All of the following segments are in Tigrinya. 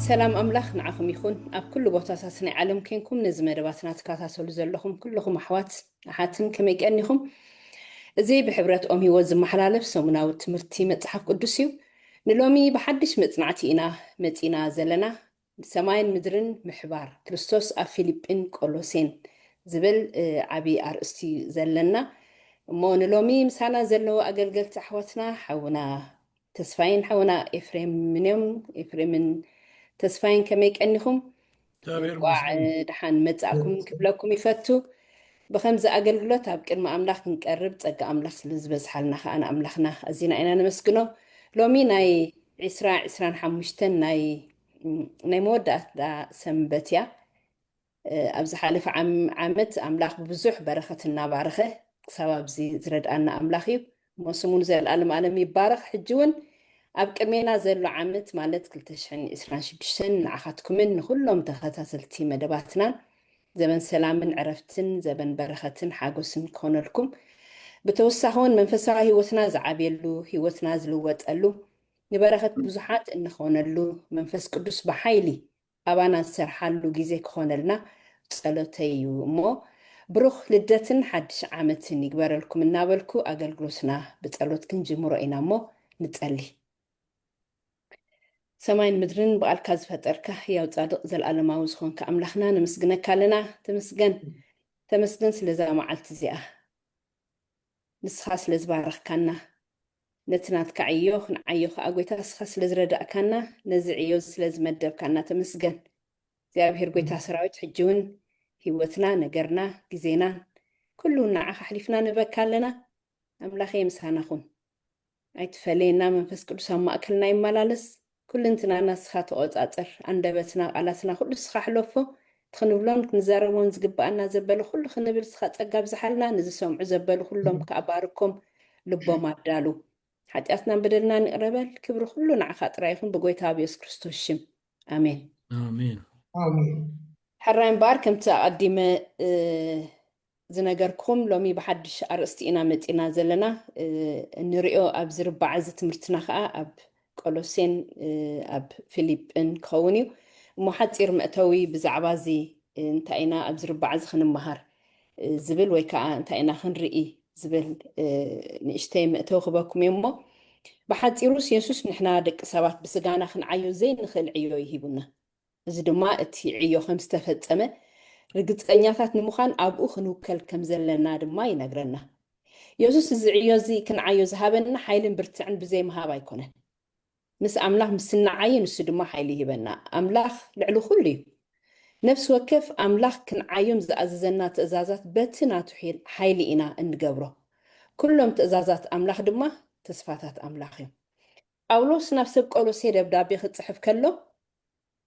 ሰላም ኣምላኽ ንዓኹም ይኹን። ኣብ ኩሉ ቦታታት ናይ ዓለም ኬንኩም ነዚ መደባትና ትከታተሉ ዘለኹም ኩልኹም ኣሕዋት ኣሓትን ከመይ ቀኒኹም? እዚ ብሕብረት ኦም ህይወት ዝመሓላለፍ ሰሙናዊ ትምህርቲ መጽሓፍ ቅዱስ እዩ። ንሎሚ ብሓድሽ መጽናዕቲ ኢና መጺና ዘለና። ሰማይን ምድርን ምሕባር ክርስቶስ ኣብ ፊልጲን ቆሎሴን ዝብል ዓብዪ ኣርእስቲ እዩ ዘለና። እሞ ንሎሚ ምሳና ዘለዉ ኣገልገልቲ ኣሕዋትና ሓውና ተስፋይን ሓውና ኤፍሬምን እዮም። ኤፍሬምን ተስፋይን ከመይ ቀኒኹም? እንቋዕ ደሓን መጻእኩም ክብለኩም ይፈቱ። ብኸምዚ ኣገልግሎት ኣብ ቅድሚ ኣምላኽ ክንቀርብ ጸጋ ኣምላኽ ስለ ዝበዝሓልና ከኣ ንኣምላኽና ኣዚና ኢና ነመስግኖ። ሎሚ ናይ ዒስራ ዒስራን ሓሙሽተን ናይ ናይ መወዳእታ ሰንበት እያ። ኣብ ዝሓለፈ ዓመት ኣምላኽ ብብዙሕ በረኸት እናባረኸ ክሳብ ኣብዚ ዝረድኣና ኣምላኽ እዩ። እሞ ስሙ ንዘለኣለም ኣለም ይባረኽ። ሕጂ እውን ኣብ ቅድሜና ዘሎ ዓመት ማለት ክልተ ሽሕን ዕስራን ሽዱሽተን ንዓኻትኩምን ንኹሎም ተኸታተልቲ መደባትናን ዘበን ሰላምን ዕረፍትን ዘበን በረኸትን ሓጎስን ክኾነልኩም፣ ብተወሳኺ እውን መንፈሳዊ ህይወትና ዝዓብየሉ፣ ህይወትና ዝልወጠሉ፣ ንበረኸት ብዙሓት እንኾነሉ፣ መንፈስ ቅዱስ ብሓይሊ ኣባና ዝሰርሓሉ ግዜ ክኾነልና ጸሎተይ እዩ። እሞ ብሩኽ ልደትን ሓድሽ ዓመትን ይግበረልኩም እናበልኩ ኣገልግሎትና ብጸሎት ክንጅምሮ ኢና። እሞ ንጸሊ። ሰማይን ምድርን ብቓልካ ዝፈጠርካ ህያው ጻድቕ ዘለኣለማዊ ዝኾንካ ኣምላኽና ነመስግነካ ኣለና። ተመስገን፣ ተመስገን ስለዛ መዓልቲ እዚኣ። ንስኻ ስለ ዝባረኽካና፣ ነቲ ናትካ ዕዮ ክንዓዮ ከኣ ጎይታ ንስኻ ስለ ዝረዳእካና፣ ነዚ ዕዮ ስለ ዝመደብካና ተመስገን። እግዚኣብሔር ጎይታ ሰራዊት ሕጂ እውን ህይወትና፣ ነገርና፣ ግዜናን ኩሉ ንዓኻ ኣሕሊፍና ንህበካ ኣለና። ኣምላኸይ ምሳና ኩን። ኣይትፈለየና መንፈስ ቅዱስ ኣብ ማእከልና ይመላለስ። ኩልንትናና ንስኻ ተቖጻጸር። ኣንደበትና፣ ቃላትና ኩሉ ንስኻ ሕለፎ። እቲ ክንብሎን ክንዛረቦን ዝግብኣና ዘበለ ኩሉ ክንብል ንስኻ ጸጋ ኣብዝሓልና። ንዝሰምዑ ዘበሉ ኩሎም ከኣ ባርኮም፣ ልቦም ኣዳሉ። ሓጢኣትናን በደልናን ይቕረ በል። ክብሪ ኩሉ ንዓኻ ጥራይ ይኹን ብጎይታ ኣብ የሱስ ክርስቶስ ሽም። ኣሜን። ኣሜን። ኣሜን። ሕራይ እምበኣር ከምቲ ኣቐዲመ ዝነገርኩም ሎሚ ብሓድሽ ኣርእስቲ ኢና መጺና ዘለና። እንሪኦ ኣብዚ ርባዕ እዚ ትምህርትና ከዓ ኣብ ቆሎሴን ኣብ ፊሊጵን ክኸውን እዩ። እሞ ሓፂር መእተዊ ብዛዕባ እዚ እንታይ ኢና ኣብዚ ርባዕ እዚ ክንመሃር ዝብል ወይ ከዓ እንታይ ኢና ክንርኢ ዝብል ንእሽተይ መእተዊ ክበኩም እየ። እሞ ብሓፂሩስ የሱስ ንሕና ደቂ ሰባት ብስጋና ክንዓዮ ዘይንኽእል ዕዮ እዩ ሂቡና። እዚ ድማ እቲ ዕዮ ከም ዝተፈጸመ ርግጸኛታት ንምዃን ኣብኡ ክንውከል ከም ዘለና ድማ ይነግረና። የሱስ እዚ ዕዮ እዚ ክንዓዮ ዝሃበና ሓይልን ብርትዕን ብዘይ ምሃብ ኣይኮነን። ምስ ኣምላኽ ምስ እንዓዪ ንሱ ድማ ሓይሊ ይህበና። ኣምላኽ ልዕሊ ኩሉ እዩ። ነፍሲ ወከፍ ኣምላኽ ክንዓዮም ዝኣዘዘና ትእዛዛት በቲ ናቱ ሓይሊ ኢና እንገብሮ። ኩሎም ትእዛዛት ኣምላኽ ድማ ተስፋታት ኣምላኽ እዮም። ጳውሎስ ናብ ሰብ ቆሎሴ ደብዳቤ ክጽሕፍ ከሎ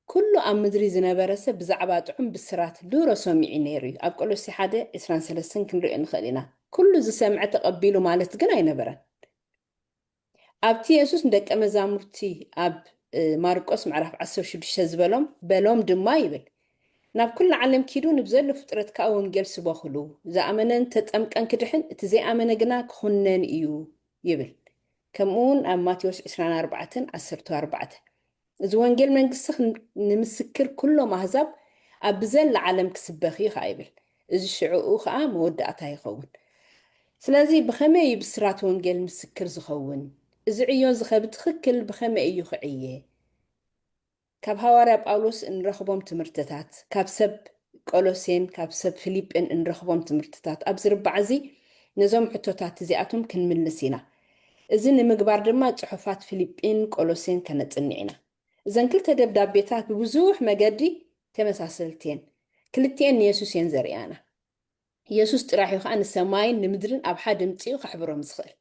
ኩሉ ኣብ ምድሪ ዝነበረ ሰብ ብዛዕባ ጥዑም ብስራት ድሮ ሰሚዑ ነይሩ እዩ። ኣብ ቆሎሴ ሓደ ዕስራን ሰለስተን ክንሪኦ ንኽእል ኢና። ኩሉ ዝሰምዐ ተቐቢሉ ማለት ግን ኣይነበረን። ኣብቲ የሱስ ንደቀ መዛሙርቲ ኣብ ማርቆስ ምዕራፍ ዓሰርተ ሽዱሽተ ዝበሎም በሎም ድማ ይብል፣ ናብ ኩሉ ዓለም ኪዱ ንብዘሎ ፍጥረት ከዓ ወንጌል ስበኹሉ። ዝኣመነን ተጠምቀን ክድሕን፣ እቲ ዘይኣመነ ግና ክኹነን እዩ ይብል። ከምኡ እውን ኣብ ማቴዎስ ዕስራን ኣርባዕተን ዓሰርተ ኣርባዕተ እዚ ወንጌል መንግስቲ ንምስክር ኩሎም ኣህዛብ ኣብ ብዘላ ዓለም ክስበኽ እዩ ከዓ ይብል። እዚ ሽዕኡ ከዓ መወዳእታ ይኸውን። ስለዚ ብኸመይ እዩ ብስራት ወንጌል ምስክር ዝኸውን? እዚ ዕዮ እዚ ኸ ብትኽክል ብኸመይ እዩ ክዕየ? ካብ ሃዋርያ ጳውሎስ እንረኽቦም ትምህርትታት፣ ካብ ሰብ ቆሎሴን ካብ ሰብ ፊሊጲን እንረኽቦም ትምህርትታት ኣብዚ ርባዕ እዚ ነዞም ሕቶታት እዚኣቶም ክንምልስ ኢና። እዚ ንምግባር ድማ ጽሑፋት ፊሊጲን ቆሎሴን ከነጽንዕ ኢና። እዘን ክልተ ደብዳቤታት ብብዙሕ መገዲ ተመሳሰልቲ እየን። ክልቲኤን ንየሱስ እየን ዘርእያና። የሱስ ጥራሕ እዩ ከዓ ንሰማይን ንምድርን ኣብ ሓደ ምፅኡ ከሕብሮም ዝኽእል።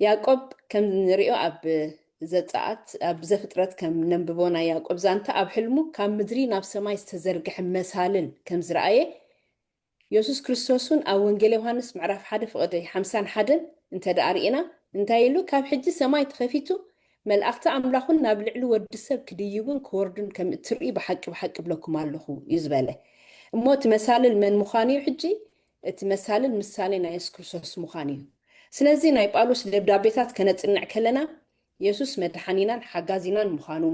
ያዕቆብ ከም ንሪኦ ኣብ ዘፀኣት ኣብ ዘፍጥረት ከም ነንብቦ ናይ ያዕቆብ ዛንታ ኣብ ሕልሙ ካብ ምድሪ ናብ ሰማይ ዝተዘርግሐ መሳልል ከም ዝረኣየ የሱስ ክርስቶስ እውን ኣብ ወንጌል ዮሃንስ ምዕራፍ ሓደ ፍቕዲ ሓምሳን ሓደን እንተ ደኣ ርኢና እንታይ ኢሉ? ካብ ሕጂ ሰማይ ተኸፊቱ መልኣኽቲ ኣምላኹን ናብ ልዕሊ ወዲ ሰብ ክድይቡን ክወርዱን ከም እትርእዩ ብሓቂ ብሓቂ እብለኩም ኣለኹ እዩ ዝበለ። እሞ እቲ መሳልል መን ምዃኑ እዩ? ሕጂ እቲ መሳልል ምሳሌ ናይ የሱስ ክርስቶስ ምዃኑ እዩ። ስለዚ ናይ ጳውሎስ ደብዳቤታት ከነጽንዕ ከለና የሱስ መድሓኒናን ሓጋዚናን ምዃኑ፣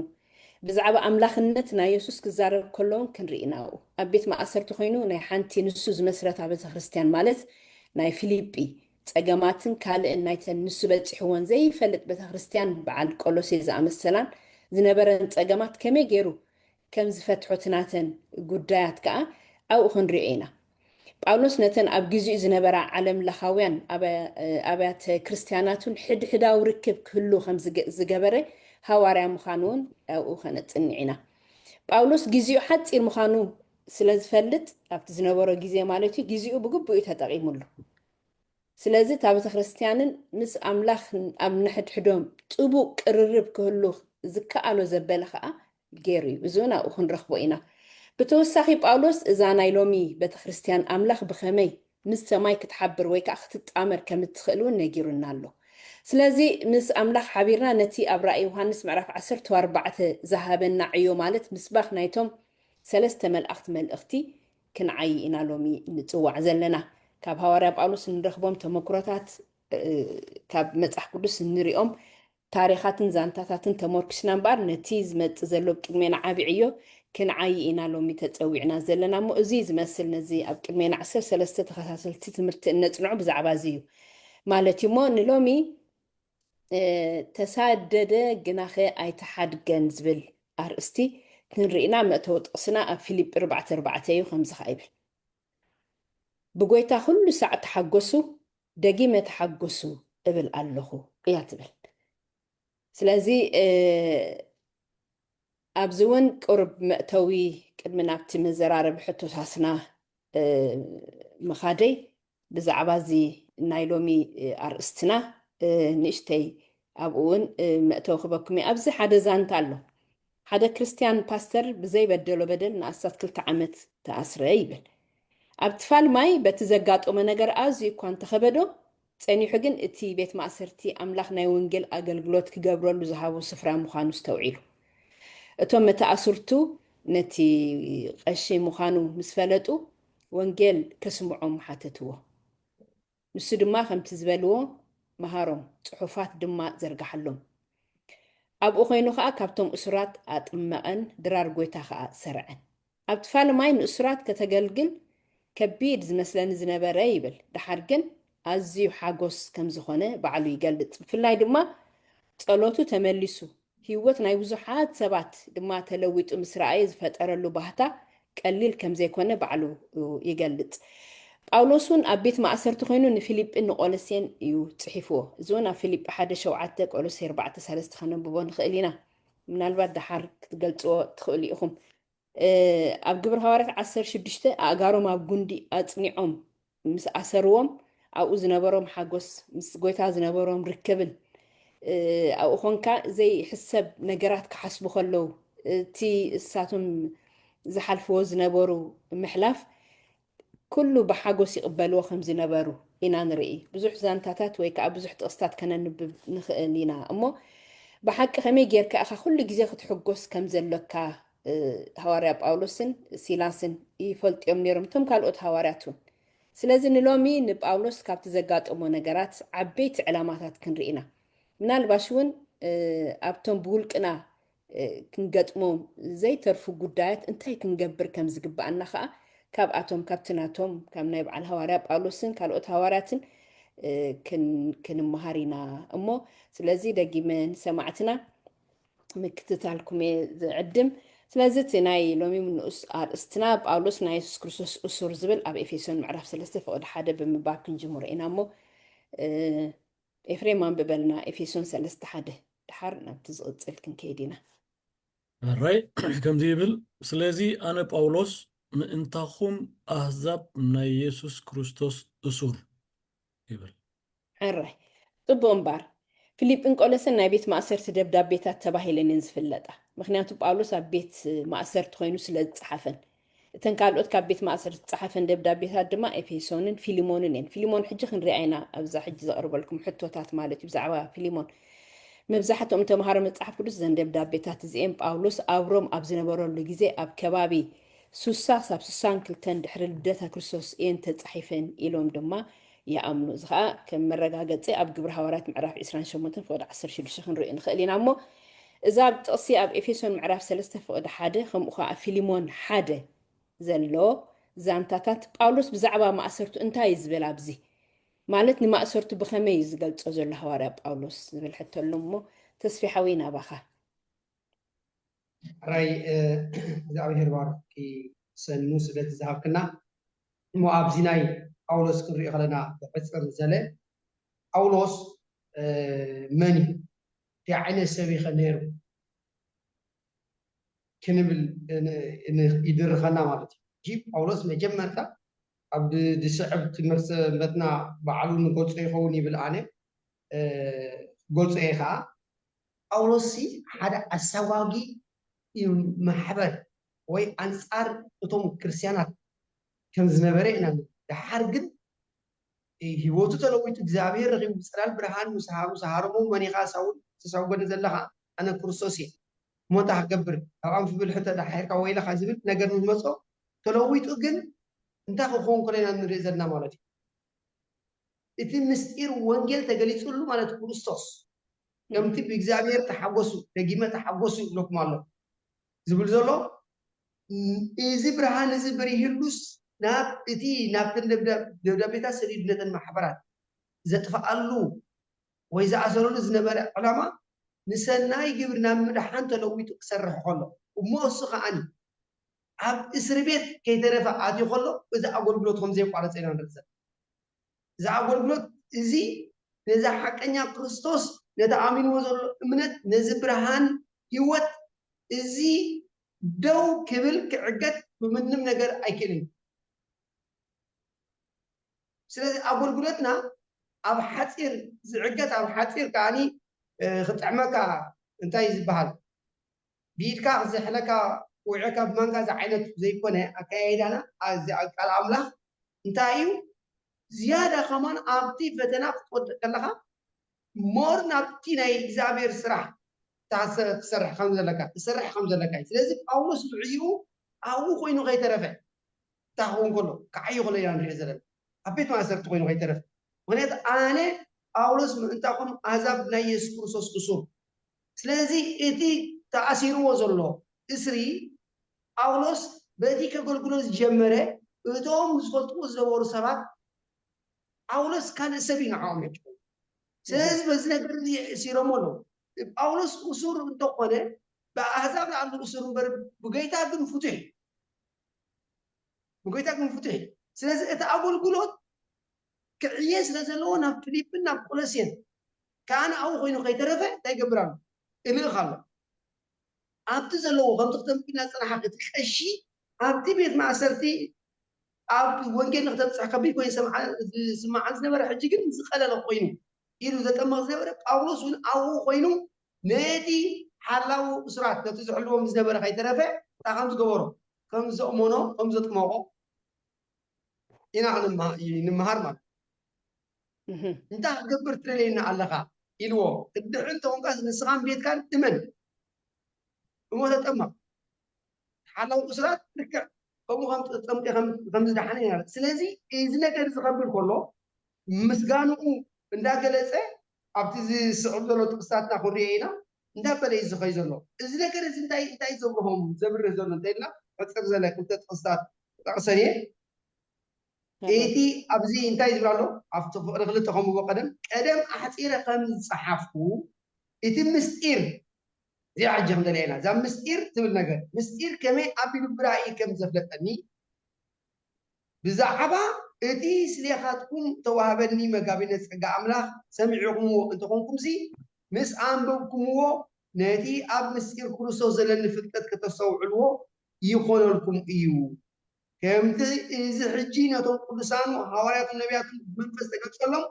ብዛዕባ ኣምላኽነት ናይ የሱስ ክዛረብ ከሎ እውን ክንርኢ ኢና። ኣብኡ ኣብ ቤት ማእሰርቲ ኮይኑ ናይ ሓንቲ ንሱ ዝመስረታ ቤተ ክርስቲያን፣ ማለት ናይ ፊልጲ ጸገማትን ካልእን ናይተን ንሱ በጺሕወን ዘይፈልጥ ቤተ ክርስቲያን፣ በዓል ቆሎሴ ዝኣመሰላን ዝነበረን ጸገማት ከመይ ገይሩ ከም ዝፈትሖ፣ እቲ ናተን ጉዳያት ከኣ ኣብኡ ክንሪኦ ኢና። ጳውሎስ ነተን ኣብ ግዜኡ ዝነበራ ዓለም ለኻውያን ኣበ-፣ ኣብያተ ክርስቲያናት እውን ሕድሕዳዊ ርክብ ክህሉ ከም ዝገ-፣ ዝገበረ ሃዋርያ ምዃኑ እውን ኣብኡ ከነጽንዕ ኢና። ጳውሎስ ግዜኡ ሓጺር ምዃኑ ስለ ዝፈልጥ፣ ኣብቲ ዝነበሮ ግዜ ማለት እዩ፣ ግዜኡ ብግቡእ እዩ ተጠቒሙሉ። ስለዚ እታ ቤተ ክርስቲያንን ምስ ኣምላኽ ኣብ ንሕድሕዶም ጥቡቕ ቅርርብ ክህሉ ዝከኣሎ ዘበለ ኸኣ ገይሩ እዩ። እዚ እውን ኣብኡ ክንረኽቦ ኢና። ብተወሳኺ ጳውሎስ እዛ ናይ ሎሚ ቤተ ክርስቲያን ኣምላኽ ብኸመይ ምስ ሰማይ ክትሓብር ወይ ከዓ ክትጣመር ከም እትኽእል እውን ነጊሩና ኣሎ። ስለዚ ምስ ኣምላኽ ሓቢርና ነቲ ኣብ ራእይ ዮሃንስ ምዕራፍ ዓሰርተ ኣርባዕተ ዝሃበና ዕዮ፣ ማለት ምስባኽ ናይቶም ሰለስተ መላእኽቲ መልእኽቲ ክንዓዪ ኢና ሎሚ ንጽዋዕ ዘለና። ካብ ሃዋርያ ጳውሎስ እንረኽቦም ተመክሮታት፣ እ፣ ካብ መጽሓፍ ቅዱስ እንሪኦም ታሪኻትን ዛንታታትን ተመርኩስና እምበኣር፣ ነቲ ዝመጽእ ዘሎ ቅድሜና ዓቢ ዕዮ ክንዓዪ ኢና ሎሚ ተጸዊዕና ዘለና። እሞ እዚ ዝመስል ነዚ ኣብ ቅድሜና ዓሰርተ ሰለስተ ተኸታተልቲ ትምህርቲ እነጽንዖ ብዛዕባ እዚ እዩ ማለት እዩ። እሞ ንሎሚ፣ እ፣ "ተሳደደ ግናኸ ኣይተሓድገን" ዝብል ኣርእስቲ ክንርኢና፣ መእተዊ ጥቕስና ኣብ ፊልጲ ኣርባዕተ ኣርባዕተ እዩ። ከምዚ ኸኣ ይብል፣ "ብጎይታ ኩሉ ሳዕ ተሓጎሱ፣ ደጊመ ተሓጎሱ እብል ኣለኹ" እያ ትብል። ስለዚ፣ እ፣ ኣብዚ እውን ቁሩብ መእተዊ ቅድሚ ናብቲ መዘራረቢ ሕቶታትና፣ እ፣ ምኻደይ፣ ብዛዕባ እዚ ናይ ሎሚ፣ እ፣ ኣርእስትና፣ እ፣ ንእሽተይ ኣብኡ እውን፣ እ፣ መእተዊ ክበኩም እየ። ኣብዚ ሓደ ዛንታ ኣሎ። ሓደ ክርስትያን ፓስተር ብዘይበደሎ በደል ንኣስታት ክልተ ዓመት ተኣስረ ይብል። ኣብቲ ፋልማይ በቲ ዘጋጠሞ ነገር ኣዝዩ እኳ እንተኸበዶ፣ ጸኒሑ ግን እቲ ቤት ማእሰርቲ ኣምላኽ ናይ ወንጌል ኣገልግሎት ክገብረሉ ዝሃቦ ስፍራ ምዃኑ ኣስተውዒሉ። እቶም መተኣስርቱ ነቲ ቀሺ ምዃኑ ምስ ፈለጡ፣ ወንጌል ከስምዖም ሓተትዎ። ንሱ ድማ ከምቲ ዝበልዎ መሃሮም፣ ጽሑፋት ድማ ዘርግሓሎም። ኣብኡ ኮይኑ ኸኣ ካብቶም እሱራት ኣጥመቐን፣ ድራር ጎይታ ኸኣ ሰርዐን። ኣብቲ ፋልማይ ንእሱራት ከተገልግል ከቢድ ዝመስለኒ ዝነበረ ይብል። ደሓር ግን ኣዝዩ ሓጎስ ከም ዝኾነ ባዕሉ ይገልጽ። ብፍላይ ድማ ጸሎቱ ተመሊሱ፣ ህይወት ናይ ብዙሓት ሰባት ድማ ተለዊጡ ምስ ረኣየ ዝፈጠረሉ ባህታ ቀሊል ከም ዘይኮነ ባዕሉ ይገልጽ። ጳውሎስ እውን ኣብ ቤት ማእሰርቲ ኮይኑ ንፊልጲን ንቆሎሴን እዩ ጽሒፍዎ። እዚ እውን ኣብ ፊልጲ ሓደ ሸውዓተ፣ ቆሎሴ ኣርባዕተ ሰለስተ ከነንብቦ ንኽእል ኢና። ምናልባት ደሓር ክትገልጽዎ ትኽእሉ ኢኹም። እ፣ ኣብ ግብሪ ሃዋርያት ዓሰርተ ሽዱሽተ ኣእጋሮም ኣብ ጉንዲ ኣጽኒዖም ምስ ኣሰርዎም፣ ኣብኡ ዝነበሮም ሓጎስ፣ ምስ ጎይታ ዝነበሮም ርክብን፣ እ፣ ኣብኡ ኾንካ ዘይሕሰብ ነገራት ክሓስቡ ከለዉ፣ እቲ እሳቶም ዝሓልፍዎ ዝነበሩ ምሕላፍ ኩሉ ብሓጎስ ይቕበልዎ ከም ዝነበሩ ኢና ንርኢ። ብዙሕ ዛንታታት ወይ ከዓ ብዙሕ ጥቕስታት ከነንብብ ንኽእል ኢና። እሞ ብሓቂ ከመይ ጌርካ ኢኻ ኩሉ ግዜ ክትሕጎስ ከም ዘሎካ፣ እ፣ ሃዋርያ ጳውሎስን ሲላስን ይፈልጡ እዮም ነይሮም፣ እቶም ካልኦት ሃዋርያት እውን። ስለዚ ንሎሚ ንጳውሎስ ካብቲ ዘጋጠሞ ነገራት ዓበይቲ ዕላማታት ክንርኢ ኢና። ምናልባሽ እውን፣ እ፣ ኣብቶም ብውልቅና፣ እ፣ ክንገጥሞም ዘይተርፉ ጉዳያት እንታይ ክንገብር ከም ዝግብኣና ኸኣ ካብኣቶም፣ ካብቲ ናቶም፣ ካብ ናይ በዓል ሃዋርያ ጳውሎስን ካልኦት ሃዋርያትን፣ እ፣ ክን-፣ ክንመሃር ኢና እሞ። ስለዚ ደጊመ ንሰማዕትና ምክትታልኩም እየ ዝዕድም። ስለዚ እቲ ናይ ሎሚ ንኡስ ኣርእስትና ጳውሎስ ናይ የሱስ ክርስቶስ እሱር ዝብል ኣብ ኤፌሶን ምዕራፍ ሰለስተ ፍቕዲ ሓደ ብምንባብ ክንጅምሮ ኢና እሞ፣ እ፣ ኤፍሬም ኣንብበልና፣ ኤፌሶን ሰለስተ ሓደ። ደሓር ናብቲ ዝቕጽል ክንከይድ ኢና። ሕራይ ከምዚ ይብል፣ ስለዚ ኣነ ጳውሎስ ምእንታኹም ኣህዛብ ናይ የሱስ ክርስቶስ እሱር ይብል። ሕራይ። ጽቡቕ እምበኣር፣ ፊልጲን ቆሎሰን ናይ ቤት ማእሰርቲ ደብዳቤታት ተባሂለን እየን ዝፍለጣ። ምኽንያቱ ጳውሎስ ኣብ ቤት ማእሰርቲ ኮይኑ ስለ ዝጸሓፈን። እተን ካልኦት ካብ ቤት ማእሰርቲ ዝጸሓፈን ደብዳቤታት ድማ ኤፌሶንን ፊልሞንን እየን። ፊልሞን ሕጂ ክንሪኣ ኢና፣ ኣብዛ ሕጂ ዘቕርበልኩም ሕቶታት ማለት እዩ ብዛዕባ ፊልሞን። መብዛሕትኦም ተምሃሮ መጽሓፍ ቅዱስ እዘን ደብዳቤታት እዚኤን ጳውሎስ ኣብ ሮም ኣብ ዝነበረሉ ግዜ ኣብ ከባቢ ሱሳ ክሳብ ስሳን ክልተን ድሕሪ ልደታ ክርስቶስ እየን ተጻሒፈን ኢሎም ድማ ይኣምኑ። እዚ ኸኣ ከም መረጋገጺ ኣብ ግብሪ ሃዋርያት ምዕራፍ ዕስራን ሸሞንተን ፍቕዲ ዓሰርተ ሽዱሽተ ክንርኢ ንኽእል ኢና። እሞ እዛ ኣብ ጥቕሲ ኣብ ኤፌሶን ምዕራፍ ሰለስተ ፍቕዲ ሓደ፣ ከምኡ ኸዓ ኣብ ፊልሞን ሓደ ዘሎ ዛንታታት፣ ጳውሎስ ብዛዕባ ማእሰርቱ እንታይ እዩ ዝብል ኣብዚ? ማለት ንማእሰርቱ ብኸመይ እዩ ዝገልጾ ዘሎ ሃዋርያ ጳውሎስ ዝብል ሕቶ ኣሎ እሞ፣ ተስፊ ሓወይ ናባኻ። ሕራይ፣ እ፣ እግዚኣብሔር ባርኪ ሰኑ፣ ስለ እቲ ዝሃብክና። እሞ ኣብዚ ናይ ጳውሎስ ክንሪኦ ከለና፣ ብሕጽር ዘለ ጳውሎስ፣ እ፣ መን እዩ? እንታይ ዓይነት ሰብ እዩ ከ ነይሩ? ክንብል ን-፣ ን-፣ ይድርኸና ማለት እዩ። ሕጂ ጳውሎስ መጀመርታ ኣብ ድ-፣ ድስዕብ ትምህርቲ ሰንበትና ባዕሉ ንገልጾ ይኸውን ይብል ኣነ፣ እ፣ ገልጾ እየ ኸዓ። ጳውሎስ ሲ ሓደ ኣሳጓጊ እዩ፣ ማሕበር ወይ ኣንጻር እቶም ክርስትያናት ከም ዝነበረ ኢና ንርኢ። ደሓር ግን ህይወቱ ተለዊጡ እግዚኣብሔር ረኺቡ ብጽላል ብርሃን ምስ ሃ-፣ ምስ ሃረሞ፣ መን ኢኻ ሳውል ትሰጎኒ ዘለኻ? ኣነ ክርስቶስ እየ። እሞ እንታይ ክገብር? ካብ ኣንፊ ብልሒ ተዳሒርካ ወይለኻ ዝብል ነገር ምስ መጾ ተለዊጡ ግን እንታይ ክኸውን ከሎ ኢና ንርኢ ዘለና ማለት እዩ። እቲ ምስጢር ወንጌል ተገሊጹሉ ማለት ክርስቶስ ከምቲ ብእግዚኣብሔር ተሓጎሱ፣ ደጊመ ተሓጎሱ ይብለኩም ኣሎ ዝብል ዘሎ፣ ም-፣ እዚ ብርሃን እዚ በሪህሉስ ናብ እቲ፣ ናብተን ደብዳ-፣ ደብዳቤታት ሰዲዱ ነተን ማሕበራት ዘጥፍኣሉ ወይ ዝኣሰረሉ ዝነበረ ዕላማ ንሰናይ ግብሪ ናብ ምድሓን ተለዊጡ ክሰርሕ ከሎ፣ እሞ እሱ ከዓኒ ኣብ እስሪ ቤት ከይተረፈ ኣትዩ ከሎ፣ እዚ ኣገልግሎት ከም ዘየቋረጸ ኢና ንርኢ ዘለና። እዚ ኣገልግሎት እዚ ነዚ ሓቀኛ ክርስቶስ፣ ነቲ ኣሚንዎ ዘሎ እምነት፣ ነዚ ብርሃን ህይወት እዚ ደው ክብል ክዕገት ብምንም ነገር ኣይክእልን። ስለዚ ኣገልግሎትና ኣብ ሓጺር ዝዕገት፣ ኣብ ሓጺር ከዓኒ፣ እ፣ ክጥዕመካ እንታይ እዩ ዝበሃል? ብኢድካ ክዝሕለካ ውዒካ ብማንካ ዝዓይነቱ ዘይኮነ ኣከያይዳና፣ እዚ ቃል ኣምላኽ እንታይ እዩ? ዝያዳ ከማን ኣብቲ ፈተና ክትወድቕ ከለኻ ሞር ናብቲ ናይ እግዚኣብሔር ስራሕ ታሰ-፣ ትሰርሕ ከም ዘለካ፣ ትሰርሕ ከም ዘለካ እዩ። ስለዚ ጳውሎስ ብዕይኡ ኣብኡ ኮይኑ ከይተረፈ፣ እንታይ ክኸውን ከሎ፣ ክዓዩ ከሎ ኢና ንሪኦ ዘለና። ኣብ ቤት ማእሰርቲ ኮይኑ ከይተረፈ። ምኽንያቱ ኣነ ጳውሎስ ምእንታኹም ኣሕዛብ ናይ የሱስ ክርስቶስ እሱር። ስለዚ እቲ ተኣሲርዎ ዘሎ እስሪ ጳውሎስ በቲ ከገልግሎ ዝጀመረ እቶም ዝፈልጥዎ ዝነበሩ ሰባት ጳውሎስ ካልእ ሰብ እዩ ንዕኦም ሕጂ። ስለዚ በዚ ነገር እዚ እሲሮሞ ኣለዉ። ጳውሎስ እሱር እንተኾነ ብኣሕዛብ ንኣሉ እሱር እምበር ብጎይታ ግን ፍቱሕ እዩ። ብጎይታ ግን ፍቱሕ እዩ። ስለዚ እቲ ኣገልግሎት ክዕየ ስለ ዘለዎ ናብ ፊሊፕን ናብ ቆሎሴን ከኣ ንኣኡ ኮይኑ ከይተረፈ እንታይ ይገብር ኣሎ? እልእኽ ኣሎ። ኣብቲ ዘለዎ ከምቲ ክተንብብና ዝጸናሕካ እቲ ቀሺ ኣብቲ ቤት ማእሰርቲ ኣብ ወንጌል ንክተብጽሕ ከቢድ ኮይኑ ዝሰምዓ-፣ ዝስምዓን ዝነበረ፣ ሕጂ ግን ዝቐለለ ኮይኑ ኢሉ ዘጠምቕ ዝነበረ ጳውሎስ እውን ኣብኡ ኮይኑ ነቲ ሓላው እሱራት ነቲ ዝሕልዎም ዝነበረ ከይተረፈ እንታይ ከም ዝገበሮ፣ ከም ዘእመኖ፣ ከም ዘጥመቖ ኢና ክንማ-፣ ንምሃር ማለት እዩ። እህም። እንታይ ክገብር ትደልየና ኣለኻ ኢልዎ። ክትድሕን እንተኾንካስ ንስኻን ቤትካን እመን እሞ ተጠመቕ። ሓላው እሱራት ልክዕ ከምኡ ከም ተጠምቀ ከም፣ ከም ዝደሓነ ኢና። ስለዚ እዚ ነገር እዚ ከብል ከሎ ምስጋንኡ እንዳገለጸ ኣብቲ ዝስዕብ ዘሎ ጥቕስታትና ክንሪኦ ኢና። እንዳበለ እዩ ዝኸይ ዘሎ። እዚ ነገር እዚ እንታይ፣ እንታይ ዘብርሆም፣ ዘብርህ ዘሎ እንተኢልና ሕጽር ዘለ ክልተ ጥቕስታት ጠቕሰን እየ። እቲ ኣብዚ እንታይ ዝብል ኣሎ? ኣብቲ ፍቕሪ ክልተ ከምኡ ቀደም፣ ቀደም ኣሕጺረ ከም ዝጸሓፍኩ እቲ ምስጢር እዚኣ ሕጂ ክንደልያ ኢና። እዛ ምስጢር ትብል ነገር፣ ምስጢር ከመይ ኣቢሉ ብራእይ ከም ዘፍለጠኒ፣ ብዛዕባ እቲ ስሌኻትኩም ተዋህበኒ መጋቢነት ጸጋ ኣምላኽ ሰሚዕኹምዎ እንተኾንኩምሲ፣ ምስ ኣንበብኩምዎ፣ ነቲ ኣብ ምስጢር ክርስቶስ ዘለኒ ፍልጠት ከተስተውዕልዎ ይኾነልኩም እዩ። ከምቲ እዚ ሕጂ ነቶም ቅዱሳኑ ሃዋርያትን ነቢያትን ብመንፈስ ተገልጸሎም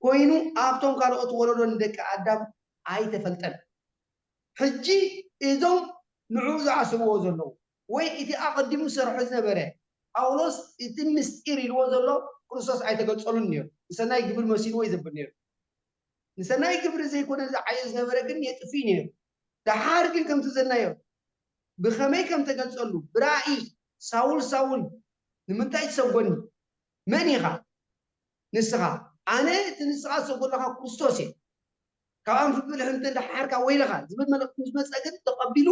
ኮይኑ፣ ኣብቶም ካልኦት ወለዶ ንደቂ ኣዳም ኣይተፈልጠን። ሕጂ እዞም ንዕኡ ዝኣስርዎ ዘለዉ ወይ እቲ ኣቐዲሙ ዝሰርሖ ዝነበረ ጳውሎስ እቲ ምስጢር ኢልዎ ዘሎ ክርስቶስ ኣይተገልጸሉን ነይሩ። ንሰናይ ግብሪ መሲልዎ እዩ ዘብል ነይሩ። ንሰናይ ግብሪ ዘይኮነ ዝዓዮ ዝነበረ ግን የጥፍእ ነይሩ። ደሓር ግን ከምቲ ዘናዮ ብኸመይ ከም ተገልጸሉ ብራእይ ሳውል ሳውል ንምንታይ ትሰጎኒ? መን ኢኻ ንስኻ? ኣነ እቲ ንስኻ ትሰጎ ዘለኻ ክርስቶስ እየ። ካብ ኣንፍት ብልሕ እንተ እንዳሓርካ ወይለኻ ዝብል መልእኽቲ ምስ መጸ ግን ተቐቢሉ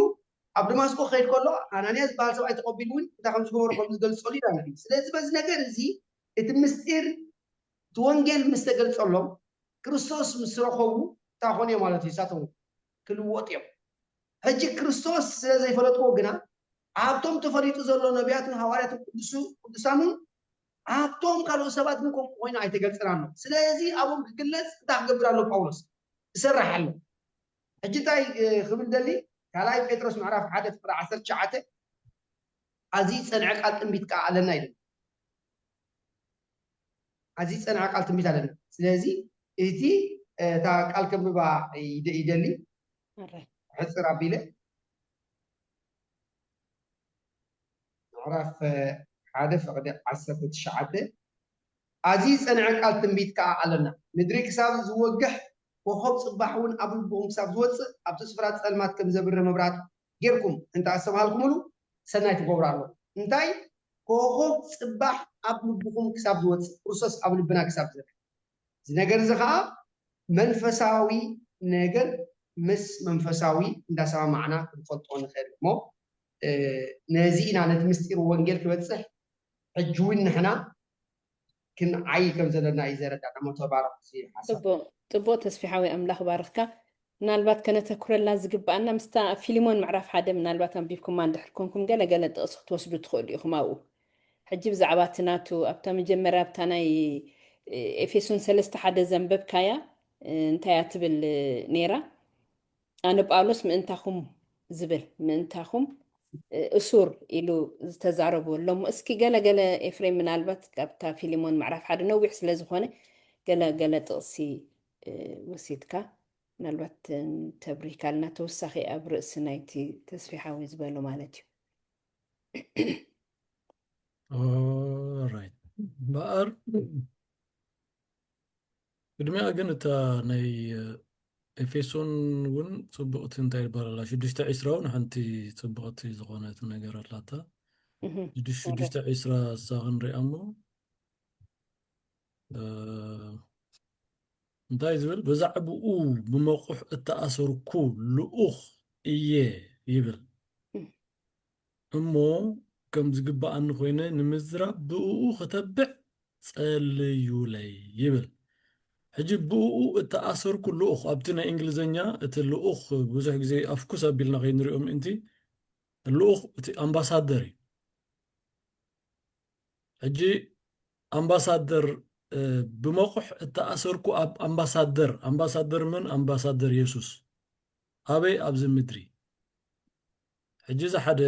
ኣብ ደማስቆ ክኸይድ ከሎ ኣናንያ ዝበሃል ሰብኣይ ተቐቢሉ እውን እንታይ ከም ዝገበሮ ከም ዝገልጸሉ ኢና ንርኢ። ስለዚ በዚ ነገር እዚ እቲ ምስጢር እቲ ወንጌል ምስ ተገልጸሎም ክርስቶስ ምስ ረኸቡ እንታይ ኮኑ እዮም ማለት እዩ? ንሳቶም ክልወጡ እዮም። ሕጂ ክርስቶስ ስለ ዘይፈለጥዎ ግና ኣብቶም ተፈሊጡ ዘሎ ነቢያትን ሃዋርያትን ቅዱሱ ቅዱሳኑን ኣብቶም ካልኦት ሰባት ግን ከምኡ ኮይኑ ኣይተገልጸን ኣሎ። ስለዚ ኣብኦም ክግለጽ እንታይ ክገብር ኣሎ ጳውሎስ? ክሰርሕ ኣሎ። ሕጂ እንታይ ክብል ደሊ? ካልኣይ ጴጥሮስ ምዕራፍ ሓደ ፍቕሪ ዓሰርተ ትሽዓተ ኣዚ ዝጸንዐ ቃል ትንቢት ከኣ ኣለና ኢሉ። ኣዚ ዝጸንዐ ቃል ትንቢት ኣለና። ስለዚ እቲ እታ ቃል ከንብባ ይደ- ይደሊ ሕጽር ኣቢለ ምዕራፍ ሓደ ፍቕዲ ዓሰርተ ትሽዓተ ኣዚ ዝጸንዐ ቃል ትንቢት ከኣ ኣለና። ምድሪ ክሳብ ዝወግሕ ኮኸብ ጽባሕ እውን ኣብ ልብኹም ክሳብ ዝወጽእ ኣብቲ ስፍራ ጸልማት ከም ዘብርህ መብራት ጌርኩም እንተ ኣስተብሃልኩምሉ ሰናይ ትገብሩ ኣለኹም። እንታይ ኮኸብ ጽባሕ ኣብ ልብኹም ክሳብ ዝወጽእ ክርስቶስ ኣብ ልብና ክሳብ ዝረ እዚ ነገር እዚ ከዓ መንፈሳዊ ነገር ምስ መንፈሳዊ እንዳሰማማዕና ክንፈልጦ ንኽእል እሞ ነዚ ኢና ነቲ ምስጢር ወንጌል ክበፅሕ ሕጂ እውን ንሕና ክንዓይ ከም ዘለና እዩ ዘረዳና። ሞ ተባረኹ። እዚ ሓሳብ ጽቡቅ ጽቡቅ ተስፊሓዊ ኣምላኽ ባርኽካ። ምናልባት ከነተኩረላ ዝግብኣና ምስታ ፊልሞን ምዕራፍ ሓደ ምናልባት ኣንቢብኩማ እንድሕር ኮንኩም ገለ ገለ ጥቕሲ ክትወስዱ ትኽእሉ ኢኹም ኣብኡ። ሕጂ ብዛዕባ እቲ ናቱ ኣብታ መጀመርያ ኣብታ ናይ ኤፌሶን ሰለስተ ሓደ ዘንበብካያ እንታይ እያ ትብል ነይራ? ኣነ ጳውሎስ ምእንታኹም ዝብል ምእንታኹም እሱር ኢሉ ዝተዛረቡ ኣሎ። እሞ እስኪ ገለ ገለ ኤፍሬም ምናልባት ካብታ ፊልሞን ምዕራፍ ሓደ ነዊሕ ስለ ዝኾነ ገለ ገለ ጥቕሲ ወሲድካ ምናልባት ተብሪካልና ተወሳኺ ኣብ ርእሲ ናይቲ ተስፊሓዊ ዝበሎ ማለት እዩ። ኦራይት እምበኣር ቅድሚኣ ግን እታ ናይ ኤፌሶን እውን ፅቡቕቲ እንታይ ይባላላ ሽዱሽተ ዒስራ እውን ሓንቲ ፅቡቕቲ ዝኾነት ነገር ኣላታ። ሽዱሽተ ዒስራ እሳ ክንሪኣ እሞ እንታይ ዝብል ብዛዕባኡ ብመቑሕ እተኣሰርኩ ልኡኽ እየ ይብል እሞ ከም ዝግብኣኒ ኮይነ ንምዝራብ ብእኡ ክተብዕ ጸልዩለይ ይብል። ሕጂ ብእኡ እተኣሰርኩ ልኡኽ ኣብቲ ናይ እንግሊዝኛ እቲ ልኡኽ ብዙሕ ግዜ ኣፍኩስ ኣቢልና ከይንሪኦ ምእንቲ ልኡኽ እቲ ኣምባሳደር እዩ። ሕጂ ኣምባሳደር ብመቑሕ እተኣሰርኩ ኣብ ኣምባሳደር ኣምባሳደር መን ኣምባሳደር የሱስ ኣበይ ኣብዚ ምድሪ ሕጂ እዚ ሓደ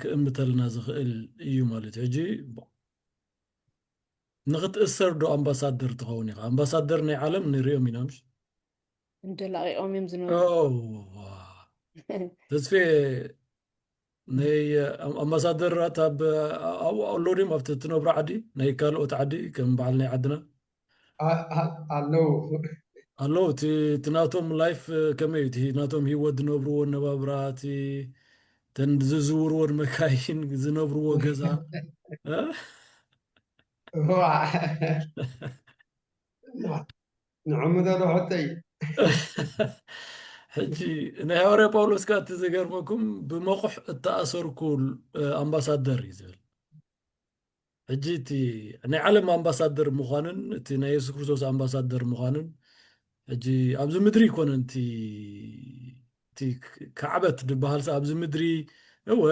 ክእምተልና ዝኽእል እዩ ማለት እዩ። ሕጂ ንኽትእሰር ዶ ኣምባሳደር ትኸውን ኢኻ? ኣምባሳደር ናይ ዓለም ንሪኦም ኢና ምሽ እንደላቂቆም እዮም ዝነበሩ። ተስፌ ናይ ኣምባሳደራት ኣብ ኣብኡ ኣሎ ድዮም ኣብቲ ትነብሮ ዓዲ ናይ ካልኦት ዓዲ ከም በዓል ናይ ዓድና ኣለዉ ኣለዉ እቲ እቲ ናቶም ላይፍ ከመይ እቲ ናቶም ሂወት ዝነብርዎ ኣነባብራ እቲ ተን ዝዝውርዎ መካይን ዝነብርዎ ገዛ ንዕምተ ዶ ሕቶ እዩ ሕጂ ናይ ሃዋርያ ጳውሎስ ከ እቲ ዝገርመኩም ብመቑሕ እተኣሰርኩ ኣምባሳደር እዩ ዝብል ሕጂ እቲ ናይ ዓለም ኣምባሳደር ምዃንን እቲ ናይ የሱስ ክርስቶስ ኣምባሳደር ምዃንን ሕጂ ኣብዚ ምድሪ ይኮነን እቲ እቲ ካዕበት ዝበሃል ኣብዚ ምድሪ እወ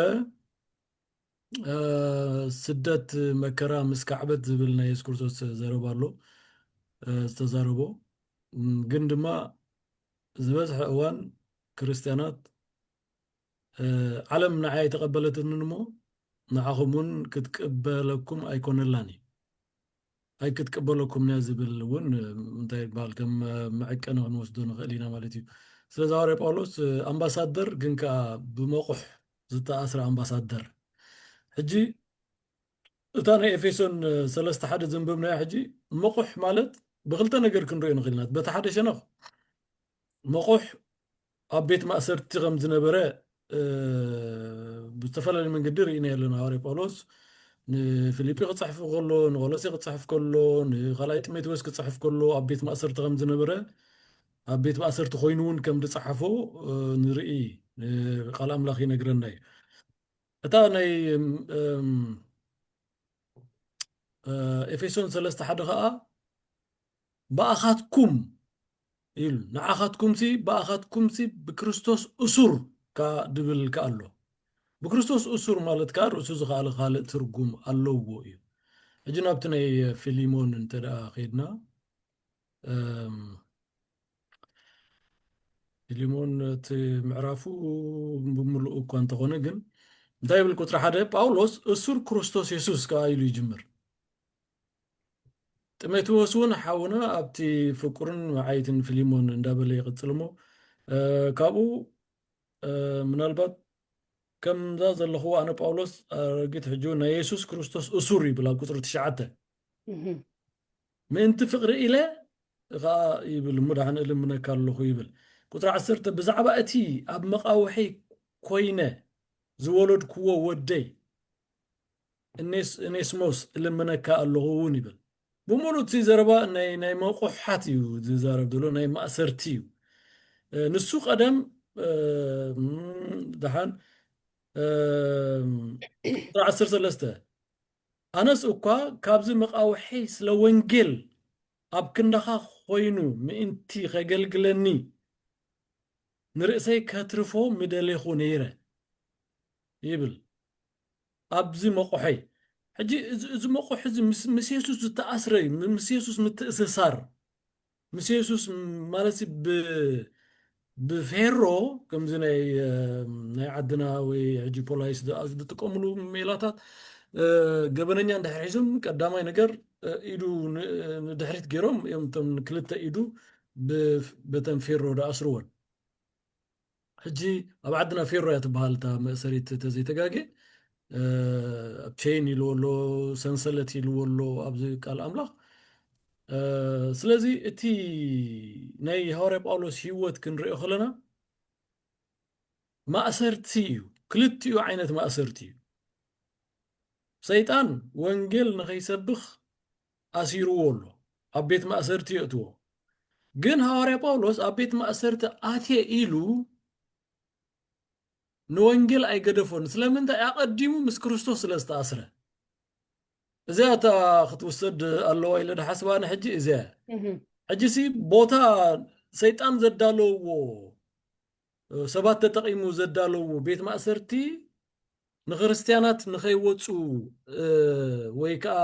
ስደት መከራ ምስ ካዕበት ዝብል ናይ የሱስ ክርስቶስ ዘረባ ኣሎ ዝተዛረቦ ግን ድማ ዝበዝሐ እዋን ክርስትያናት ዓለም ንዓይ ኣይተቐበለትንን እሞ ንዓኹም እውን ክትቅበለኩም ኣይኮነላን እዩ ኣይክትቅበለኩም እያ ዝብል እውን እንታይ ይበሃል ከም መዐቀኒ ክንወስዶ ንኽእል ኢና ማለት እዩ ስለዚ ሃዋርያ ጳውሎስ ኣምባሳደር ግን ከዓ ብመቑሕ ዝተኣስረ ኣምባሳደር ሕጂ እታ ናይ ኤፌሶን ሰለስተ ሓደ ዘንበብናያ ሕጂ መቑሕ ማለት ብክልተ ነገር ክንሪኦ ንኽእል ኢና በቲ ሓደ ሸነኽ መቑሕ ኣብ ቤት ማእሰርቲ ከም ዝነበረ ብዝተፈላለየ መንገዲ ርኢና ኣለና ሃዋርያ ጳውሎስ ንፊልጲ ክፅሕፍ ከሎ ንቆሎሴ ክፅሕፍ ከሎ ንካልኣይ ጢሞቴዎስ ክፅሕፍ ከሎ ኣብ ቤት ማእሰርቲ ከም ዝነበረ ኣብ ቤት ማእሰርቲ ኮይኑ እውን ከም ዝጸሓፎ ንርኢ። ቃል ኣምላኽ ይነግረና እዩ። እታ ናይ ኤፌሶን ሰለስተ ሓደ ከዓ ብኣኻትኩም ኢሉ፣ ንዓኻትኩምሲ ብኣኻትኩምሲ ብክርስቶስ እሱር ካ ድብል ከ ኣሎ። ብክርስቶስ እሱር ማለት ከዓ ርእሱ ዝኸኣለ ካልእ ትርጉም ኣለዎ እዩ። ሕጂ ናብቲ ናይ ፊሊሞን እንተ ደኣ ከይድና ፊሊሞን እቲ ምዕራፉ ብምሉኡ እኳ እንተኾነ ግን እንታይ ይብል ቁፅሪ ሓደ? ጳውሎስ እሱር ክርስቶስ የሱስ ከዓ ኢሉ ይጅምር። ጢሞቴዎስ እውን ሓውና ኣብቲ ፍቁርን መዓይትን ፊሊሞን እንዳበለ ይቕፅል እሞ ካብኡ ምናልባት ከምዛ ዘለኹዎ ኣነ ጳውሎስ ኣረጊት ሕጂ ናይ የሱስ ክርስቶስ እሱር ይብል ኣብ ቁፅሪ ትሽዓተ ምእንቲ ፍቕሪ ኢለ ከዓ ይብል እሞ ደሓን እልምነካ ኣለኹ ይብል። ቁፅሪ ዓሰርተ ብዛዕባ እቲ ኣብ መቃውሒ ኮይነ ዝወለድክዎ ወደይ እኔስሞስ እልምነካ ኣለኹ እውን ይብል። ብምሉእ እቲ ዘረባ ናይ መቑሓት እዩ ዝዛረብ ዘሎ፣ ናይ ማእሰርቲ እዩ። ንሱ ቀደም ደሓን ዓሰርተ ሰለስተ ኣነስ እኳ ካብዚ መቃውሒ ስለ ወንጌል ኣብ ክንዳኻ ኮይኑ ምእንቲ ኸገልግለኒ ንርእሰይ ከትርፎ ምደሌኹ ነይረ ይብል። ኣብዚ መቑሐይ ሕጂ እዚ መቑሕ እዚ ምስ የሱስ ዝተኣስረ እዩ። ምስ የሱስ ምትእስሳር ምስ የሱስ ማለት ብፌሮ ከምዚ ናይ ዓድና ወይ ሕጂ ፖላይስ ዝጥቀምሉ ሜላታት ገበነኛ እንድሕር ሒዞም ቀዳማይ ነገር ኢዱ ንድሕሪት ገይሮም እዮም እቶም ክልተ ኢዱ በተን ፌሮ ዝኣስርወን። ሕጂ ኣብ ዓድና ፌሮ እያ ትበሃል እታ መእሰሪት ተዘይተጋጌ ኣብ ቼን ኢልዎ ኣሎ ሰንሰለት ኢልዎ ኣሎ ኣብዚ ቃል ኣምላኽ ስለዚ እቲ ናይ ሃዋርያ ጳውሎስ ህይወት ክንሪኦ ከለና ማእሰርቲ እዩ። ክልቲኡ ዓይነት ማእሰርቲ እዩ። ሰይጣን ወንጌል ንኸይሰብኽ ኣሲርዎ ኣሎ፣ ኣብ ቤት ማእሰርቲ የእትዎ። ግን ሃዋርያ ጳውሎስ ኣብ ቤት ማእሰርቲ ኣትየ ኢሉ ንወንጌል ኣይገደፎን። ስለምንታይ? ኣቐዲሙ ምስ ክርስቶስ ስለ ዝተኣስረ። እዚኣ እታ ክትውሰድ ኣለዋ ኢለ ድሓስባ ኣነ ሕጂ እዚኣ ሕጂ ሲ ቦታ ሰይጣን ዘዳለውዎ ሰባት ተጠቒሙ ዘዳለውዎ ቤት ማእሰርቲ ንክርስትያናት ንኸይወፁ ወይ ከዓ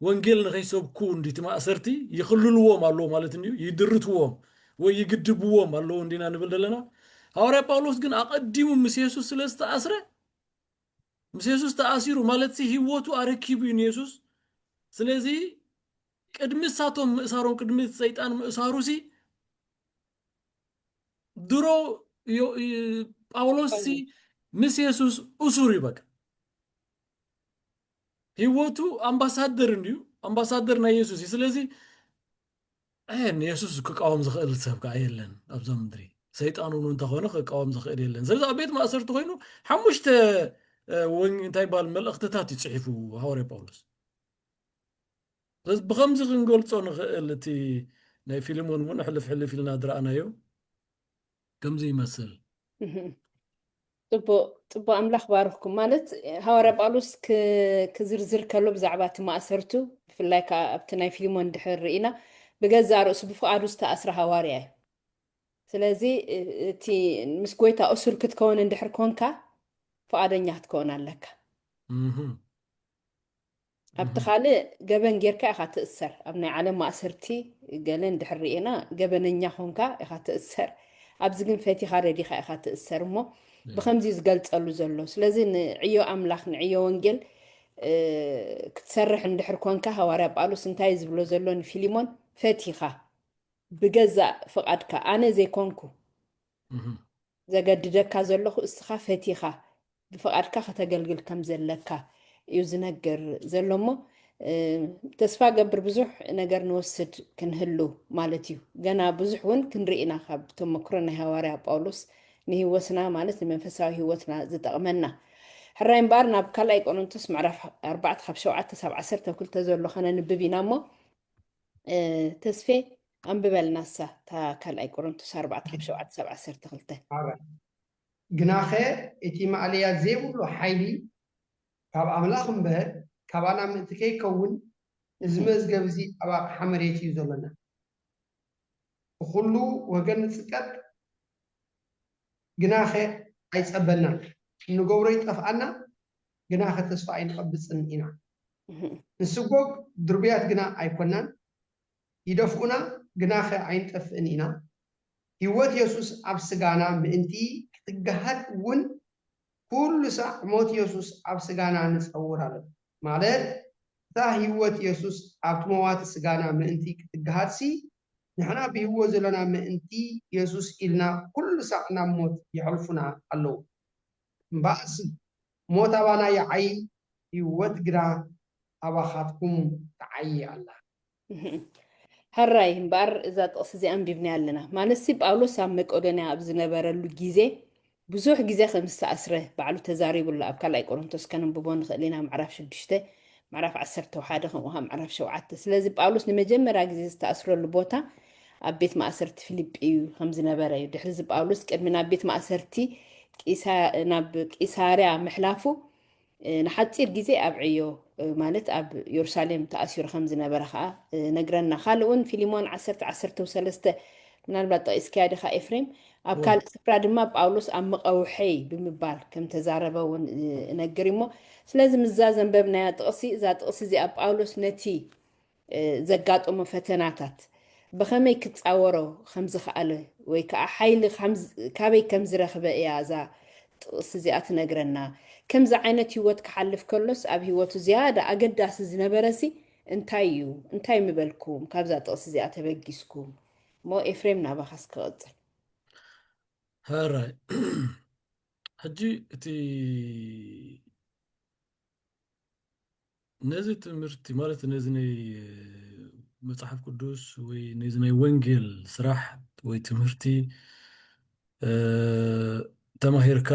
ወንጌል ንኸይሰብኩ እንዲቲ ማእሰርቲ ይኽልልዎም ኣለዎ ማለት እንድዩ። ይድርትዎም ወይ ይግድብዎም ኣለዎ እንዲና ንብል ዘለና። ሃዋርያ ጳውሎስ ግን ኣቐዲሙ ምስ የሱስ ስለ ዝተኣስረ ምስ የሱስ ተኣሲሩ ማለት ሲ ህይወቱ ኣረኪቡ እዩ ንየሱስ። ስለዚ ቅድሚ እሳቶም ምእሳሮም ቅድሚ ሰይጣን ምእሳሩ ሲ ድሮ ጳውሎስ ሲ ምስ የሱስ እሱር እዩ በቃ። ህይወቱ ኣምባሳደር እንድዩ ኣምባሳደር ናይ የሱስ እዩ። ስለዚ ንየሱስ ክቃወም ዝኽእል ሰብ ከዓ የለን ኣብዛ ምድሪ። ሰይጣን እውን እንተኾነ ክቃወም ዝኽእል የለን። ስለዚ ኣብ ቤት ማእሰርቲ ኮይኑ ሓሙሽተ እንታይ ይበሃል መልእኽትታት እዩ ፅሒፉ ሃዋርያ ጳውሎስ። ስለዚ ብኸምዚ ክንገልፆ ንኽእል እቲ ናይ ፊልሞን እውን ሕልፍ ሕልፍ ኢልና ዝረኣናዮ ከምዚ ይመስል። ጽቡቅ ጽቡቅ ኣምላኽ ባርኽኩም። ማለት ሃዋርያ ጳውሎስ ክዝርዝር ከሎ ብዛዕባ እቲ ማእሰርቱ ብፍላይ ከዓ ኣብቲ ናይ ፊልሞን ድሕር ርኢና ብገዛእ ርእሱ ብፍቓዱ ዝተኣስረ ሃዋርያ እዩ። ስለዚ እቲ ምስ ጎይታ እሱር ክትከውን እንድሕር ኮንካ ፍቓደኛ ክትከውን ኣለካ። ኣብቲ ካልእ ገበን ጌርካ ኢኻ ትእሰር። ኣብ ናይ ዓለም ማእሰርቲ ገለ እንድሕር ርኢና ገበነኛ ኾንካ ኢኻ ትእሰር። ኣብዚ ግን ፈቲኻ ረዲኻ ኢኻ ትእሰር እሞ ብኸምዚ እዩ ዝገልጸሉ ዘሎ። ስለዚ ንዕዮ ኣምላኽ ንዕዮ ወንጌል ክትሰርሕ እንድሕር ኮንካ ሃዋርያ ጳውሎስ እንታይ እዩ ዝብሎ ዘሎ ንፊሊሞን? ፈቲኻ ብገዛእ ፍቓድካ ኣነ ዘይኮንኩ ዘገድደካ ዘለኹ እስኻ ፈቲኻ ብፍቓድካ ከተገልግል ከም ዘለካ እዩ ዝነግር ዘሎ እሞ ተስፋ ገብር ብዙሕ ነገር ንወስድ ክንህሉ ማለት እዩ። ገና ብዙሕ እውን ክንርኢ ኢና ካብ ተመክሮ ናይ ሃዋርያ ጳውሎስ ንህይወትና ማለት ንመንፈሳዊ ህይወትና ዝጠቕመና። ሕራይ እምበኣር ናብ ካልኣይ ቆሮንቶስ ምዕራፍ ኣርባዕተ ካብ ሸውዓተ ሳብ ዓሰርተ ክልተ ዘሎ ከነንብብ ኢና እሞ ተስፌ ኣንብበልና እሳ እታ ካልኣይ ቆሮንቶስ ኣርባዕተ ካብ ሸውዓተ ክሳብ ዓሰርተ ክልተ። ግናኸ እቲ ማእለያ ዘይብሉ ሓይሊ ካብ ኣምላኽ እምበር ካባና ምእንቲ ከይከውን፣ እዚ መዝገብ እዚ ኣብ ኣቕሓ መሬት እዩ ዘሎና። ብኹሉ ወገን ንጽቀጥ፣ ግናኸ ኣይጸበናን። እንገብሮ ይጠፍኣና፣ ግናኸ ተስፋ ኣይንቐብጽን ኢና። ንስጎግ ድርቡያት ግና ኣይኮናን፣ ይደፍኡና፣ ግናኸ ኣይንጠፍእን ኢና። ህይወት የሱስ ኣብ ስጋና ምእንቲ ክትገሃድ እውን ኩሉ ሳዕ ሞት የሱስ ኣብ ስጋና ንጸውር ኣለና። ማለት እታ ህይወት የሱስ ኣብቲ መዋቲ ስጋና ምእንቲ ክትገሃድሲ፣ ንሕና ብህይወት ዘለና ምእንቲ የሱስ ኢልና ኩሉ ሳዕ ናብ ሞት የሕልፉና ኣለዉ። እምበኣርሲ ሞት ኣባና ይዓዪ፣ ህይወት ግና ኣባኻትኩም ትዓዪ ኣላ። ሕራይ እምበኣር እዛ ጥቕሲ እዚኣ ኣንቢብናያ ኣለና። ማለትሲ ጳውሎስ ኣብ መቄዶንያ ኣብ ዝነበረሉ ግዜ ብዙሕ ግዜ ከም ዝተኣስረ ባዕሉ ተዛሪቡ ኣሎ። ኣብ ካልኣይ ቆሮንቶስ ከነንብቦ ንኽእል ኢና፣ ምዕራፍ ሽዱሽተ፣ ምዕራፍ ዓሰርተ ሓደ፣ ከምኡ ከዓ ምዕራፍ ሸውዓተ። ስለዚ ጳውሎስ ንመጀመርያ ግዜ ዝተኣስረሉ ቦታ ኣብ ቤት ማእሰርቲ ፊልጲ እዩ ከም ዝነበረ እዩ። ድሕሪ እዚ ጳውሎስ ቅድሚ ናብ ቤት ማእሰርቲ ቂሳ- ናብ ቂሳርያ ምሕላፉ ንሓፂር ግዜ ኣብ ዕዮ ማለት ኣብ የሩሳሌም ተኣሲሩ ከም ዝነበረ ከዓ ነግረና። ካልእ እውን ፊሊሞን ዓሰርተ ዓሰርተ ሰለስተ ምናልባት ጠቂስካያ ዲኻ ኤፍሬም? ኣብ ካልእ ስፍራ ድማ ጳውሎስ ኣብ መቐውሐይ ብምባል ከም ተዛረበ እውን እነግር እሞ፣ ስለዚ ምዛ ዘንበብናያ ጥቕሲ፣ እዛ ጥቕሲ እዚኣ ጳውሎስ ነቲ ዘጋጠሞ ፈተናታት ብኸመይ ክጻወሮ ከም ዝኸኣለ ወይ ከዓ ሓይሊ ካበይ ከም ዝረኽበ እያ እዛ ጥቕሲ እዚኣ ትነግረና። ከምዚ ዓይነት ህይወት ክሓልፍ ከሎስ ኣብ ህይወቱ ዝያዳ ኣገዳሲ ዝነበረሲ እንታይ እዩ? እንታይ ምበልኩም ካብዛ ጥቕሲ እዚኣ ተበጊስኩም? እሞ ኤፍሬም ናባኻስ ክቕጽል። ሕራይ ሕጂ እቲ ነዚ ትምህርቲ ማለት ነዚ ናይ መጽሓፍ ቅዱስ ወይ ነዚ ናይ ወንጌል ስራሕ ወይ ትምህርቲ ተማሂርካ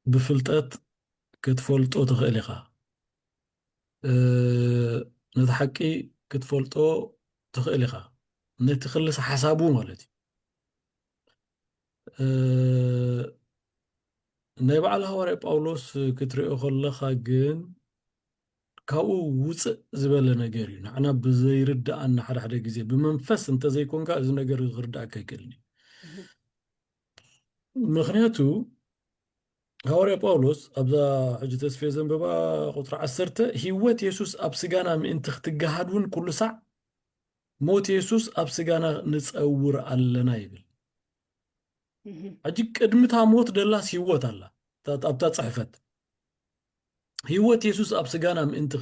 ብፍልጠት ክትፈልጦ ትኽእል ኢኻ። ነቲ ሓቂ ክትፈልጦ ትኽእል ኢኻ። ነቲ ክልስ ሓሳቡ ማለት እዩ። ናይ በዓል ሃዋርያ ጳውሎስ ክትሪኦ ከለኻ ግን ካብኡ ውፅእ ዝበለ ነገር እዩ። ንዓና ብዘይርድኣና ሓደ ሓደ ግዜ ብመንፈስ እንተዘይኮንካ እዚ ነገር ክርድኣካ ኣይክእልን እዩ። ምክንያቱ ሃዋርያ ጳውሎስ ኣብዛ ሕጂ ተስፌ ዘንበባ ቁፅሪ ዓሰርተ ህይወት የሱስ ኣብ ስጋና ምእንቲ ክትገሃድ እውን ኩሉ ሳዕ ሞት የሱስ ኣብ ስጋና ንፀውር ኣለና ይብል። ሕጂ ቅድሚታ ሞት ደላስ ህይወት ኣላ ኣብታ ፅሕፈት። ህይወት የሱስ ኣብ ስጋና ምእንቲ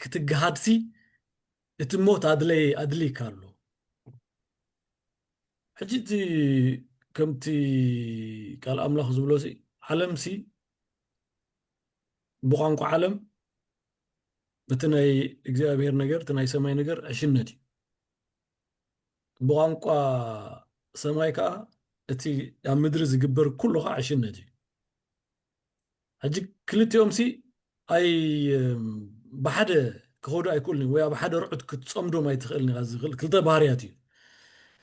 ክትገሃድሲ እቲ ሞት ኣድለየ ኣድልይካ ኣሎ። ሕጂ እቲ ከምቲ ቃል ኣምላኽ ዝብሎ ዓለምሲ ብቋንቋ ዓለም እቲ ናይ እግዚኣብሔር ነገር እቲ ናይ ሰማይ ነገር ዕሽነት እዩ። ብቋንቋ ሰማይ ከዓ እቲ ኣብ ምድሪ ዝግበር ኩሉ ከዓ ዕሽነት እዩ። ሕጂ ክልቲኦም ሲ ኣይ ብሓደ ክኸዱ ኣይክእሉን ወይ ኣብ ሓደ ርዑት ክትፀምዶም ኣይትኽእልን ኢኻ። ክልተ ባህርያት እዩ።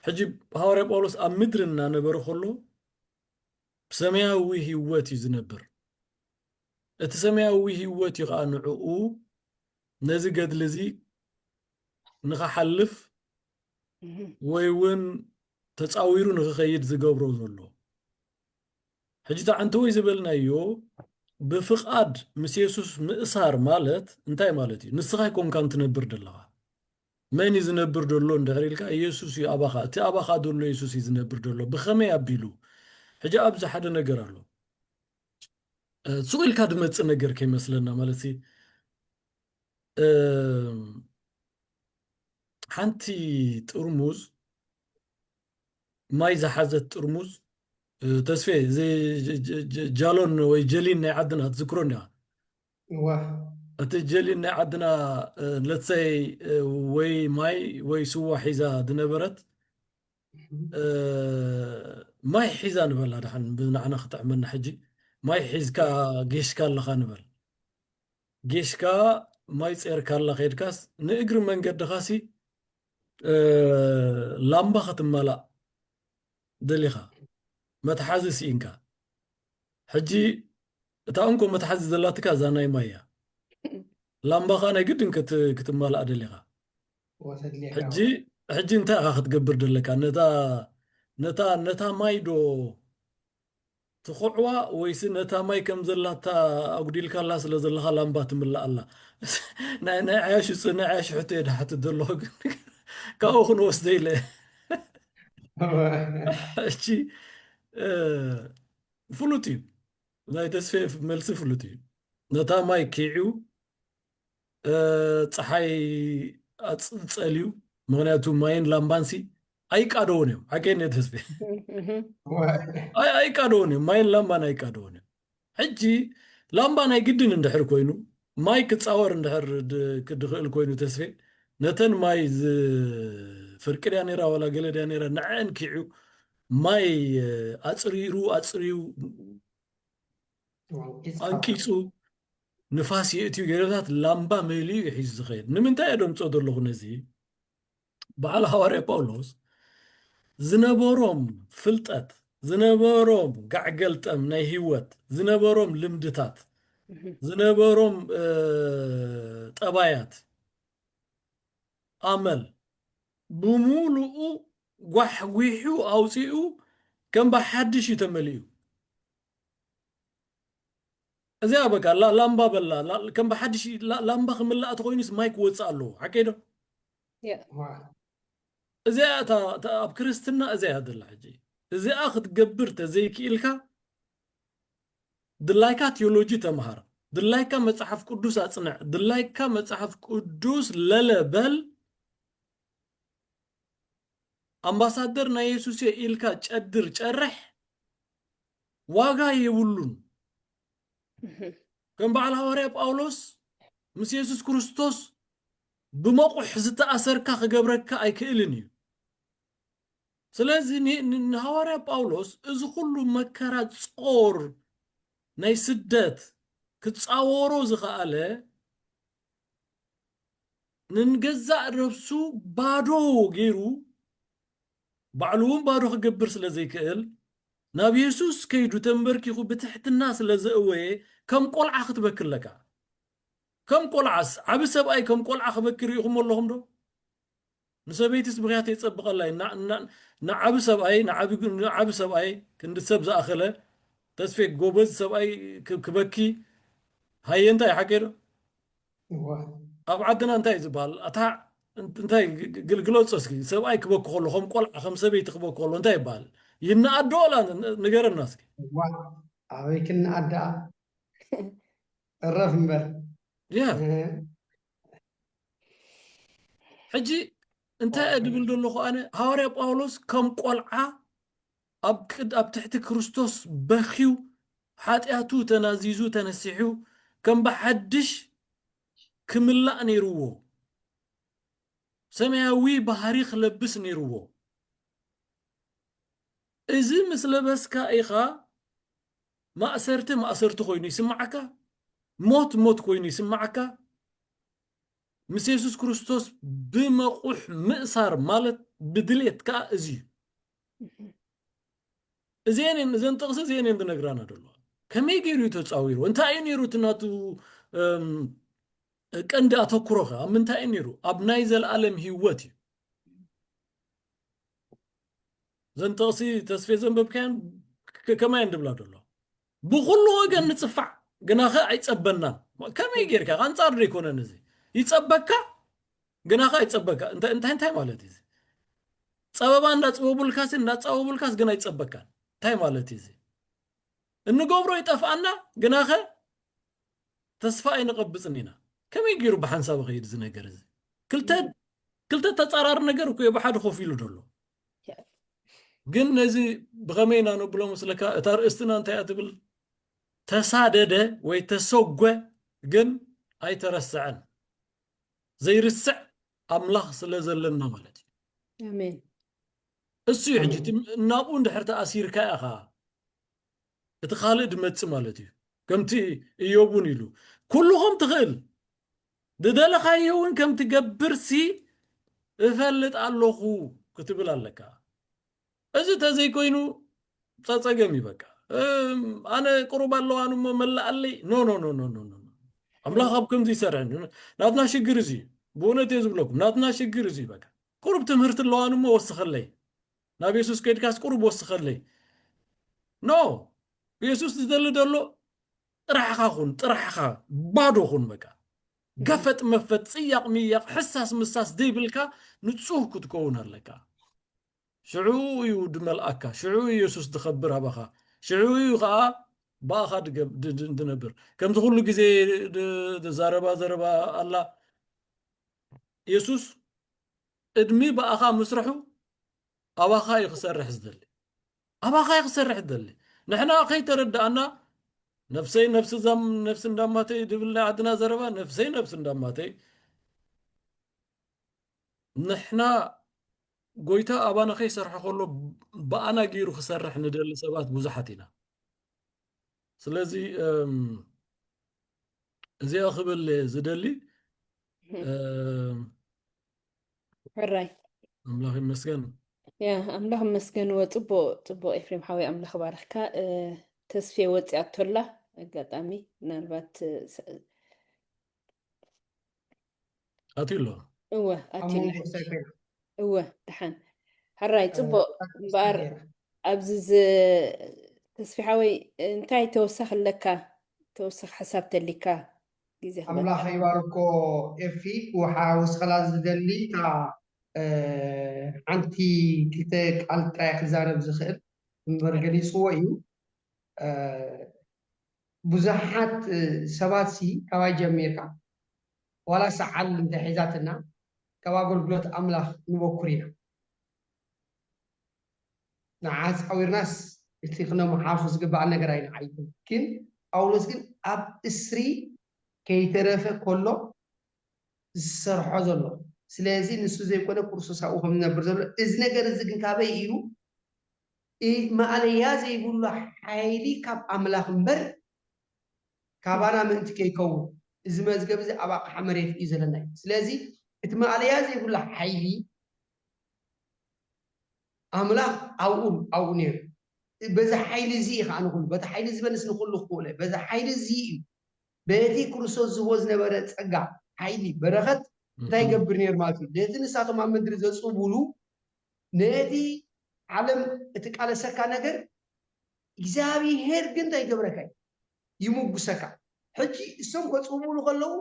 ሕጂ ሃዋርያ ጳውሎስ ኣብ ምድሪ እናነበረ ከሎ ብሰማያዊ ህይወት እዩ ዝነብር። እቲ ሰማያዊ ህይወት እዩ ከዓ ንዕኡ ነዚ ገድሊ እዚ ንኸሓልፍ ወይ እውን ተፃዊሩ ንኽኸይድ ዝገብሮ ዘሎ። ሕጂ ተዓንተወይ ዝበልናዮ ብፍቓድ ምስ የሱስ ምእሳር ማለት እንታይ ማለት እዩ? ንስኻ ኣይኮንካን ትነብር ዘለኻ። መን እዩ ዝነብር ዘሎ እንድሕር ኢልካ፣ የሱስ እዩ ኣባኻ። እቲ ኣባኻ ዘሎ የሱስ እዩ ዝነብር ዘሎ። ብኸመይ ኣቢሉ? ሕጂ ኣብዚ ሓደ ነገር ኣሎ። ሱቕ ኢልካ ድመፅእ ነገር ከይመስለና ማለት ሓንቲ ጥርሙዝ ማይ ዝሓዘት ጥርሙዝ ተስፌ ጃሎን ወይ ጀሊን ናይ ዓድና ትዝክሮ እንዲኻ? እቲ ጀሊን ናይ ዓድና ለትሰይ ወይ ማይ ወይ ስዋ ሒዛ ዝነበረት ማይ ሒዛ ንበላ ድሓን ብናዕና ክጥዕመና ሕጂ ማይ ሒዝካ ጌሽካ ኣለኻ ንበል። ጌሽካ ማይ ጼርካ ኣላ ከይድካስ ንእግሪ መንገድኻሲ እ፣ ላምባ ክትመላእ ደሊኻ፣ መትሓዚ ስኢንካ። ሕጂ እታ እንኮ መትሓዚ ዘላትካ እዛ ናይ ማይ እያ። ላምባኻ ናይ ግድን ክት-፣ ክትመላእ ደሊኻ። ወተድሊኻ ሕጂ፣ ሕጂ እንታይ ኢኻ ክትገብር ደለካ? ነታ፣ ነታ፣ ነታ ማይ ዶ ትኹዕዋ ወይስ ነታ ማይ ከም ዘላታ ኣጉዲልካላ ስለ ዘለኻ ላምባ ትምላእ ኣላ? ናይ፣ ናይ ዓያሹ ጽ-፣ ናይ ዓያሹ ሕቶ እየ ድሓትት ዘለኹ፣ ግን ካብኡ ክንወስዶ ኢለ። እሺ፣ እ፣ ፍሉጥ እዩ። ናይ ተስፌ መልሲ ፍሉጥ እዩ። ነታ ማይ ኪዕዩ፣ እ፣ ጸሓይ ኣጽ-፣ ጸልዩ፣ ምኽንያቱ ማይን ላምባንሲ ኣይቃደውን እዮም። ሓቀይ ነህ ተስፌ? እህ፣ እህ። ኣይ-፣ ኣይቃደውን እዮም። ማይን ላምባን ኣይቃደውን እዮም። ሕጂ ላምባ ናይ ግድን እንድሕር ኮይኑ፣ ማይ ክጻወር እንድሕር ድ-፣ ክድኽእል ኮይኑ ተስፌ፣ ነተን ማይ ዝ-፣ ፍርቂ ድያ ነይራ ዋላ ገለ ድያ ነይራ፣ ንዐን ኪዑ ማይ፣ እ፣ ኣጽሪሩ፣ ኣጽሪዩ፣ ዋው፣ it's አንቂጹ፣ ንፋስ የእትዩ ገይረታት ላምባ መሊኡ እዩ ሒዙ ዝኸይድ። ንምንታይ እየ ደምጾ ዘለኹ ነዚ? በዓል ሃዋርያ ጳውሎስ ዝነበሮም ፍልጠት፣ ዝነበሮም ጋዕገልጠም ናይ ህይወት፣ ዝነበሮም ልምድታት፣ እህ። ዝነበሮም፣ እ፣ ጠባያት፣ ኣመል ብምሉኡ ጓሕጒሑ ኣውፂኡ ከም ብሓድሽ እዩ ተመሊኡ። እዚኣ በቃ ላ-፣ ላምባ በላ፣ ላ-፣ ከም ብሓድሽ ላ-፣ ላምባ ክምላእ ተኾይኑስ ማይ ክወፅእ ኣለዎ። ሓቀይ ዶ? ያ። ዋ። እዚኣ እታ፣ እታ ኣብ ክርስትና እዚኣ እያ ዘላ ሕጂ። እዚኣ ክትገብር ተዘይክኢልካ ድላይካ ቴዎሎጂ ተምሃር፣ ድላይካ መጽሓፍ ቅዱስ ኣጽንዕ፣ ድላይካ መጽሓፍ ቅዱስ ለለ በል፣ ኣምባሳደር ናይ የሱስ እየ ኢልካ ጨድር ጨርሕ፣ ዋጋ የብሉን። እህ። ከም በዓል ሃዋርያ ጳውሎስ ምስ የሱስ ክርስቶስ ብመቑሕ ዝተኣሰርካ ክገብረካ ኣይክእልን እዩ። ስለዚ ን-፣ ን-፣ ንሃዋርያ ጳውሎስ እዚ ኩሉ መከራ፣ ጾር፣ ናይ ስደት ክጻወሮ ዝኸኣለ፣ ንገዛእ ነብሱ ባዶ ገይሩ፣ ባዕሉ እውን ባዶ ክገብር ስለ ዘይክእል፣ ናብ የሱስ ከይዱ ተንበርኪኹ ብትሕትና ስለ ዘእወየ፣ ከም ቆልዓ ክትበኪ ኣለካ። ከም ቆልዓስ፣ ዓቢ ሰብኣይ ከም ቆልዓ ክበኪ ርኢኹም ኣለኹም ዶ? ንሰበይትስ ብኽያት የጸብቐላ እዩ። ና-፣ ና-፣ ንዓቢ ሰብኣይ፣ ንዓቢ ግ-፣ ንዓቢ ሰብኣይ፣ ክንዲ ሰብ ዝኣኸለ፣ ተስፌ ጎበዝ ሰብኣይ ክ-፣ ክበኪ፣ ሃየ እንታይ ሓቂ ዶ? እዋ። ኣብ ዓድና እንታይ እዩ ዝበሃል? ኣታ፣ እን-፣ እንታይ ግ-፣ ግ-፣ ግለጾ እስኪ፣ ሰብኣይ ክበኪ ከሎ፣ ከም ቆልዓ፣ ከም ሰበይቲ ክበኪ ከሎ እንታይ ይበሃል? ይነኣዶ ወላ ን-፣ ንገረና እስኪ። እዋ፣ ኣበይ ክንኣዳ? እረፍ እምበር። ያ። እህ። ሕጂ እንታይ እየ ድብል ዘለኹ ኣነ? ሃዋርያ ጳውሎስ ከም ቆልዓ ኣብ ቅድ-፣ ኣብ ትሕቲ ክርስቶስ በኽዩ፣ ሓጢኣቱ ተናዚዙ ተነሲሑ፣ ከም ብሓድሽ ክምላእ ነይርዎ። ሰማያዊ ባህሪ ክለብስ ነይርዎ። እዚ ምስ ለበስካ ኢኻ ማእሰርቲ ማእሰርቲ ኮይኑ ይስምዓካ፣ ሞት ሞት ኮይኑ ይስምዓካ። ምስ የሱስ ክርስቶስ ብመቑሕ ምእሳር ማለት ብድሌት ከኣ እዚ እዩ። እዚኤን እየን፣ እዘን ጥቕሲ እዚኤን እየን ዝነግራና ዘለዋ። ከመይ ገይሩ እዩ ተጻዊሩ? እንታይ እዩ ነይሩ እቲ ናቱ፣ እም፣ ቀንዲ ኣተኩሮኸ ኣብ ምንታይ እዩ ነይሩ? ኣብ ናይ ዘለኣለም ህይወት እዩ። እዘን ጥቕሲ ተስፌ ዘንበብካየን ከ-፣ ከማይ እንድብላ ደሎ። ብኹሉ ወገን ንጽፋዕ፣ ግናኸ ኣይጸበናን። ከመይ ጌርካ? ኣንጻር ዶ ኣይኮነን እዚ? ይጸበካ፣ ግናኸ ኣይጸበካ። እንታይ፣ እንታይ፣ እንታይ ማለት እዩ እዚ? ጸበባ እንዳጸበቡልካስ፣ እንዳጸበቡልካስ ግን ኣይጸበካን። እንታይ ማለት እዩ እዚ? እንገብሮ ይጠፍኣና፣ ግናኸ ተስፋ ኣይንቐብጽን ኢና። ከመይ ገይሩ ብሓንሳብ ይኸይድ እዚ ነገር እዚ? ክልተ፣ ክልተ ተጻራሪ ነገር እኮ እዩ ብሓደ ኮፍ ኢሉ ዘሎ። ግን ነዚ ብኸመይ ኢና ነብሎ መስለካ? እታ ርእስትና እንታይ እያ ትብል? ተሳደደ ወይ ተሰጎ ግን ኣይተረስዐን። ዘይርስዕ ኣምላኽ ስለ ዘለና ማለት እዩ። ኣሜን። እሱ እዩ ሕጂ ኣሜን። እቲ ናብኡ እንድሕር ተኣሲርካ ኢኻ እቲ ካልእ ድመጽእ ማለት እዩ። ከምቲ እዮብ እውን ኢሉ፣ "ኩሉ ከም ትኽእል፣ ዝደለኻዮ እውን ከም ትገብርሲ እፈልጥ ኣለኹ ክትብል ኣለካ። እዚ ተዘይኮይኑ ጸጸገም እዩ። በቃ ኣነ ቅሩብ ኣለዋን እሞ መላኣለይ። ኖ ኖ ኖ ኖ ኖ ኖ። ኣምላኽ ኣብ ከምዚ ይሰርሕ። ናትና ሽግር እዚ፣ ብእውነት እየ ዝብለኩም፣ ናትና ሽግር እዚ። በቃ ቅሩብ ትምህርቲ ኣለዋን እሞ ወስኸለይ፣ ናብ የሱስ ከድካስ ቅሩብ ወስኸለይ። ኖ፣ የሱስ ዝደሊ ደሎ ጥራሕኻ ኩን፣ ጥራሕኻ ባዶ ኩን። በቃ ገፈጥ መፈጥ፣ ጽያቕ ምያቕ፣ ሕሳስ ምሳስ ዘይብልካ ንጹህ ክትከውን ኣለካ። ሽዑ እዩ ድመልኣካ፣ ሽዑ እዩ የሱስ ድኸብር ኣባኻ፣ ሽዑ እዩ ኸዓ ብኣኻ ድነብር። ከምዚ ኩሉ ግዜ ድዛረባ ዘረባ ኣላ። የሱስ ቅድሚ ብኣኻ ምስርሑ ኣባኻ እዩ ክሰርሕ ዝደሊ። ኣባኻ እዩ ክሰርሕ ዝደሊ። ንሕና ከይተረዳእና ነፍሰይ ነፍሲ ዛም ነፍሲ እንዳማተይ ድብል ናይ ዓድና ዘረባ፣ ነፍሰይ ነፍሲ እንዳማተይ። ንሕና ጎይታ ኣባና ከይሰርሐ ከሎ ብኣና ገይሩ ክሰርሕ ንደሊ ሰባት ብዙሓት ኢና። ስለዚ እዚኣ ክብል ዝደሊ። ሕራይ ኣምላኽ ይመስገን። ያ ኣምላኽ ይመስገን። ወ ጽቡቕ ጽቡቕ ኤፍሬም ሓወይ ኣምላኽ ባርኽካ። ተስፌ ወፂኣቶላ ኣጋጣሚ ምናልባት ኣትዩ ኣሎ። እወ ኣብ መንጎ ኣትዩላ። ሳይኮ ኢና። እወ ደሓን ሕራይ ጽቡቕ እምበኣር ኣብዚ ዝ- ተስፊ ሓወይ እንታይ ተወሳኺ ኣለካ? ተወሳኺ ሓሳብ ተሊካ ግዜ ክበካ። ኣምላኽ ይባርኮ ኤፊ። ውሓ ውስኸላ ዝደሊ እታ ሓንቲ ክልተ ቃል ጥራይ ክዛረብ ዝኽእል እምበር ገሊፅዎ እዩ። ብዙሓት ሰባት ሲ ካባይ ጀሚርካ ዋላ ሰዓል እንተሒዛትና ካብ ኣገልግሎት ኣምላኽ ንበኩር ኢና። ንዓ ፃዊርናስ እቲ ክነመሓፉ ዝግባእ ነገር ኣይንዓይን። ግን ጳውሎስ ግን ኣብ እስሪ ከይተረፈ ከሎ ዝሰርሖ ዘሎ። ስለዚ ንሱ ዘይኮነ ክርስቶስ ኣብኡ ከም ዝነብር ዘሎ። እዚ ነገር እዚ ግን ካበይ እዩ? ማእለያ ዘይብሉ ሓይሊ ካብ ኣምላኽ እምበር ካባና ምእንቲ ከይከውን። እዚ መዝገብ እዚ ኣብ ኣቕሓ መሬት እዩ ዘለና እዩ። ስለዚ እቲ ማእለያ ዘይብሉ ሓይሊ ኣምላኽ ኣብኡ ኣብኡ ነይሩ። በዚ ሓይሊ እዚ እዩ ከዓ ንኹሉ፣ በቲ ሓይሊ ዝበንስ ንኹሉ ክኽእሎ እዩ። በዚ ሓይሊ እዚ እዩ፣ በቲ ክርስቶስ ዝህቦ ዝነበረ ጸጋ፣ ሓይሊ፣ በረኸት እንታይ ይገብር ነይሩ ማለት እዩ? ነቲ ንሳቶም ኣብ ምድሪ ዘጽውሉ፣ ነቲ ዓለም እትቃለሰካ ነገር እግዚኣብሔር ግን እንታይ ይገብረካ እዩ? ይምጉሰካ። ሕጂ እሶም ከጽውሉ ከለዉ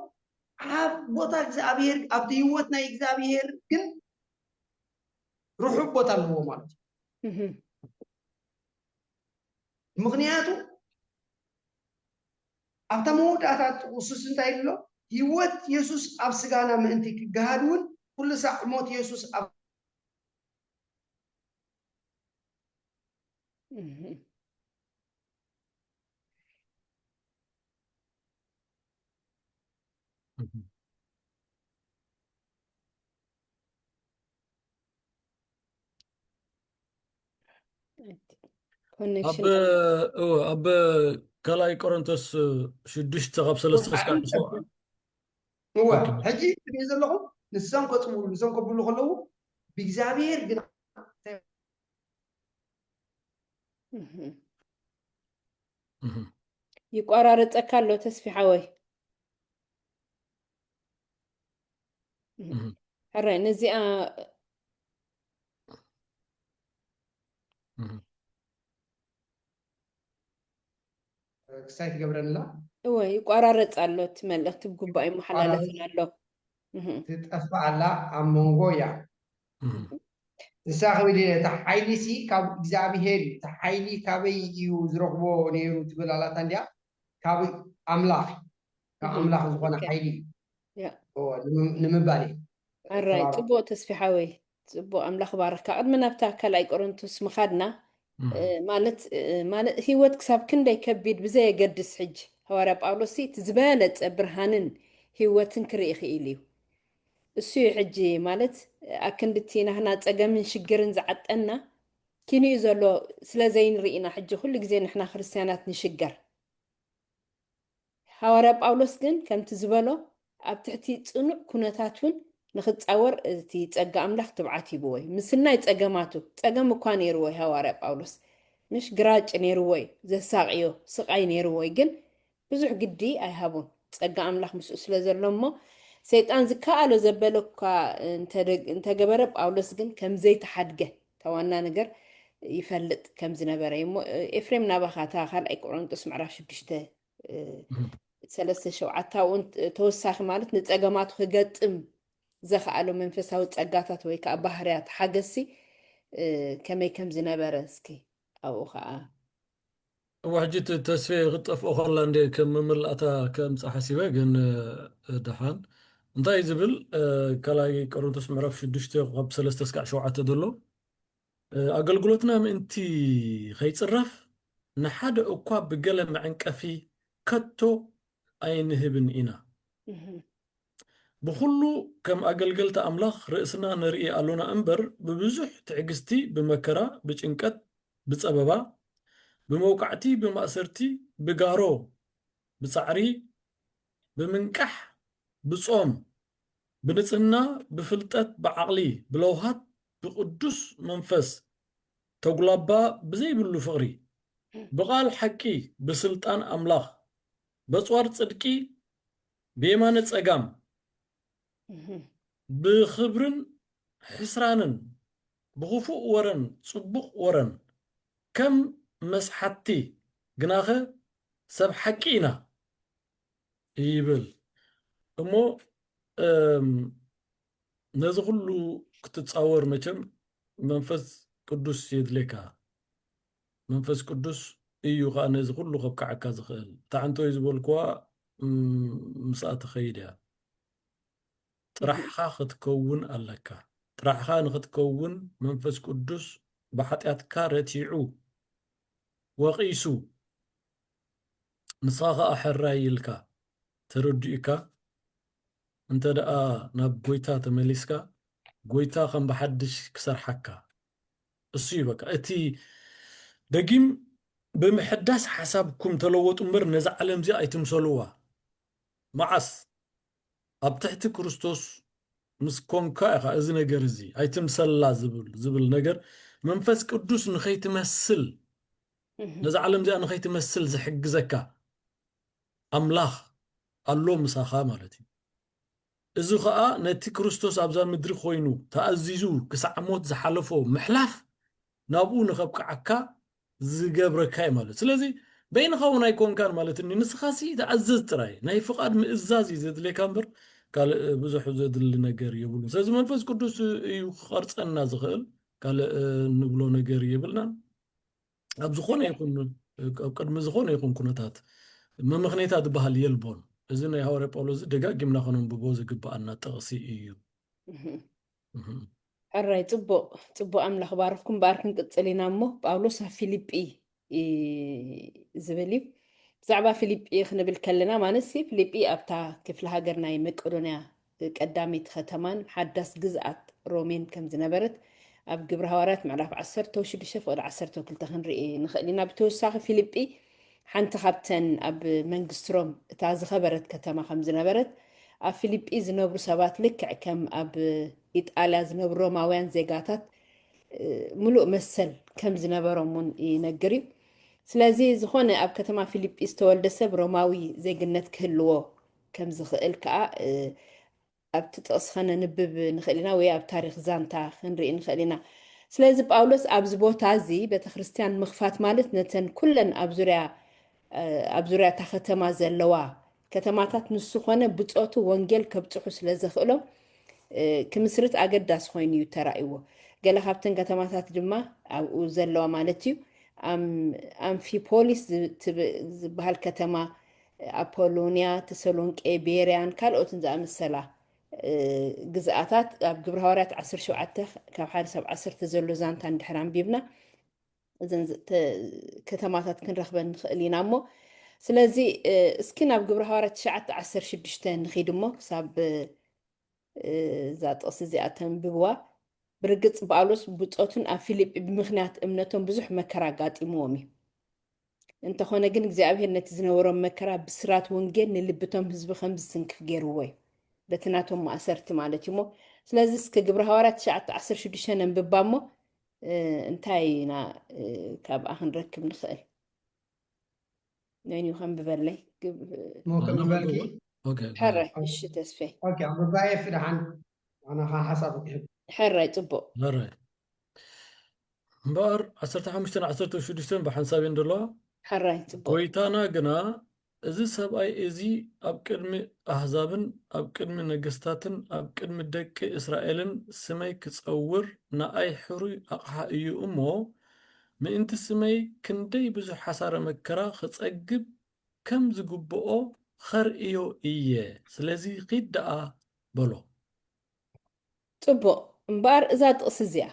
ኣብ ቦታ እግዚኣብሔር ኣብቲ ህይወት ናይ እግዚኣብሔር ግን ርሑቕ ቦታ ኣለዎ ማለት እዩ። ምኽንያቱ ኣብታ መወዳእታ ጥቕሱስ እንታይ ይብሎ? ህይወት የሱስ ኣብ ስጋና ምእንቲ ክገሃድ እውን ኩሉ ሳዕ ሞት የሱስ ኣብ ኣብ ካልኣይ ቆሮንቶስ ሽዱሽተ ካብ ሰለስተ እስካብ እወ ሕጂ ትሪኢ ዘለኹም ንሶም ከፅውሉ ንሶም ከብሉ ከለዉ ብእግዚኣብሔር ግና ይቆራረፀካ ኣሎ ተስፊ ሓወይ። ሕራይ ነዚኣ ክሳይ ትገብረንላ እወ ይቋራረፅ ኣሎ እቲ መልእኽቲ ብግባእ ይመሓላለፍን ኣሎ። ትጠፍእ ኣላ ኣብ መንጎ እያ። ንሳ ክብል እየ፣ እቲ ሓይሊ ሲ ካብ እግዚኣብሄር እዩ። እቲ ሓይሊ ካበይ እዩ ዝረኽቦ ነይሩ ትብል ኣላታ እንዲያ፣ ካብ ኣምላኽ እዩ። ካብ ኣምላኽ ዝኾነ ሓይሊ እዩ ንምባል እዩ። ኣራይ ጽቡቅ ተስፊ ሓወይ ጽቡቅ ኣምላኽ ባርኽካ። ቅድሚ ናብታ ካልኣይ ቆሮንቶስ ምኻድና ማለት ማለት ህይወት ክሳብ ክንደይ ከቢድ ብዘየገድስ ሕጂ ሃዋርያ ጳውሎስ እቲ ዝበለጸ ብርሃንን ህይወትን ክርኢ ክኢሉ እዩ። እሱ እዩ ሕጂ ማለት ኣክንድቲ ናህና ጸገምን ሽግርን ዝዓጠና ኪንኡ ዘሎ ስለ ዘይንርኢ ኢና ሕጂ ኩሉ ግዜ ንሕና ክርስትያናት ንሽገር። ሃዋርያ ጳውሎስ ግን ከምቲ ዝበሎ ኣብ ትሕቲ ጽኑዕ ኩነታት እውን ንኽጻወር እቲ ጸጋ ኣምላኽ ትብዓት ሂብዎ እዩ። ምስናይ ጸገማቱ፣ ጸገም እኳ ነይርዎ እዩ ሃዋርያ ጳውሎስ። ምሽ ግራጭ ነይርዎ እዩ፣ ዘሳቕዮ ስቓይ ነይርዎ እዩ። ግን ብዙሕ ግዲ ኣይሃቡን። ጸጋ ኣምላኽ ምስኡ ስለ ዘሎ እሞ፣ ሰይጣን ዝከኣሎ ዘበለ እኳ እንተደ-፣ እንተገበረ፣ ጳውሎስ ግን ከም ዘይተሓድገ፣ እታ ዋና ነገር ይፈልጥ ከም ዝነበረ እዩ። እሞ፣ ኤፍሬም፣ ናባኻ እታ ካልኣይ ቆሮንጦስ ምዕራፍ ሽዱሽተ፣ እ፣ እም። ሰለስተ ሸውዓተ፣ ኣብኡ ተወሳኺ ማለት ንጸገማቱ ክገጥም ዘኽኣሎ መንፈሳዊ ጸጋታት ወይ ከኣ ባህርያት ሓገዝሲ፣ እ፣ ከመይ ከም ዝነበረ እስኪ ኣብኡ ከኣ። እዋ፣ ሕጂ እቲ ተስፌ ክትጠፍኦ ከላ እንደ ከም መመላእታ ከምጽእ ሓሲበ፣ ግን፣ እ፣ ደሓን። እንታይ እዩ ዝብል፣ እ፣ ካልኣይ ቆሮንቶስ ምዕራፍ ሽዱሽተ ካብ ሰለስተ እስካዕ ሸውዓተ ዘሎ፣ እ፣ ኣገልግሎትና ምእንቲ ኸይጽረፍ ንሓደ እኳ ብገለ መዐንቀፊ ከቶ ኣይንህብን ኢና። እህ። ብኹሉ ከም ኣገልገልቲ ኣምላኽ ርእስና ነርኢ ኣሎና እምበር፣ ብብዙሕ ትዕግስቲ፣ ብመከራ፣ ብጭንቀት፣ ብጸበባ፣ ብመውቃዕቲ፣ ብማእሰርቲ፣ ብጋሮ፣ ብጻዕሪ፣ ብምንቃሕ፣ ብጾም፣ ብንጽህና፣ ብፍልጠት፣ ብዓቕሊ፣ ብለውሃት፣ ብቅዱስ መንፈስ፣ ተጉላባ ብዘይብሉ ፍቕሪ፣ ብቓል ሓቂ፣ ብስልጣን ኣምላኽ፣ በጽዋር ጽድቂ፣ ብየማነ ጸጋም፣ እህ። ብኽብርን ሕስራንን፣ ብኽፉእ ወረን ጽቡቕ ወረን፣ ከም መስሓቲ ግናኸ ሰብ ሓቂ ኢና ይብል። እሞ፣ እም፣ ነዚ ኩሉ ክትጻወር መቸም መንፈስ ቅዱስ የድልየካ። መንፈስ ቅዱስ እዩ ኸኣ ነዚ ኩሉ ከብቅዓካ ዝኽእል። እታ ዓንቶ እዩ ዝበልክዋ፣ እም፣ ምስኣ ትኸይድ እያ። ጥራሕኻ ክትከውን ኣለካ። ጥራሕኻ ንኽትከውን መንፈስ ቅዱስ ብሓጢኣትካ ረቲዑ፣ ወቒሱ፣ ንስኻ ኸኣ ሕራይ ኢልካ፣ ተረዲኡካ፣ እንተ ደኣ ናብ ጐይታ ተመሊስካ፣ ጐይታ ከም ብሓድሽ ክሰርሓካ። እሱ እዩ በቃ። እቲ ደጊም ብምሕዳስ ሓሳብኩም ተለወጡ እምበር ነዛ ዓለም እዚኣ ኣይትምሰልዋ። መዓስ? ኣብ ትሕቲ ክርስቶስ ምስ ኮንካ ኢኻ እዚ ነገር እዚ፣ ኣይትምሰላ ዝብል፣ ዝብል ነገር መንፈስ ቅዱስ ንኸይትመስል፣ እህ። ነዛ ዓለም እዚኣ ንኸይትመስል ዝሕግዘካ ኣምላኽ ኣሎ ምሳኻ ማለት እዩ። እዚ ኸኣ ነቲ ክርስቶስ ኣብዛ ምድሪ ኮይኑ ተኣዚዙ ክሳዕ ሞት ዝሓለፎ ምሕላፍ ናብኡ ንኸብቅዓካ ዝገብረካ እዩ ማለት። ስለዚ በይንኻ እውን ኣይኮንካን ማለት እኒ፣ ንስኻሲ ተኣዘዝ ጥራይ። ናይ ፍቓድ ምእዛዝ እዩ ዘድልየካ እምበር ካልእ ብዙሕ ዘድሊ ነገር የብሉን። ስለዚ መንፈስ ቅዱስ እዩ ክቐርጸና ዝኽእል፣ ካልእ ንብሎ ነገር የብልናን። ኣብ ዝኾነ ይኹን፣ ኣብ ቅድሚ ዝኾነ ይኹን ኩነታት መመኽነይታ ዝበሃል የልቦን። እዚ ናይ ሃዋርያ ጳውሎስ እዚ ደጋጊምና ከነንብቦ ዝግብኣና ጥቕሲ እዩ። እህ። እህ። ሕራይ፣ ጽቡቕ፣ ጽቡቕ። ኣምላኽ ባርኽኩም። እምበኣር ክንቅጽል ኢና እሞ፣ ጳውሎስ ኣብ ፊልጲ እ፣ ዝብል እዩ። ብዛዕባ ፊልጲ ክንብል ከለና፣ ማለትሲ ፊልጲ ኣብታ ክፍለ ሃገር ናይ መቄዶንያ ቀዳመይቲ ከተማን ሓዳስ ግዝኣት ሮሜን ከም ዝነበረት ኣብ ግብሪ ሃዋርያት ምዕራፍ ዓሰርተ ሽዱሽተ ፍቕዲ ዓሰርተ ክልተ ክንርኢ ንኽእል ኢና። ብተወሳኺ ፊልጲ ሓንቲ ካብተን ኣብ መንግስቲ ሮም እታ ዝኸበረት ከተማ ከም ዝነበረት፣ ኣብ ፊልጲ ዝነብሩ ሰባት ልክዕ ከም ኣብ ኢጣልያ ዝነብሩ ሮማውያን ዜጋታት፣ እ፣ ምሉእ መሰል ከም ዝነበሮም እውን ይነግር እዩ። ስለዚ ዝኾነ ኣብ ከተማ ፊልጲ ዝተወልደ ሰብ ሮማዊ ዜግነት ክህልዎ ከም ዝኽእል ከኣ፣ እ፣ ኣብቲ ጥቕሲ ከነንብብ ንኽእል ኢና ወይ ኣብ ታሪኽ ዛንታ ክንርኢ ንኽእል ኢና። ስለዚ ጳውሎስ ኣብዚ ቦታ እዚ ቤተ ክርስቲያን ምኽፋት ማለት ነተን ኩለን ኣብ ዙርያ፣ እ፣ ኣብ ዙርያ እታ ከተማ ዘለዋ ከተማታት ንሱ ኾነ ብጾቱ ወንጌል ከብጽሑ ስለ ዘኽእሎም፣ እ፣ ክምስርት ኣገዳሲ ኮይኑ እዩ ተራእይዎ። ገለ ካብተን ከተማታት ድማ ኣብኡ ዘለዋ ማለት እዩ። ኣም-፣ ኣምፊፖሊስ ዝ-፣ ትብ-፣ ዝበሃል ከተማ፣ ኣፖሎንያ፣ ተሰሎንቄ፣ ቤርያን ካልኦትን ዝኣመሰላ፣ እ፣ ግዝኣታት ኣብ ግብረ ሃዋርያት ዓሰርተ ሸውዓተ ካብ ሓደ ሳብ ዓሰርተ ዘሎ ዛንታ እንድሕር ኣንቢብና፣ እዘን ዝ-፣ ተ-፣ ከተማታት ክንረኽበን ንኽእል ኢና እሞ፣ ስለዚ፣ እ፣ እስኪ ናብ ግብረ ሃዋርያት ትሽዓተ ዓሰርተ ሽዱሽተ ንኺድ እሞ፣ ክሳብ፣ እ፣ እዛ ጥቕሲ እዚኣ ተንብብዋ። ብርግጽ ጳውሎስ ብጾቱን ኣብ ፊልጲ ብምኽንያት እምነቶም ብዙሕ መከራ ኣጋጢምዎም እዩ። እንተኾነ ግን እግዚኣብሔር ነቲ ዝነበሮም መከራ ብስራት ወንጌል ንልብቶም ህዝቢ ከም ዝስንክፍ ገይርዎ እዩ። በቲ ናቶም ማእሰርቲ ማለት እዩ። እሞ ስለዚ እስከ ግብረ ሃዋርያት ትሽዓተ ዓሰርተ ሽዱሽተ ነንብባ እሞ እንታይ ኢና ካብኣ ክንረክብ ንኽእል? ነይኑ ከንብበለይ። ሞክር ንበልኪ። ሕራይ። እሺ ተስፌ። ኦኬ፣ ኣንብባየ ፍድሓን ኣናኻ ሓሳብ ይህብ። ሕራይ፣ ፅቡቅ። ሕራይ። እምበኣር ዓሰርተ ሓሙሽተን ዓሰርተ ሽዱሽተን ብሓንሳብ እየን ዘለዋ። ሕራይ፣ ፅቡቅ። ጎይታና ግና፣ እዚ ሰብኣይ እዚ ኣብ ቅድሚ ኣህዛብን ኣብ ቅድሚ ነገስታትን ኣብ ቅድሚ ደቂ እስራኤልን ስመይ ክጸውር ንኣይ ሕሩይ ኣቕሓ እዩ እሞ፣ ምእንቲ ስመይ ክንደይ ብዙሕ ሓሳረ መከራ ክጸግብ ከም ዝግብኦ ኸርእዮ እየ። ስለዚ ኺድ ደኣ በሎ። ጽቡቕ። እምበኣር እዛ ጥቕሲ እዚኣ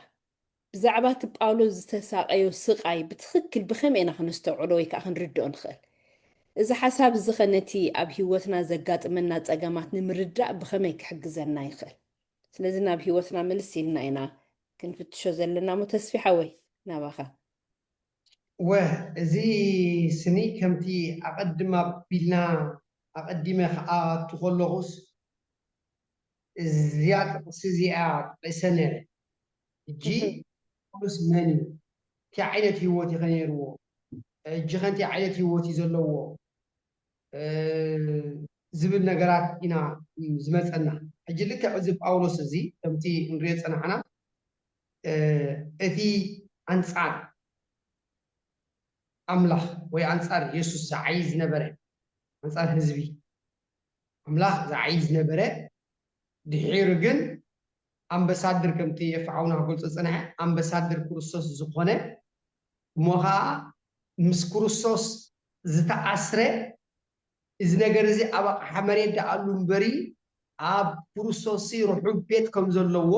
ብዛዕባ እቲ ጳውሎስ ዝተሳቐዮ ስቓይ ብትኽክል ብኸመይ ኢና ክነስተውዕሎ ወይ ከኣ ክንርድኦ ንኽእል? እዚ ሓሳብ እዚ ኸ ነቲ ኣብ ህይወትና ዘጋጥመና ጸገማት ንምርዳእ ብኸመይ ክሕግዘና ይኽእል? ስለዚ ናብ ህይወትና ምልስ ኢልና ኢና ክንፍትሾ ዘለና እሞ ተስፊ ሓወይ ናባኻ። ወ እዚ ስኒ ከምቲ ኣቐድም ኣቢልና ኣቐዲመ ክኣቱ ከለኹስ እዚኣ ጥቕሲ እዚኣ ጠቒሰ ነይረ። ሕጂ ጳውሎስ መን እዩ? እንታይ ዓይነት ህይወት እዩ ከ ነይርዎ? ሕጂ ከ እንታይ ዓይነት ህይወት እዩ ዘለዎ? ዝብል ነገራት ኢና ዝመፀና። ሕጂ ልክዕ እዚ ጳውሎስ እዚ ከምቲ ንሪኦ ፀናሕና እቲ ኣንፃር ኣምላኽ ወይ ኣንፃር የሱስ ዝዓይ ዝነበረ ኣንፃር ህዝቢ ኣምላኽ ዝዓይ ዝነበረ ድሒሩ ግን ኣምበሳድር ከምቲ ኤፍ ሓውና ክገልፆ ዝፀንሐ ኣምበሳድር ክርስቶስ ዝኾነ እሞ ከዓ ምስ ክርስቶስ ዝተኣስረ እዚ ነገር እዚ ኣብ ኣቕሓ መሬት ደኣሉ እምበሪ ኣብ ክርስቶስ ርሑብ ቤት ከም ዘለዎ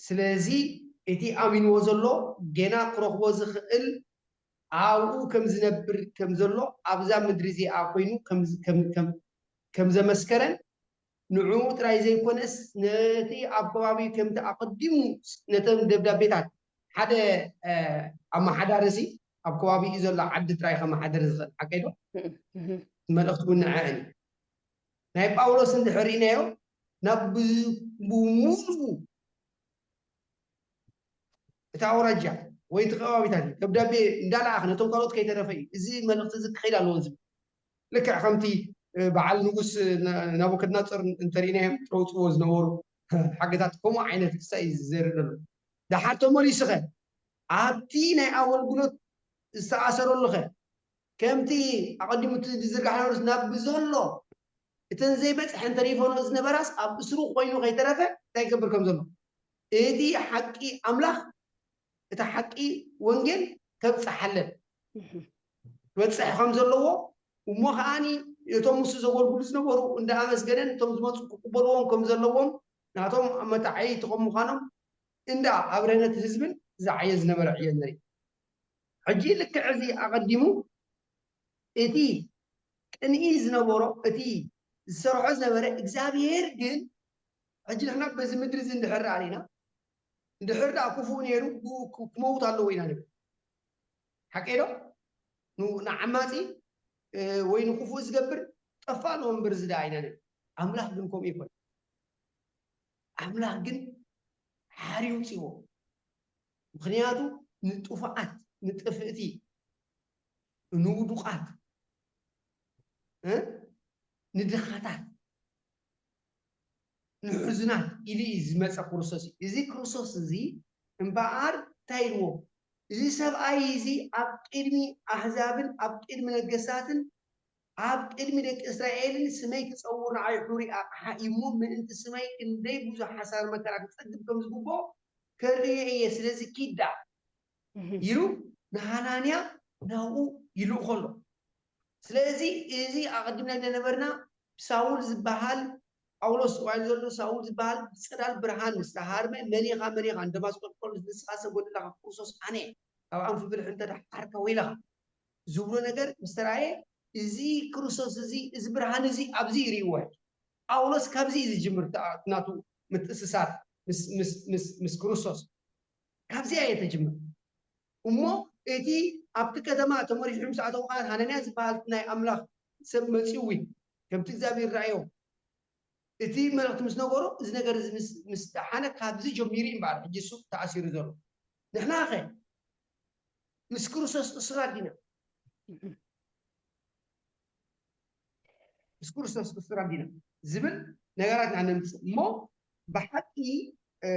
ስለዚ እቲ ኣሚንዎ ዘሎ ጌና ክረኽቦ ዝኽእል ኣብኡ ከም ዝነብር ከም ዘሎ ኣብዛ ምድሪ እዚኣ ኮይኑ ከም ዘመስከረን ንዕኡ ጥራይ ዘይኮነስ ነቲ ኣብ ከባቢኡ ከምቲ ኣቐዲሙ ነቶም ደብዳቤታት ሓደ ኣመሓዳሪ ሲ ኣብ ከባቢኡ ዘሎ ዓዲ ጥራይ ከመሓድር ዝኽእል ሓቀይ ዶ? መልእኽቲ እውን ንዐአን እዩ። ናይ ጳውሎስ እንድሕር ርኢናዮ ናብ ብሙሉ እታ ኣውራጃ ወይ እቲ ከባቢታት እዩ። ደብዳቤ እንዳለኣኸ ነቶም ካልኦት ከይተረፈ እዩ። እዚ መልእኽቲ እዚ ክኸይድ ኣለዎ ዝብል ልክዕ ከምቲ በዓል ንጉስ ናቡከድነፆር እንተርኢናዮም ጥረውፅዎ ዝነበሩ ሓገታት ከምኡ ዓይነት ክሳይ እዩ ዝዘርእ ዘሎ። ደሓር ተመሊሱኸ ኣብቲ ናይ ኣገልግሎት ዝተኣሰረሉኸ ከምቲ ኣቐዲሙ ዝዝርጋሕ ነበርስ ናብ ብዘሎ እተን ዘይበፅሐን ተሪፈንኦ ዝነበራስ ኣብ እስሩ ኮይኑ ከይተረፈ እንታይ ይገብር ከም ዘሎ እቲ ሓቂ ኣምላኽ እታ ሓቂ ወንጌል ከብፅሓለን ክበፅሕ ከም ዘለዎ እሞ ከዓኒ እቶም ምስ ዘገልግሉ ዝነበሩ እንዳኣመስገነን እቶም ዝመፁ ክቅበልዎም ከም ዘለዎም ናቶም መታዓይቲ ከም ምዃኖም እንዳ ኣብረነት ህዝብን ዝዓየ ዝነበረ ዕዮ ንርኢ። ሕጂ ልክዕ እዚ ኣቐዲሙ እቲ ቅንኢ ዝነበሮ እቲ ዝሰርሖ ዝነበረ እግዚኣብሔር ግን ሕጂ ንሕና በዚ ምድሪ እዚ እንድሕር ርኣና እንድሕር ደኣ ክፉእ ነይሩ ክመውት ኣለዎ ኢና ንብል ሓቀይ ዶ ንዓማፂ ወይ ንክፉእ ዝገብር ጠፋ ኣለዎ እምበር እዚ ደኣ ኢና ንብል ኣምላኽ ግን ከምኡ ይኮን ኣምላኽ ግን ሓር ይውፅዎ ምኽንያቱ ንጥፉኣት ንጥፍእቲ ንውዱቃት ንድኻታት ንሕዙናት ኢሉ እዩ ዝመፀ ክርስቶስ እዩ እዚ ክርስቶስ እዚ እምበኣር እንታይ ኢልዎ እዚ ሰብኣይ እዚ ኣብ ቅድሚ ኣህዛብን ኣብ ቅድሚ ነገስታትን ኣብ ቅድሚ ደቂ እስራኤልን ስመይ ክፀውር ንዓይ ሕሩይ ኣቕሓ እዩ እሞ ምእንቲ ስመይ ክንደይ ብዙሕ ሓሳር መከራ ክፀግብ ከም ዝግብኦ ከርእዮ እየ ስለዚ ኪዳ ኢሉ ንሃናንያ ናብኡ ይልእኾ ኣሎ ስለዚ እዚ ኣቐዲምና ዝነበርና ሳውል ዝበሃል ጳውሎስ ተባሂሉ ዘሎ ሳውል ዝበሃል ብፀዳል ብርሃን ዝተሃርመ መን ኢኻ መን ኢኻ ንደማስቆ ጳውሎስ ንስኻ ሰጎድላኻ ክርስቶስ ኣነ ካብ ኣንፊ ብልሒ እንተደሓርካ ወይለኻ ዝብሎ ነገር ምስ ተራእየ እዚ ክርስቶስ እዚ እዚ ብርሃን እዚ ኣብዚ ይርእይዎ ጳውሎስ ካብዚ እዩ ዝጅምር ናቱ ምትእስሳር ምስ ክርስቶስ ካብዚኣ እየ ተጅምር እሞ እቲ ኣብቲ ከተማ ተመሪሑ ምስ ኣተዉ ከዓ ሃነንያ ዝበሃል ናይ ኣምላኽ ሰብ መጺኡ እዩ። ከምቲ እግዚኣብሔር ረኣዮ፣ እቲ መልእኽቲ ምስ ነገሮ፣ እዚ ነገር እዚ ምስ ምስ ደሓነ፣ ካብዚ ጀሚሩ እዩ እምበኣር ሕጂ እሱ ተኣሲሩ ዘሎ። ንሕና ኸ ምስ ክርስቶስ እሱራት ዲና? ምስ ክርስቶስ እሱራት ዲና ዝብል ነገራት ኢና ነምጽእ እሞ፣ ብሓቂ፣ እ፣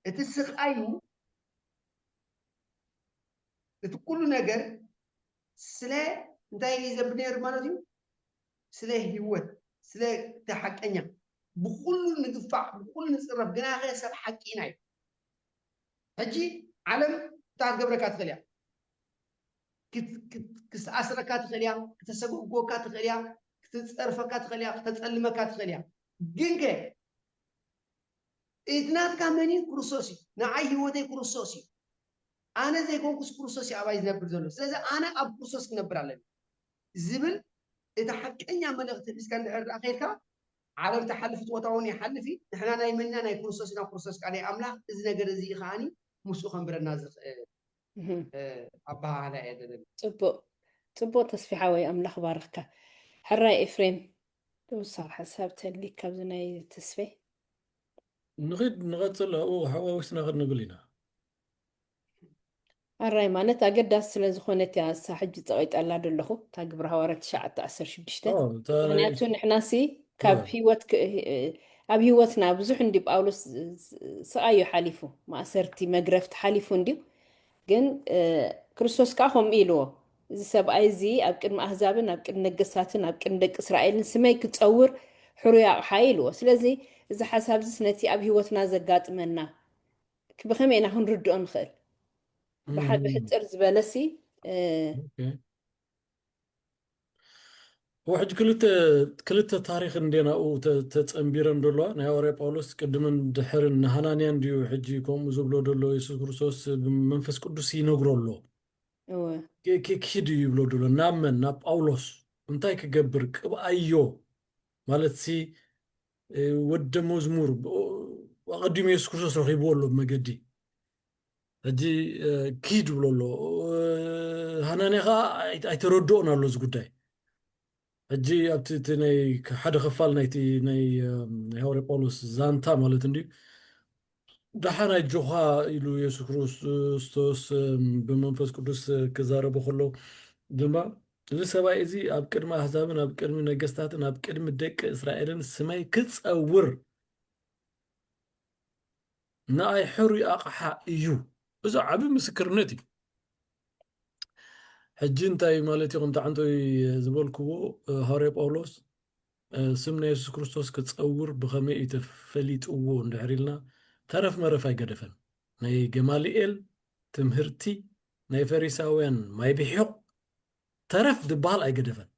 እቲ ስቓዩ፣ እቲ ኩሉ ነገር ስለ እንታይ እዩ ዘብል ነይሩ ማለት እዩ? ስለ ህይወት፣ ስለ እቲ ሓቀኛ። ብኹሉ ንግፋዕ፣ ብኹሉ ንጽረፍ፣ ግናኸ ሰብ ሓቂ ኢና እዩ። ሕጂ ዓለም እንታይ ክትገብረካ ትኽእል እያ? ክት-፣ ክት-፣ ክትኣስረካ ትኽእል እያ፣ ክተሰጉጎካ ትኽእል እያ፣ ክትጸርፈካ ትኽእል እያ፣ ክተጸልመካ ትኽእል እያ። ግንከ እቲ ናትካ መን እዩ? ክርስቶስ እዩ። ንዓይ ህይወተይ ክርስቶስ እዩ። ኣነ ዘይኮንኩስ ክርስቶስ እዩ ኣባይ ዝነብር ዘሎ። ስለዚ ኣነ ኣብ ክርስቶስ ክነብር ኣለኒ ዝብል እቲ ሓቀኛ መልእኽቲ ሒዝካ እንድሕር ደኣ ከይድካ፣ ዓለም ትሓልፍ፣ እቲ ቦታ እውን ይሓልፍ እዩ። ንሕና ናይ መን ኢና? ናይ ክርስቶስ ኢና። ክርስቶስ ከዓ ናይ ኣምላኽ። እዚ ነገር እዚ እዩ ከዓኒ ምስኡ ከንብረና ዝኽእል፣ እህም። እ፣ ኣበሃህላ እየ ዘለኒ። ጽቡቕ፣ ጽቡቕ ተስፊ ሓወይ፣ ኣምላኽ ባርኽካ። ሕራይ ኤፍሬም፣ ተወሳኺ ሓሳብ ተልይክ ካብዚ ናይ ተስፌ? ንኺድ ንቐጽል፣ ኣብኡ ሓዋዊስና ክንብል ኢና። ኣራይ ማለት ኣገዳሲ ስለ ዝኾነት እያ እሳ ሕጂ ጸቒጠላ ደለኹ፣ እታ ግብረ ሃዋርያት ትሽዓተ ዓሰርተ ሽዱሽተ። ኦ፣ እታ ናይ ምኽንያቱ ንሕናሲ ካብ እ። ህይወት ክ-፣ እ፣ ኣብ ህይወትና ብዙሕ እንዲ ጳውሎስ ስ-፣ ስቓይ እዩ ሓሊፉ፣ ማእሰርቲ፣ መግረፍቲ ሓሊፉ እንድዩ። ግን፣ እ፣ ክርስቶስ ከኣ ከምኡ ኢልዎ፣ "እዚ ሰብኣይ እዚ ኣብ ቅድሚ ኣህዛብን ኣብ ቅድሚ ነገስታትን ኣብ ቅድሚ ደቂ እስራኤልን ስመይ ክጸውር ሕሩይ ኣቕሓ" ኢልዎ። ስለዚ እዚ ሓሳብ እዚስ ነቲ ኣብ ህይወትና ዘጋጥመና ብኸመይ ኢና ክንርድኦ ንኽእል? ብሓ-፣ እም። ብሕጽር ዝበለሲ፣ እ፣ ኦኬ። ወሕጂ ክልተ፣ ክልተ ታሪኽ እንዴ ናብኡ ተ-፣ ተጸንቢረን ደለዋ። ናይ ሃዋርያ ጳውሎስ ቅድምን ድሕርን ንሃናንያ እንድዩ ሕጂ ከምኡ ዝብሎ ደሎ የሱስ ክርስቶስ ብመንፈስ ቅዱስ ይነግሮ ኣሎ። እወ። ኪ-፣ ኪ-፣ ኪድ እዩ ይብሎ ደሎ። ናብ መን? ናብ ጳውሎስ። እንታይ ክገብር? ቅብኣዮ። ማለትሲ፣ እ፣ ወደ መዝሙር፣ ብ-፣ ኣቐዲሙ የሱስ ክርስቶስ ረኺብዎ ኣሎ ብመገዲ። ሕጂ፣ እ፣ ኪድ ይብሎ ኣሎ። እ፣ ሃናንያ ኸዓ ኣይ-፣ ኣይተረድኦን ኣሎ እዚ ጉዳይ። ሕጂ ኣብቲ፣ እቲ ናይ ሓደ ክፋል ናይቲ ናይ፣ እ፣ ናይ ሃዋርያ ጳውሎስ ዛንታ ማለት እንድዩ። ደሓን ኣጆኻ ኢሉ የሱስ ክርስቶስ፣ እ፣ ብመንፈስ ቅዱስ ክዛረቦ ከሎ ድማ፣ እዚ ሰብኣይ እዚ ኣብ ቅድሚ ኣህዛብን ኣብ ቅድሚ ነገስታትን ኣብ ቅድሚ ደቂ እስራኤልን ስመይ ክጸውር ንኣይ ሕሩይ ኣቕሓ እዩ። እዚ ዓቢ ምስክርነት እዩ። ሕጂ እንታይ ማለት እዩ? ከምቲ ዓንቶይ ዝበልክዎ፣ ሃዋርያ ጳውሎስ፣ ስም ናይ የሱስ ክርስቶስ ክጸውር ብኸመይ እዩ ተፈሊጥዎ እንድሕር ኢልና፣ ተረፍ መረፍ ኣይገደፈን። ናይ ገማልኤል ትምህርቲ፣ ናይ ፈሪሳውያን ማይ ብሒቕ፣ ተረፍ ዝበሃል ኣይገደፈን።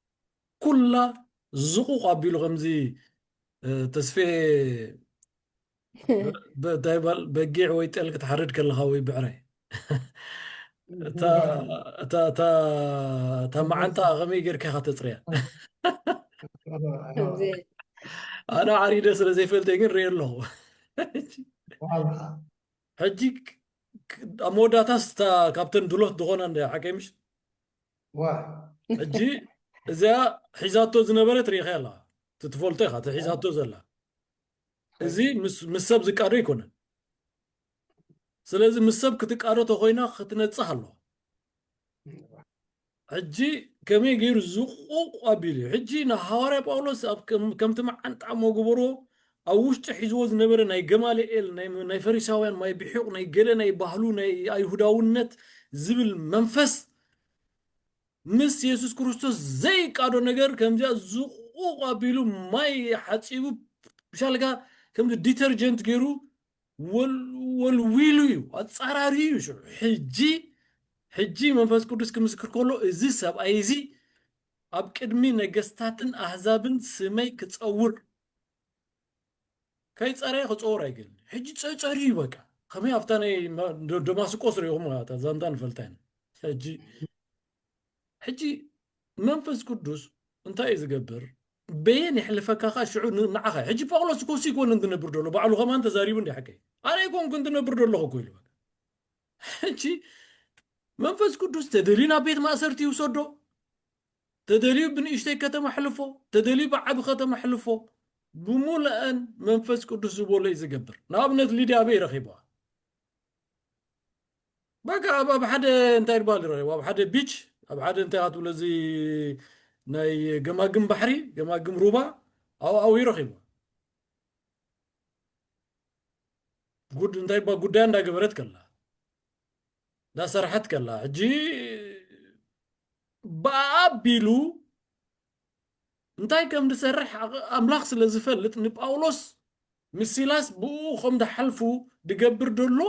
ኩላ ዝቑቕ ኣቢሉ ከምዚ፣ እ፣ ተስፌ ብ-፣ ብ-፣ እንታይ ይበሃል፣ በጊዕ ወይ ጤል ክትሓርድ ከለኻ ወይ ብዕራይ፣ እታ፣ እታ፣ እታ፣ እታ መዓንጣ ከመይ ጌርካ ኢኻ ተጽርያ? ከምዚ ኣነ ዓሪደ ስለ ዘይፈልጥ ግን ርእየ ኣለኹ። ዋላ። ሕጂ ክ-፣ ክ-፣ ኣብ መወዳእታስ እታ ካብተን ድሎት ዝኾና እንደ ሓቀይ ምሽ? ዋ። ሕጂ እዚኣ ሒዛቶ ዝነበረት ርኢኻ ኣለኻ። እቲ ትፈልጦ ኢኻ፣ እቲ ሒዛቶ ዘላ። እዚ ምስ፣ ምስ ሰብ ዝቃዶ ኣይኮነን። ስለዚ ምስ ሰብ ክትቃዶ ተኾይና ክትነጽህ ኣለዋ። ሕጂ ከመይ ገይሩ ዝቑቕ ኣቢሉ እዩ። ሕጂ ንሃዋርያ ጳውሎስ ኣብ ከም-፣ ከምቲ መዓንጣ መግበሮ ኣብ ውሽጡ ሒዝዎ ዝነበረ ናይ ገማልኤል፣ ናይ፣ ናይ ፈሪሳውያን ማይ ብሒቕ፣ ናይ ገለ ናይ ባህሉ፣ ናይ ኣይሁዳውነት ዝብል መንፈስ ምስ የሱስ ክርስቶስ ዘይቃዶ ነገር ከምዚኣ ዝቑቕ ኣቢሉ ማይ ሓጺቡ ብሻልካ ከምዚ ዲተርጀንት ገይሩ ወል-፣ ወልዊሉ እዩ፣ ኣጻራርዩ እዩ። ሽዑ ሕጂ፣ ሕጂ መንፈስ ቅዱስ ክምስክር ከሎ፣ እዚ ሰብኣይ እዚ ኣብ ቅድሚ ነገስታትን ኣህዛብን ስመይ ክጸውር፣ ከይጸረየ ክጸውር ኣይክእልን። ሕጂ ጸ-፣ ጸርዩ እዩ በቃ። ከመይ ኣብታ ናይ ማ-፣ ደ-፣ ደማስቆስ ርኢኹም እታ ዛንታ ንፈልጣ ኢና። ሕጂ፣ ሕጂ መንፈስ ቅዱስ እንታይ እዩ ዝገብር? በየን የሕልፈካ ኸኣ ሽዑ ን-፣ ንዓኻ። ሕጂ ጳውሎስ እኮ እሱ ኣይኮነን ዝነብር ዘሎ፣ ባዕሉ ከማን ተዛሪቡ እንዲ ሓቀይ። ኣነ ኣይኮንኩን ዝነብር ዘለኹ እኮ ኢሉ በቃ። ሕጂ መንፈስ ቅዱስ ተደልዩ ናብ ቤት ማእሰርቲ ይውሰዶ። ተደልዩ ብንእሽተይ ከተማ ሕልፎ፣ ተደልዩ ብዓቢ ከተማ ሕልፎ፣ ብሙሉኣን መንፈስ ቅዱስ ዝበሎ እዩ ዝገብር። ንኣብነት ሊድያ ኣበይ ረኺብዋ? በቃ ኣብ ኣብ ሓደ እንታይ ይባል ረኺብዋ? ኣብ ሓደ ቢች፣ ኣብ ሓደ እንታይ ኣትብሎ እዚ ናይ ገማግም ባሕሪ፣ ገማግም ሩባ፣ ኣብኡ ኣብኡ እዩ ረኺብዋ። ጉድ እንታይ ይባል ጉዳያ እንዳገበረት ከላ እንዳሰርሐት ከላ ሕጂ ብኣ ኣቢሉ እንታይ ከም ዝሰርሕ ኣምላኽ ስለ ዝፈልጥ ንጳውሎስ ምስ ሲላስ ብኡ ከም ዝሓልፉ ዝገብር ዘሎ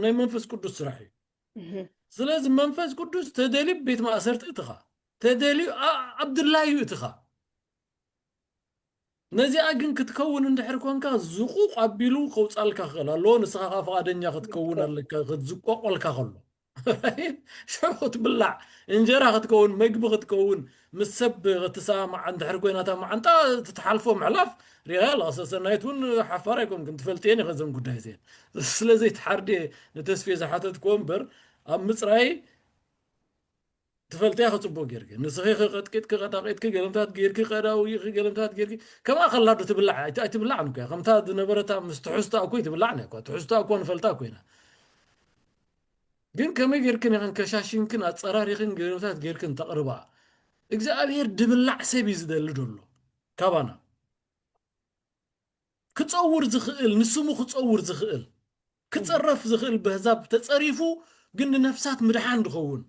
ናይ መንፈስ ቅዱስ ስራሕ እዩ። ስለዚ መንፈስ ቅዱስ ተደልዩ ቤት ማእሰርቲ እትኻ ተደልዩ ኣብ ድላዩ እትኻ ነዚኣ ግን ክትከውን እንድሕር ኮንካ ዝቑቕ ኣቢሉ ከውፃልካ ክኽእል ኣለዎ። ንስኻ ከዓ ፍቓደኛ ክትከውን ኣለካ ክትዝቆቆልካ ከሎ ሽዑ ክትብላዕ እንጀራ ክትከውን መግቢ ክትከውን ምስ ሰብ ክትሰማማዕ እንድሕር ኮይና እታ መዓንጣ ትትሓልፎ ምሕላፍ ሪኣ ኣላ ሰሰናይት እውን ሓፋር ኣይኮንክን ትፈልጥየን ኢኸ ዘን ጉዳይ ዘን ስለ ዘይትሓርድየ ንተስፍየ ዝሓተትክዎ እምበር ኣብ ምፅራይ ትፈልጥያ ክፅቡቅ ጌርኪ ንስኺ ክቀጥቂጥኪ ቀጣቂጥኪ ገለምታት ጌርኪ ቀዳዊ ገለምታት ጌርኪ ከምኣ ከላ ዶ ትብላዕ ኣይትብላዕን እኮ ከምታ ዝነበረታ ምስ ትሕዝታ እኮ ይትብላዕን እኮ ትሕዝታ እኮ ንፈልጣ እኮ ኢና ግን ከመይ ጌርክን ኢኽን ከሻሽንክን ኣፀራሪኽን ገለምታት ጌርክን ተቕርባ እግዚኣብሔር ድብላዕ ሰብ እዩ ዝደሊ ደሎ ካባና ክፀውር ዝኽእል ንስሙ ክፀውር ዝኽእል ክፀረፍ ዝኽእል በህዛብ ተፀሪፉ ግን ንነፍሳት ምድሓን ዝኸውን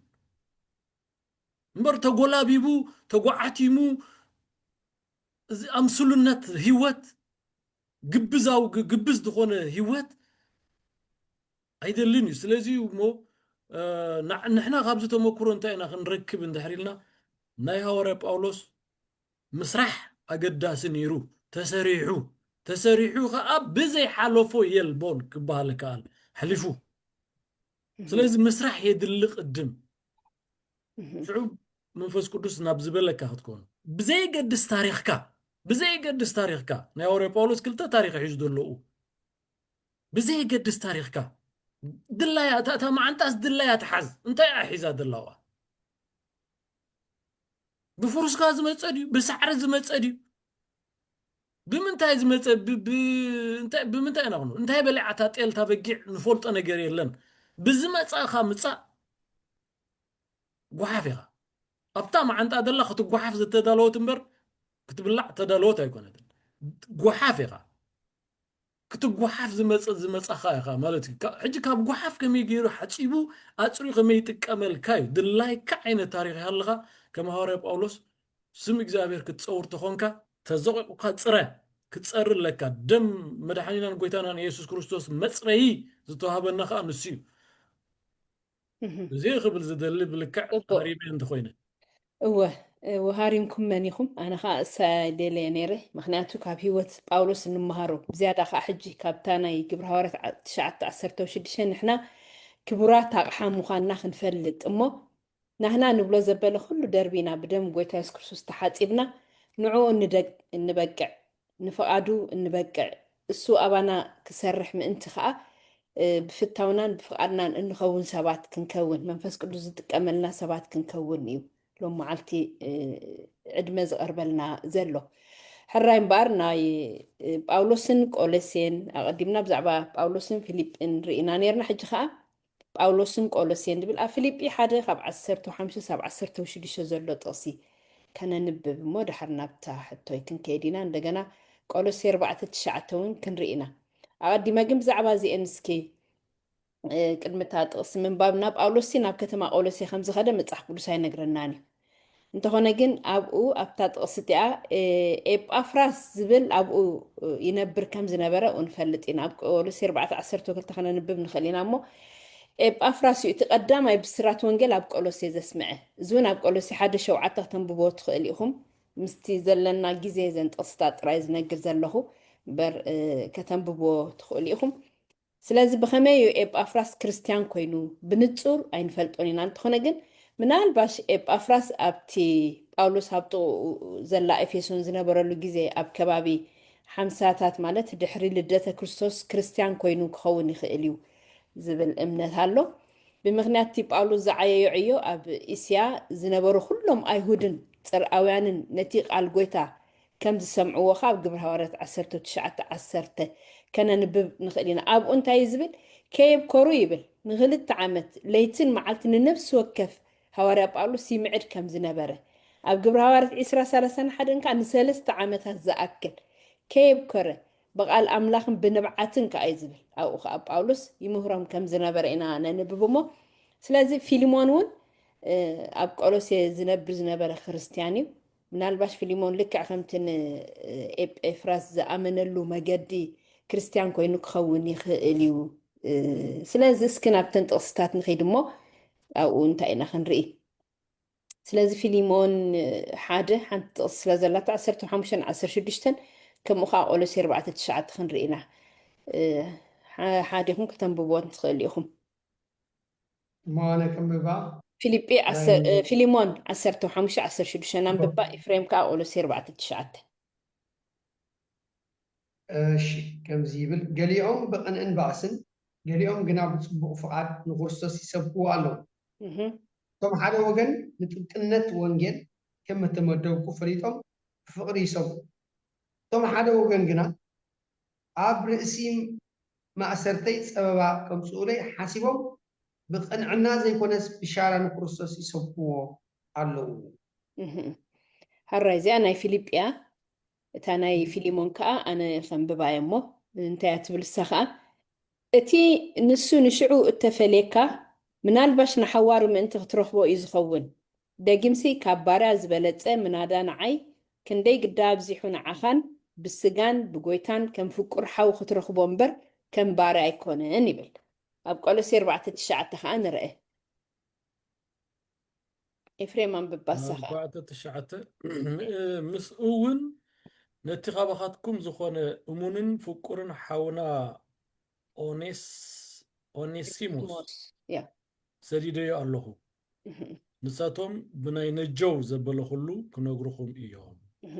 እምበር ተጎላቢቡ ተጓዓቲሙ እዚ ኣምስሉነት ህይወት ግብዛዊ ግብዝ ዝኾነ ህይወት ኣይደልን እዩ ስለዚ እዩ እሞ ንሕና ካብዚ ተመክሮ እንታይ ኢና ክንረክብ እንድሕር ኢልና ናይ ሃዋርያ ጳውሎስ ምስራሕ ኣገዳሲ ነይሩ ተሰሪሑ ተሰሪሑ ከዓ ብዘይ ሓለፎ የልቦን ክበሃል ይከኣል ሕሊፉ ስለዚ ምስራሕ የድሊ ቅድም ሽዑ መንፈስ ቅዱስ ናብ ዝበለካ ክትከውን ብዘይገድስ ታሪኽካ ብዘይገድስ ታሪኽካ ናይ ወረ ጳውሎስ ክልተ ታሪኽ ሒዙ ዘለዉ ብዘይገድስ ታሪኽካ ድላያ እታ መዓንጣስ ድላያ ትሓዝ እንታይ እያ ሒዛ ዘለዋ ብፍሩስካ ዝመፀ ድዩ ብሳዕሪ ዝመፀ ድዩ ብምንታይ ዝመፀ ብምንታይ ኢና ክኑ እንታይ በሊዓ እታ ጤል እታ በጊዕ ንፈልጦ ነገር የለን ብዝመፃእኻ ምፃእ ጓሓፍ ኢኻ ኣብታ መዓንጣ ደላ ክትጓሓፍ ዝተዳለወት እምበር ክትብላዕ ተዳለወት ኣይኮነትን ጓሓፍ ኢኻ ክትጓሓፍ ዝመፀ ዝመፃኻ ኢኻ ማለት እዩ ሕጂ ካብ ጓሓፍ ከመይ ገይሩ ሓፂቡ ኣፅሪ ከመይ ይጥቀመልካ እዩ ድላይካ ዓይነት ታሪክ ይሃለኻ ከም ሃዋርያ ጳውሎስ ስም እግዚኣብሔር ክትፀውር ተኾንካ ተዘቂቑካ ፅረ ክትፀሪ ኣለካ ደም መድሓኒናን ጎይታናን የሱስ ክርስቶስ መፅረዪ ዝተዋሃበና ከዓ ንሱ እዩ እዚ ክብል ዝደሊ ብልክዕ ሃሪመ እንተኮይነ እወ ወሃሪምኩም መን ኢኹም ኣነ ከዓ እሳ ደለየ ነይረ ምክንያቱ ካብ ሂወት ጳውሎስ እንመሃሮ ብዝያዳ ከዓ ሕጂ ካብታ ናይ ግብረ ሃዋርያት ትሽዓተ ዓሰርተ ሽዱሽተ ንሕና ክቡራት ኣቕሓ ምዃንና ክንፈልጥ እሞ ናህና ንብሎ ዘበለ ኩሉ ደርቢና ብደም ጎይታ የሱስ ክርስቶስ ተሓጺብና ንዕኡ ንደግ እንበቅዕ ንፍቓዱ እንበቅዕ እሱ ኣባና ክሰርሕ ምእንቲ ከኣ ብፍታውናን ብፍቓድናን እንኸውን ሰባት ክንከውን መንፈስ ቅዱስ ዝጥቀመልና ሰባት ክንከውን እዩ ሎም መዓልቲ ዕድመ ዝቐርበልና ዘሎ ሕራይ እምበኣር ናይ ጳውሎስን ቆሎሴን ኣቐዲምና ብዛዕባ ጳውሎስን ፊልጲን ርኢና ነርና ሕጂ ከኣ ጳውሎስን ቆሎሴን ዝብል ኣብ ፊልጲ ሓደ ካብ ዓሰርተ ሓሙሽተ ሳብ ዓሰርተ ሽዱሽተ ዘሎ ጥቕሲ ከነንብብ እሞ ድሓር ናብታ ሕቶይ ክንከይድ ኢና እንደገና ቆሎሴ ኣርባዕተ ትሽዓተ እውን ክንርኢ ኢና ኣቐዲመ ግን ብዛዕባ እዚአን እስኪ ቅድሚ እታ ጥቕሲ ምንባብና ጳውሎስሲ ናብ ከተማ ቆሎሴ ከም ዝኸደ መጽሓፍ ቅዱስ ኣይነግረናን እዩ እንተኾነ ግን ኣብኡ ኣብታ ጥቕሲ እቲኣ ኤጳፍራስ ዝብል ኣብኡ ይነብር ከም ዝነበረ ንፈልጥ ኢና ኣብ ቆሎሴ ኣርባዕተ ዓሰርተ ክልተ ከነንብብ ንኽእል ኢና እሞ ኤጳፍራስ እዩ እቲ ቀዳማይ ብስራት ወንጌል ኣብ ቆሎሴ ዘስምዐ እዚ እውን ኣብ ቆሎሴ ሓደ ሸውዓተ ከተንብቦ ትኽእል ኢኹም ምስቲ ዘለና ግዜ ዘን ጥቕስታት ጥራይ ዝነግር ዘለኹ በር ከተንብቦ ትኽእሉ ኢኹም ስለዚ ብኸመይ እዩ ኤጳፍራስ ክርስትያን ኮይኑ ብንጹር ኣይንፈልጦን ኢና እንተኾነ ግን ምናልባሽ ኤጳፍራስ ኣብቲ ጳውሎስ ኣብ ጥቕኡ ዘላ ኤፌሶን ዝነበረሉ ግዜ ኣብ ከባቢ ሓምሳታት ማለት ድሕሪ ልደተ ክርስቶስ ክርስትያን ኮይኑ ክኸውን ይኽእል እዩ ዝብል እምነት ኣሎ ብምኽንያት እቲ ጳውሎስ ዝዓየዮ ዕዮ ኣብ እስያ ዝነበሩ ኩሎም ኣይሁድን ጽርኣውያንን ነቲ ቃል ጎይታ ከም ዝሰምዕዎ ከኣ ኣብ ግብረ ሃዋርያት ዓሰርተ ትሽዓተ ዓሰርተ ከነንብብ ንኽእል ኢና። ኣብኡ እንታይ እዩ ዝብል? ከየብከሩ ይብል። ንኽልተ ዓመት ለይትን መዓልቲ ንነፍሲ ወከፍ ሃዋርያ ጳውሎስ ይምዕድ ከም ዝነበረ፣ ኣብ ግብረ ሃዋርያት ዕስራ ሰላሳን ሓደን ከኣ ንሰለስተ ዓመታት ዝኣክል ከየብከረ ብቓል ኣምላኽን ብንብዓትን ከኣ እዩ ዝብል። ኣብኡ ከኣ ጳውሎስ ይምህሮም ከም ዝነበረ ኢና ነንብብ እሞ፣ ስለዚ ፊልሞን እውን ኣብ ቆሎሴ ዝነብር ዝነበረ ክርስትያን እዩ። ምናልባሽ ፊልሞን ልክዕ ከምቲ ንኤጴፍራስ ዝኣመነሉ መገዲ ክርስትያን ኮይኑ ክኸውን ይኽእል እዩ። ስለዚ እስኪ ናብተን ጥቕስታት ንኸይድ እሞ ኣብኡ እንታይ ኢና ክንርኢ? ስለዚ ፊልሞን ሓደ ሓንቲ ጥቕሲ ስለ ዘላታ ዓሰርተ ሓሙሽተን ዓሰርተ ሽዱሽተን ከምኡ ከዓ ቆሎሴ ኣርባዕተ ትሽዓተ ክንርኢ ኢና። ሓደ ኢኹም ከተንብብዎ ትኽእሉ ኢኹም። እሞ ኣነ ከንብባ። ፊልሞን ዓሰርተ ሓሙሽተ ዓሰርተ ሽዱሽተ ኣንብባ። ኤፍሬም ከዓ ቆሎሴ ኣርባዕተ ትሽዓተ። እሺ፣ ከምዚ ይብል፣ ገሊኦም ብቕንእን ባእስን፣ ገሊኦም ግና ብጽቡቕ ፍቓድ ንክርስቶስ ይሰብክዎ ኣለዉ። እቶም ሓደ ወገን ንጥብቅነት ወንጌል ከም እተመደብኩ ፈሊጦም ብፍቕሪ ይሰብኩ። እቶም ሓደ ወገን ግና ኣብ ርእሲ ማእሰርተይ ጸበባ ከምጽኡለይ ሓሲቦም ብቕንዕና ዘይኮነስ ብሻራ ንክርስቶስ ይሰብክዎ ኣለዉ። ሕራይ እዚኣ ናይ ፊልጵያ እታ ናይ ፊሊሞን ከኣ ኣነ ከንብባ እየ እሞ እንታይ እያ ትብል እሳ ከኣ፣ እቲ ንሱ ንሽዑ እተፈልየካ ምናልባሽ ንሓዋሩ ምእንቲ ክትረኽቦ እዩ ዝኸውን። ደጊምሲ ካብ ባርያ ዝበለጸ ምናዳ ንዓይ ክንደይ ግዳ ኣብዚሑ ንዓኻን ብስጋን ብጎይታን ከም ፍቁር ሓው ክትረኽቦ እምበር ከም ባርያ ኣይኮነን ይብል። ኣብ ቆሎሴ ኣርባዕተ ትሽዓተ ከኣ ንርአ። ኤፍሬም ኣንብባ ንስኻ። ኣርባዕተ ትሽዓተ፣ ምስኡ እውን ነቲ ካባኻትኩም ዝኾነ እሙንን ፍቁርን ሓውና ኦኔስ-፣ ኦኔሲሞስ ኦኔሲሞስ፣ ያ። ሰዲደዮ ኣለኹ። እህ። ንሳቶም ብናይ ነጀው ዘበለኹሉ ክነግሩኹም እዮም። እህ።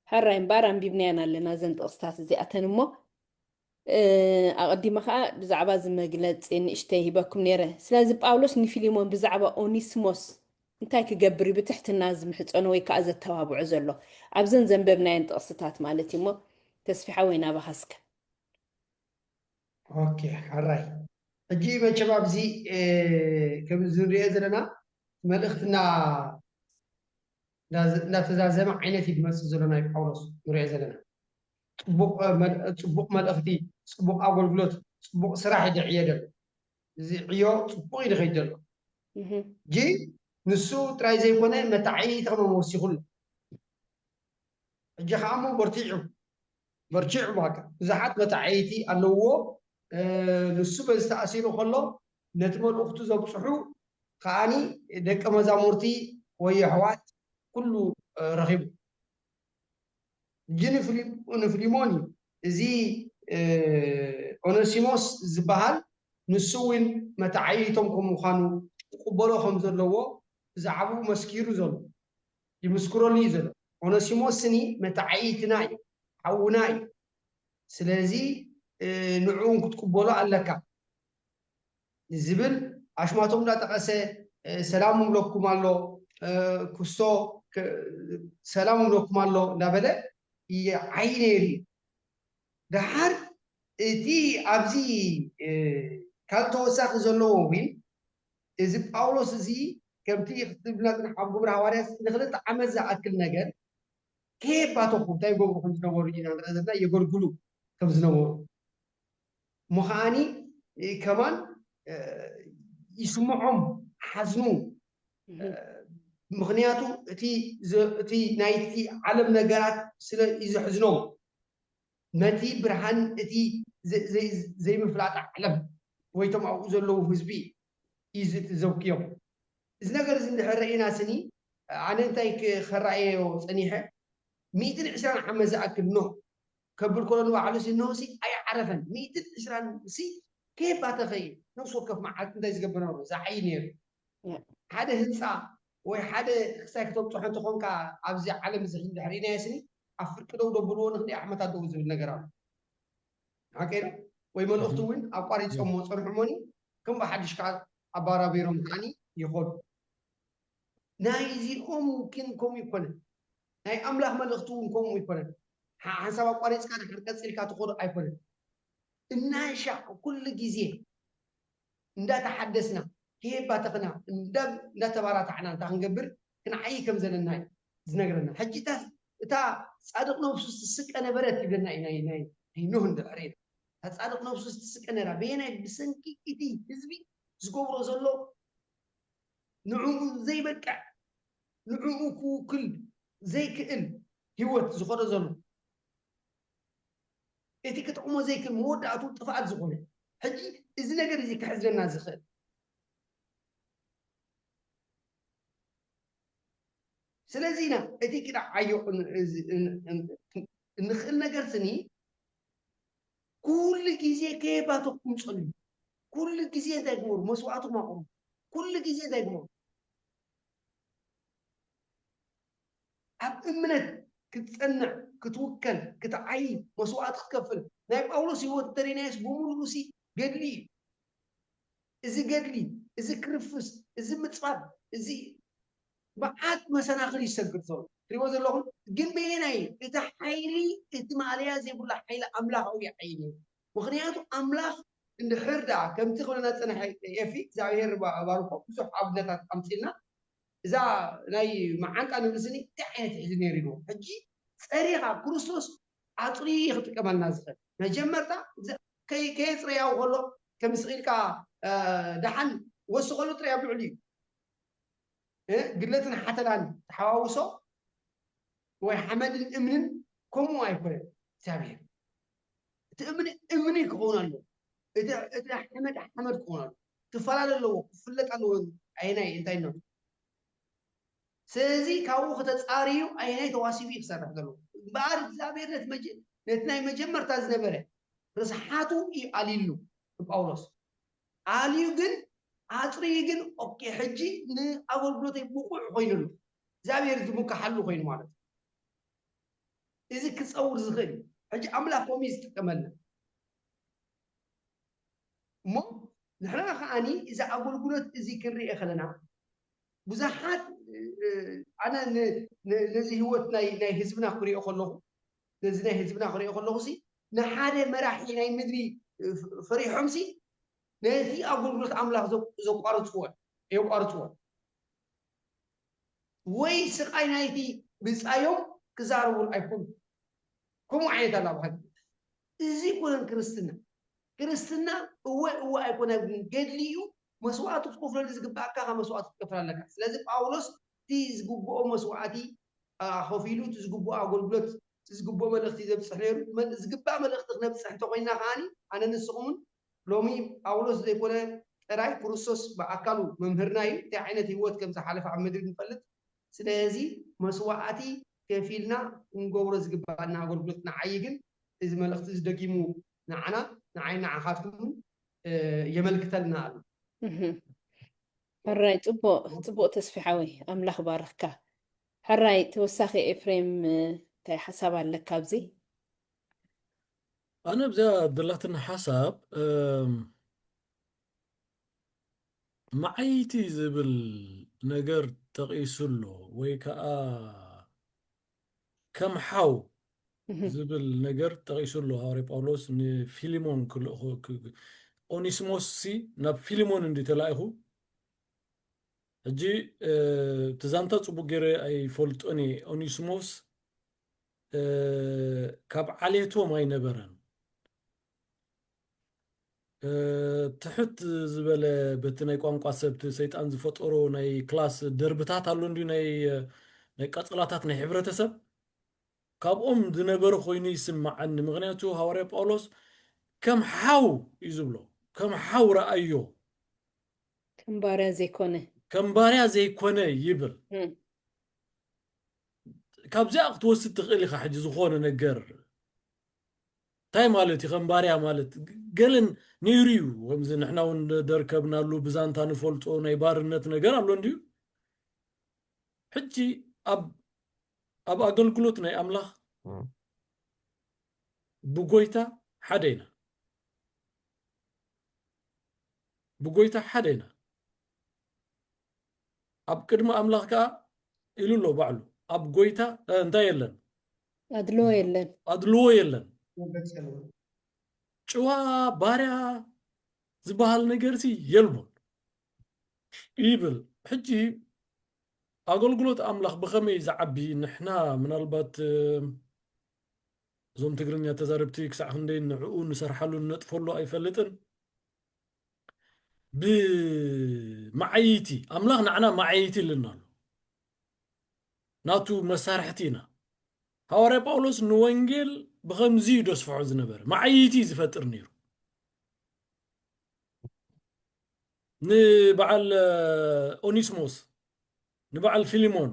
ሕራይ እምበኣር ኣንቢብናየን ኣለና እዘን ጥቕስታት እዚኣተን እሞ፣ እ፣ ኣቐዲመ ኸኣ ብዛዕባ እዚ መግለጺ ንእሽተይ ሂበኩም ነይረ። ስለዚ ጳውሎስ ንፊሊሞን ብዛዕባ ኦኒስሞስ እንታይ ክገብር እዩ ብትሕትና ዝምሕጸኖ ወይ ከኣ ዘተባብዖ ዘሎ? ኣብዘን ዘንበብናየን ጥቕስታት ማለት እዩ እሞ፣ ተስፊሓ ወይ ናባኻ እስከ። ኦኬ፣ ሕራይ። ሕጂ መቸም ኣብዚ፣ እ፣ ከም ዝንሪኦ ዘለና መልእኽትና እንዳ-፣ እንዳተዛዘመ ዓይነት እዩ ዝመጽእ ዘሎ ናይ ጳውሎስ ንሪኦ ዘለና። ጽቡቕ፣ እ፣ መል-፣ ጽቡቕ መልእኽቲ፣ ጽቡቕ ኣገልግሎት፣ ጽቡቕ ስራሕ እዩ ዝዕዮ ዘሎ። እዚ ዕዮ ጽቡቕ እዩ ዝኸይድ ዘሎ። እህ። ሕጂ ንሱ ጥራይ ዘይኮነ መታዓይቲ ከማን ወሲኹ ኣሎ። ሕጂ ኸዓ እሞ በርቲዑ፣ በርቲዑ በቃ። ብዙሓት መታዓይቲ ኣለውዎ። እ፣ ንሱ በዚ ተኣሲሩ ከሎ ነቲ መልእኽቱ ዘብጽሑ ከዓኒ ደቀ መዛሙርቲ ወይ የሕዋት ኩሉ፣ እ፣ ረኺቡ። ሕጂ ንፍሊ-፣ ንፍሊሞን እዩ። እዚ፣ እ፣ ኦነሲሞስ ዝበሃል ንሱ እውን መታዓይቶም ከም ምዃኑ ክቕበሎ ከም ዘለዎ ብዛዕባኡ መስኪሩ ዘሎ፣ ይምስክረሉ እዩ ዘሎ። ኦነሲሞስ ስኒ መታዓይትና እዩ፣ ሓውና እዩ። ስለዚ፣ እ፣ ንዕኡ እውን ክትቅበሎ ኣለካ ዝብል ኣሽማቶም እንዳጠቐሰ፣ እ፣ ሰላም እብለኩም ኣሎ፣ እ፣ ክስቶ፣ ክ-፣ ሰላም እብለኩም ኣሎ እንዳበለ ይዓይ ነይሩ እዩ። ደሓር እቲ ኣብዚ፣ እ፣ ካልእ ተወሳኺ ዘለዎ እውን እዚ ጳውሎስ እዚ ከምቲ ክትብልና ጽንሕ ኣብ ግብሪ ሃዋርያት ንክልተ ዓመት ዝኣክል ነገር ከየባተኹ እንታይ ይገብሩ ከም ዝነበሩ ኢና ንርኢ ዘለና፣ የገልግሉ ከም ዝነበሩ። እሞ ከዓኒ፣ እ፣ ከማን፣ እ፣ ይስምዖም፣ ሓዝኑ። እህ። እ፣ ምኽንያቱ እቲ ዘ-፣ እቲ ናይቲ ዓለም ነገራት ስለ እዩ ዘሕዝኖም። ነቲ ብርሃን እቲ ዘ-፣ ዘ-፣ ዘይምፍላጥ ዓለም ወይ እቶም ኣብኡ ዘለዉ ህዝቢ እዩ ዝ-፣ ዘብክዮም። እዚ ነገር እዚ እንድሕር ርኢና ስኒ፣ ኣነ እንታይ ክ-፣ ከረኣየዮ ጸኒሐ፣ ሚእትን ዕስራን ዓመት ዝኣክል ኖህ ከብል ከሎ ንባዕሉ ሲ ኖህ ሲ ኣይዓረፈን። ሚእትን ዕስራን ሲ ከየባተኸ እዩ። ነፍሲ ወከፍ መዓልቲ እንታይ ዝገብር ነበሩ? ዝዓዪ ነይሩ። ያ። ሓደ ህንጻ ወይ ሓደ ክሳይ ክተብጽሖ እንተኾንካ ኣብዚ ዓለም እዚ እንድሕር ርኢናዮ ስኒ፣ ኣብ ፍርቂ ደው ደብልዎ ንኽልተ ዓመታት ደው ዝብል ነገር ኣሎ። ሓቀይ ዶ? ወይ መልእኽቱ እውን ኣቋሪጾሞ ጸንሑ እሞኒ፣ ከም ብሓድሽ ከኣ ኣባራቢሮም ከዓኒ ይኸዱ። ናይዚኦም ግን ከምኡ ይኮነን። ናይ ኣምላኽ መልእኽቲ እውን ከምኡ ይኮነን። ሓ- ሓንሳብ ኣቋሪፅካ ድሕር ቀፂልካ ትኾዶ ኣይኮነን። እናሻዕ ኩሉ ግዜ እንዳተሓደስና ከየባተኽና እንዳ- እንዳተባራታዕና እንታይ ክንገብር ክንዓይ ከም ዘለና እዩ ዝነግረና። ሕጂ እታ እታ ፃድቕ ነብሱ ትስቀ ነበረት ይብለና እዩ ናይ ናይ ናይ ኖህ እንድሕር እታ ፃድቕ ነብሱ ትስቀ ነራ በየናይ ብሰንኪ እቲ ህዝቢ ዝገብሮ ዘሎ ንዕኡ ዘይበቅዕ ንዕኡ ክውክል ዘይክእል ህይወት ዝኸዶ ዘሎ እቲ ክጥቕሞ ዘይክእል መወዳእቱ ጥፍኣት ዝኾነ ሕጂ እዚ ነገር እዚ ክሕዝነና ዝኽእል ስለዚ ኢና እቲ ክዳ ዓዮ እንኽእል ነገር ስኒ ኩሉ ግዜ ከየባተኩም ጸልዩ ኩሉ ግዜ እንታይ ግበሩ መስዋዕትኩም ኣቕርቡ ኩሉ ግዜ እንታይ ግበሩ ኣብ እምነት ክትጸንዕ ክትውከል ክትዓይ መስዋዕቲ ክትከፍል ናይ ጳውሎስ ህይወት እንተሪናዮስ ብምሉኡ ሲ ገድሊ እዩ እዚ ገድሊ እዚ ክርፍስ እዚ ምጽባብ እዚ መዓት መሰናኽል ይሰግር ዘሎ ትሪዎ ዘለኹም ግን በየናይ እቲ ሓይሊ እቲ ማእለያ ዘይብሉ ሓይሊ ኣምላኻዊ ሓይሊ እዩ ምኽንያቱ ኣምላኽ እንድሕር ደኣ ከምቲ ክብለና ዝጸንሐ ኤፊ እግዚኣብሔር ባርኮ ብዙሕ ኣብነታት ኣምፅልና እዛ ናይ መዓንጣ ንብልስኒ እንታይ ዓይነት ሕዚ ነይሩ ይልዎ ሕጂ ፀሪኻ ክርስቶስ ኣፅርዩ ክጥቀመልና ዝኽእል መጀመርታ ከየፅረያው ከሎ ከም ስቕ ኢልካ ደሓን ወስኸሉ ጥራይ ኣብ ልዕሊ እዩ ግለትን ሓተላን ተሓዋውሶ ወይ ሓመድን እምንን ከምኡ ኣይኮነን እግዚኣብሔር እቲ እምኒ እምኒ ክኸውን ኣለዎ እቲ ሓመድ ሓመድ ክኸውን ኣለዎ ክፈላለ ኣለዎ ክፍለጥ ኣለዎ ኣየናይ እንታይነቱ ስለዚ ካብኡ ከተፃርዩ ኣየናይ ተዋሲቡ እዩ ክሰርሕ ዘለዎ እምበኣር እግዚኣብሔር ነቲ ናይ መጀመርታ ዝነበረ ርስሓቱ እዩ ኣልይሉ ንጳውሎስ ኣልዩ ግን ኣፅርዩ ግን ኦኬ ሕጂ ንኣገልግሎተይ ብቑዕ ኮይኑ ኣሎ እግዚኣብሔር ዝምካሓሉ ኮይኑ ማለት እዩ እዚ ክፀውር ዝኽእል እዩ ሕጂ ኣምላኽ ከምኡ እዩ ዝጥቀመልና እሞ ንሕና ከዓኒ እዚ ኣገልግሎት እዚ ክንሪኦ ከለና ብዙሓት ኣነ ነዚ ህይወት ናይ ህዝብና ክሪኦ ከለኹ ነዚ ናይ ህዝብና ክሪኦ ከለኹ ሲ ንሓደ መራሒ ናይ ምድሪ ፈሪሖም ሲ ነቲ ኣገልግሎት ኣምላኽ ዘቋርፅዎ የቋርፅዎ ወይ ስቃይ ናይቲ ብፃዮም ክዛረቡ ኣይኮኑ ከምኡ ዓይነት ኣላ ባህል እዚ ይኮነን ክርስትና ክርስትና እወ እወ ኣይኮነ ግን ገድሊ እዩ መስዋዕቱ ክትከፍለሉ ዝግባኣካ ካብ መስዋዕቱ ክትከፍል ኣለካ ስለዚ ጳውሎስ እቲ ዝግብኦ መስዋዕቲ ከፊሉ እቲ ዝግብኦ ኣገልግሎት እቲ ዝግብኦ መልእክቲ ዘብፅሕ ነይሩ ዝግባእ መልእክቲ ክነብፅሕ እንተኮይና ከዓኒ ኣነ ንስኹምን ሎሚ ጳውሎስ ዘይኮነ ጥራይ ክርስቶስ ብኣካሉ መምህርና እዩ እንታይ ዓይነት ህይወት ከም ዝሓለፈ ኣብ ምድሪ ንፈልጥ ስለዚ መስዋዕቲ ከፊልና ክንገብሮ ዝግባኣና ኣገልግሎት ንዓይ ግን እዚ መልእክቲ እዚ ደጊሙ ንዓና ንዓይ ንዓኻትኩም የመልክተልና ኣሎ ሕራይ ፅቡቅ ፅቡቅ ተስፊ ሓወይ ኣምላኽ ባርኽካ ሕራይ ተወሳኺ ኤፍሬም እንታይ ሓሳብ ኣለካ ኣብዚ ኣነ ኣብዚኣ ደላትና ሓሳብ መዓይቲ ዝብል ነገር ጠቒሱ ኣሎ ወይ ከዓ ከም ሓው ዝብል ነገር ጠቒሱ ኣሎ ሃዋርያ ጳውሎስ ንፊሊሞን ክልእኾ ኦኒስሞስ ሲ ናብ ፊሊሞን እንዲ ተላኢኹ ሕጂ እቲ ዛንታ ፅቡቅ ገይረ ኣይፈልጦን እየ ኦኒስሞስ ካብ ዓሌቶም ኣይነበረን ትሕት ዝበለ በቲ ናይ ቋንቋ ሰብቲ ሰይጣን ዝፈጠሮ ናይ ክላስ ደርብታት ኣሎ እንዲ ናይ ናይ ቀፅላታት ናይ ሕብረተሰብ ካብኦም ዝነበረ ኮይኑ ይስማዓኒ ምክንያቱ ሃዋርያ ጳውሎስ ከም ሓው እዩ ዝብሎ ከም ሓው ረኣዮ ከም ባርያ ዘይኮነ ከም ባርያ ዘይኮነ ይብል ካብዚኣ ክትወስድ ትኽእል ኢኻ ሕጂ ዝኾነ ነገር እንታይ ማለት እዩ ከም ባርያ ማለት ገለን ነይሩ እዩ ከምዚ ንሕና እውን ደርከብናሉ ብዛንታ ንፈልጦ ናይ ባርነት ነገር ኣሎ እንድዩ ሕጂ ኣብ ኣብ ኣገልግሎት ናይ ኣምላኽ ብጎይታ ሓደ ኢና ብጎይታ ሓደ ኢና ኣብ ቅድሚ ኣምላኽ ከኣ ኢሉ ኣሎ ባዕሉ። ኣብ ጎይታ፣ እ፣ እንታይ የለን? ኣድልዎ የለን። ኣድልዎ የለን። ጭዋ ባርያ ዝበሃል ነገርሲ የልቦን ይብል። ሕጂ ኣገልግሎት ኣምላኽ ብኸመይ ዝዓቢ? ንሕና ምናልባት፣ እ፣ እዞም ትግርኛ ተዛረብቲ ክሳዕ ክንደይ ንዕኡ ንሰርሓሉ ንነጥፈሉ ኣይፈልጥን። ብመዓይቲ ኣምላኽ ንዓና መዓይቲ ኢልና ኣሎ። ናቱ መሳርሕቲ ኢና። ሃዋርያ ጳውሎስ ንወንጌል ብኸምዚ እዩ ደስፍሖ ዝነበረ። መዓይቲ እዩ ዝፈጥር ነይሩ። ንበዓል፣ እ፣ ኦኒስሞስ፣ ንበዓል ፊሊሞን፣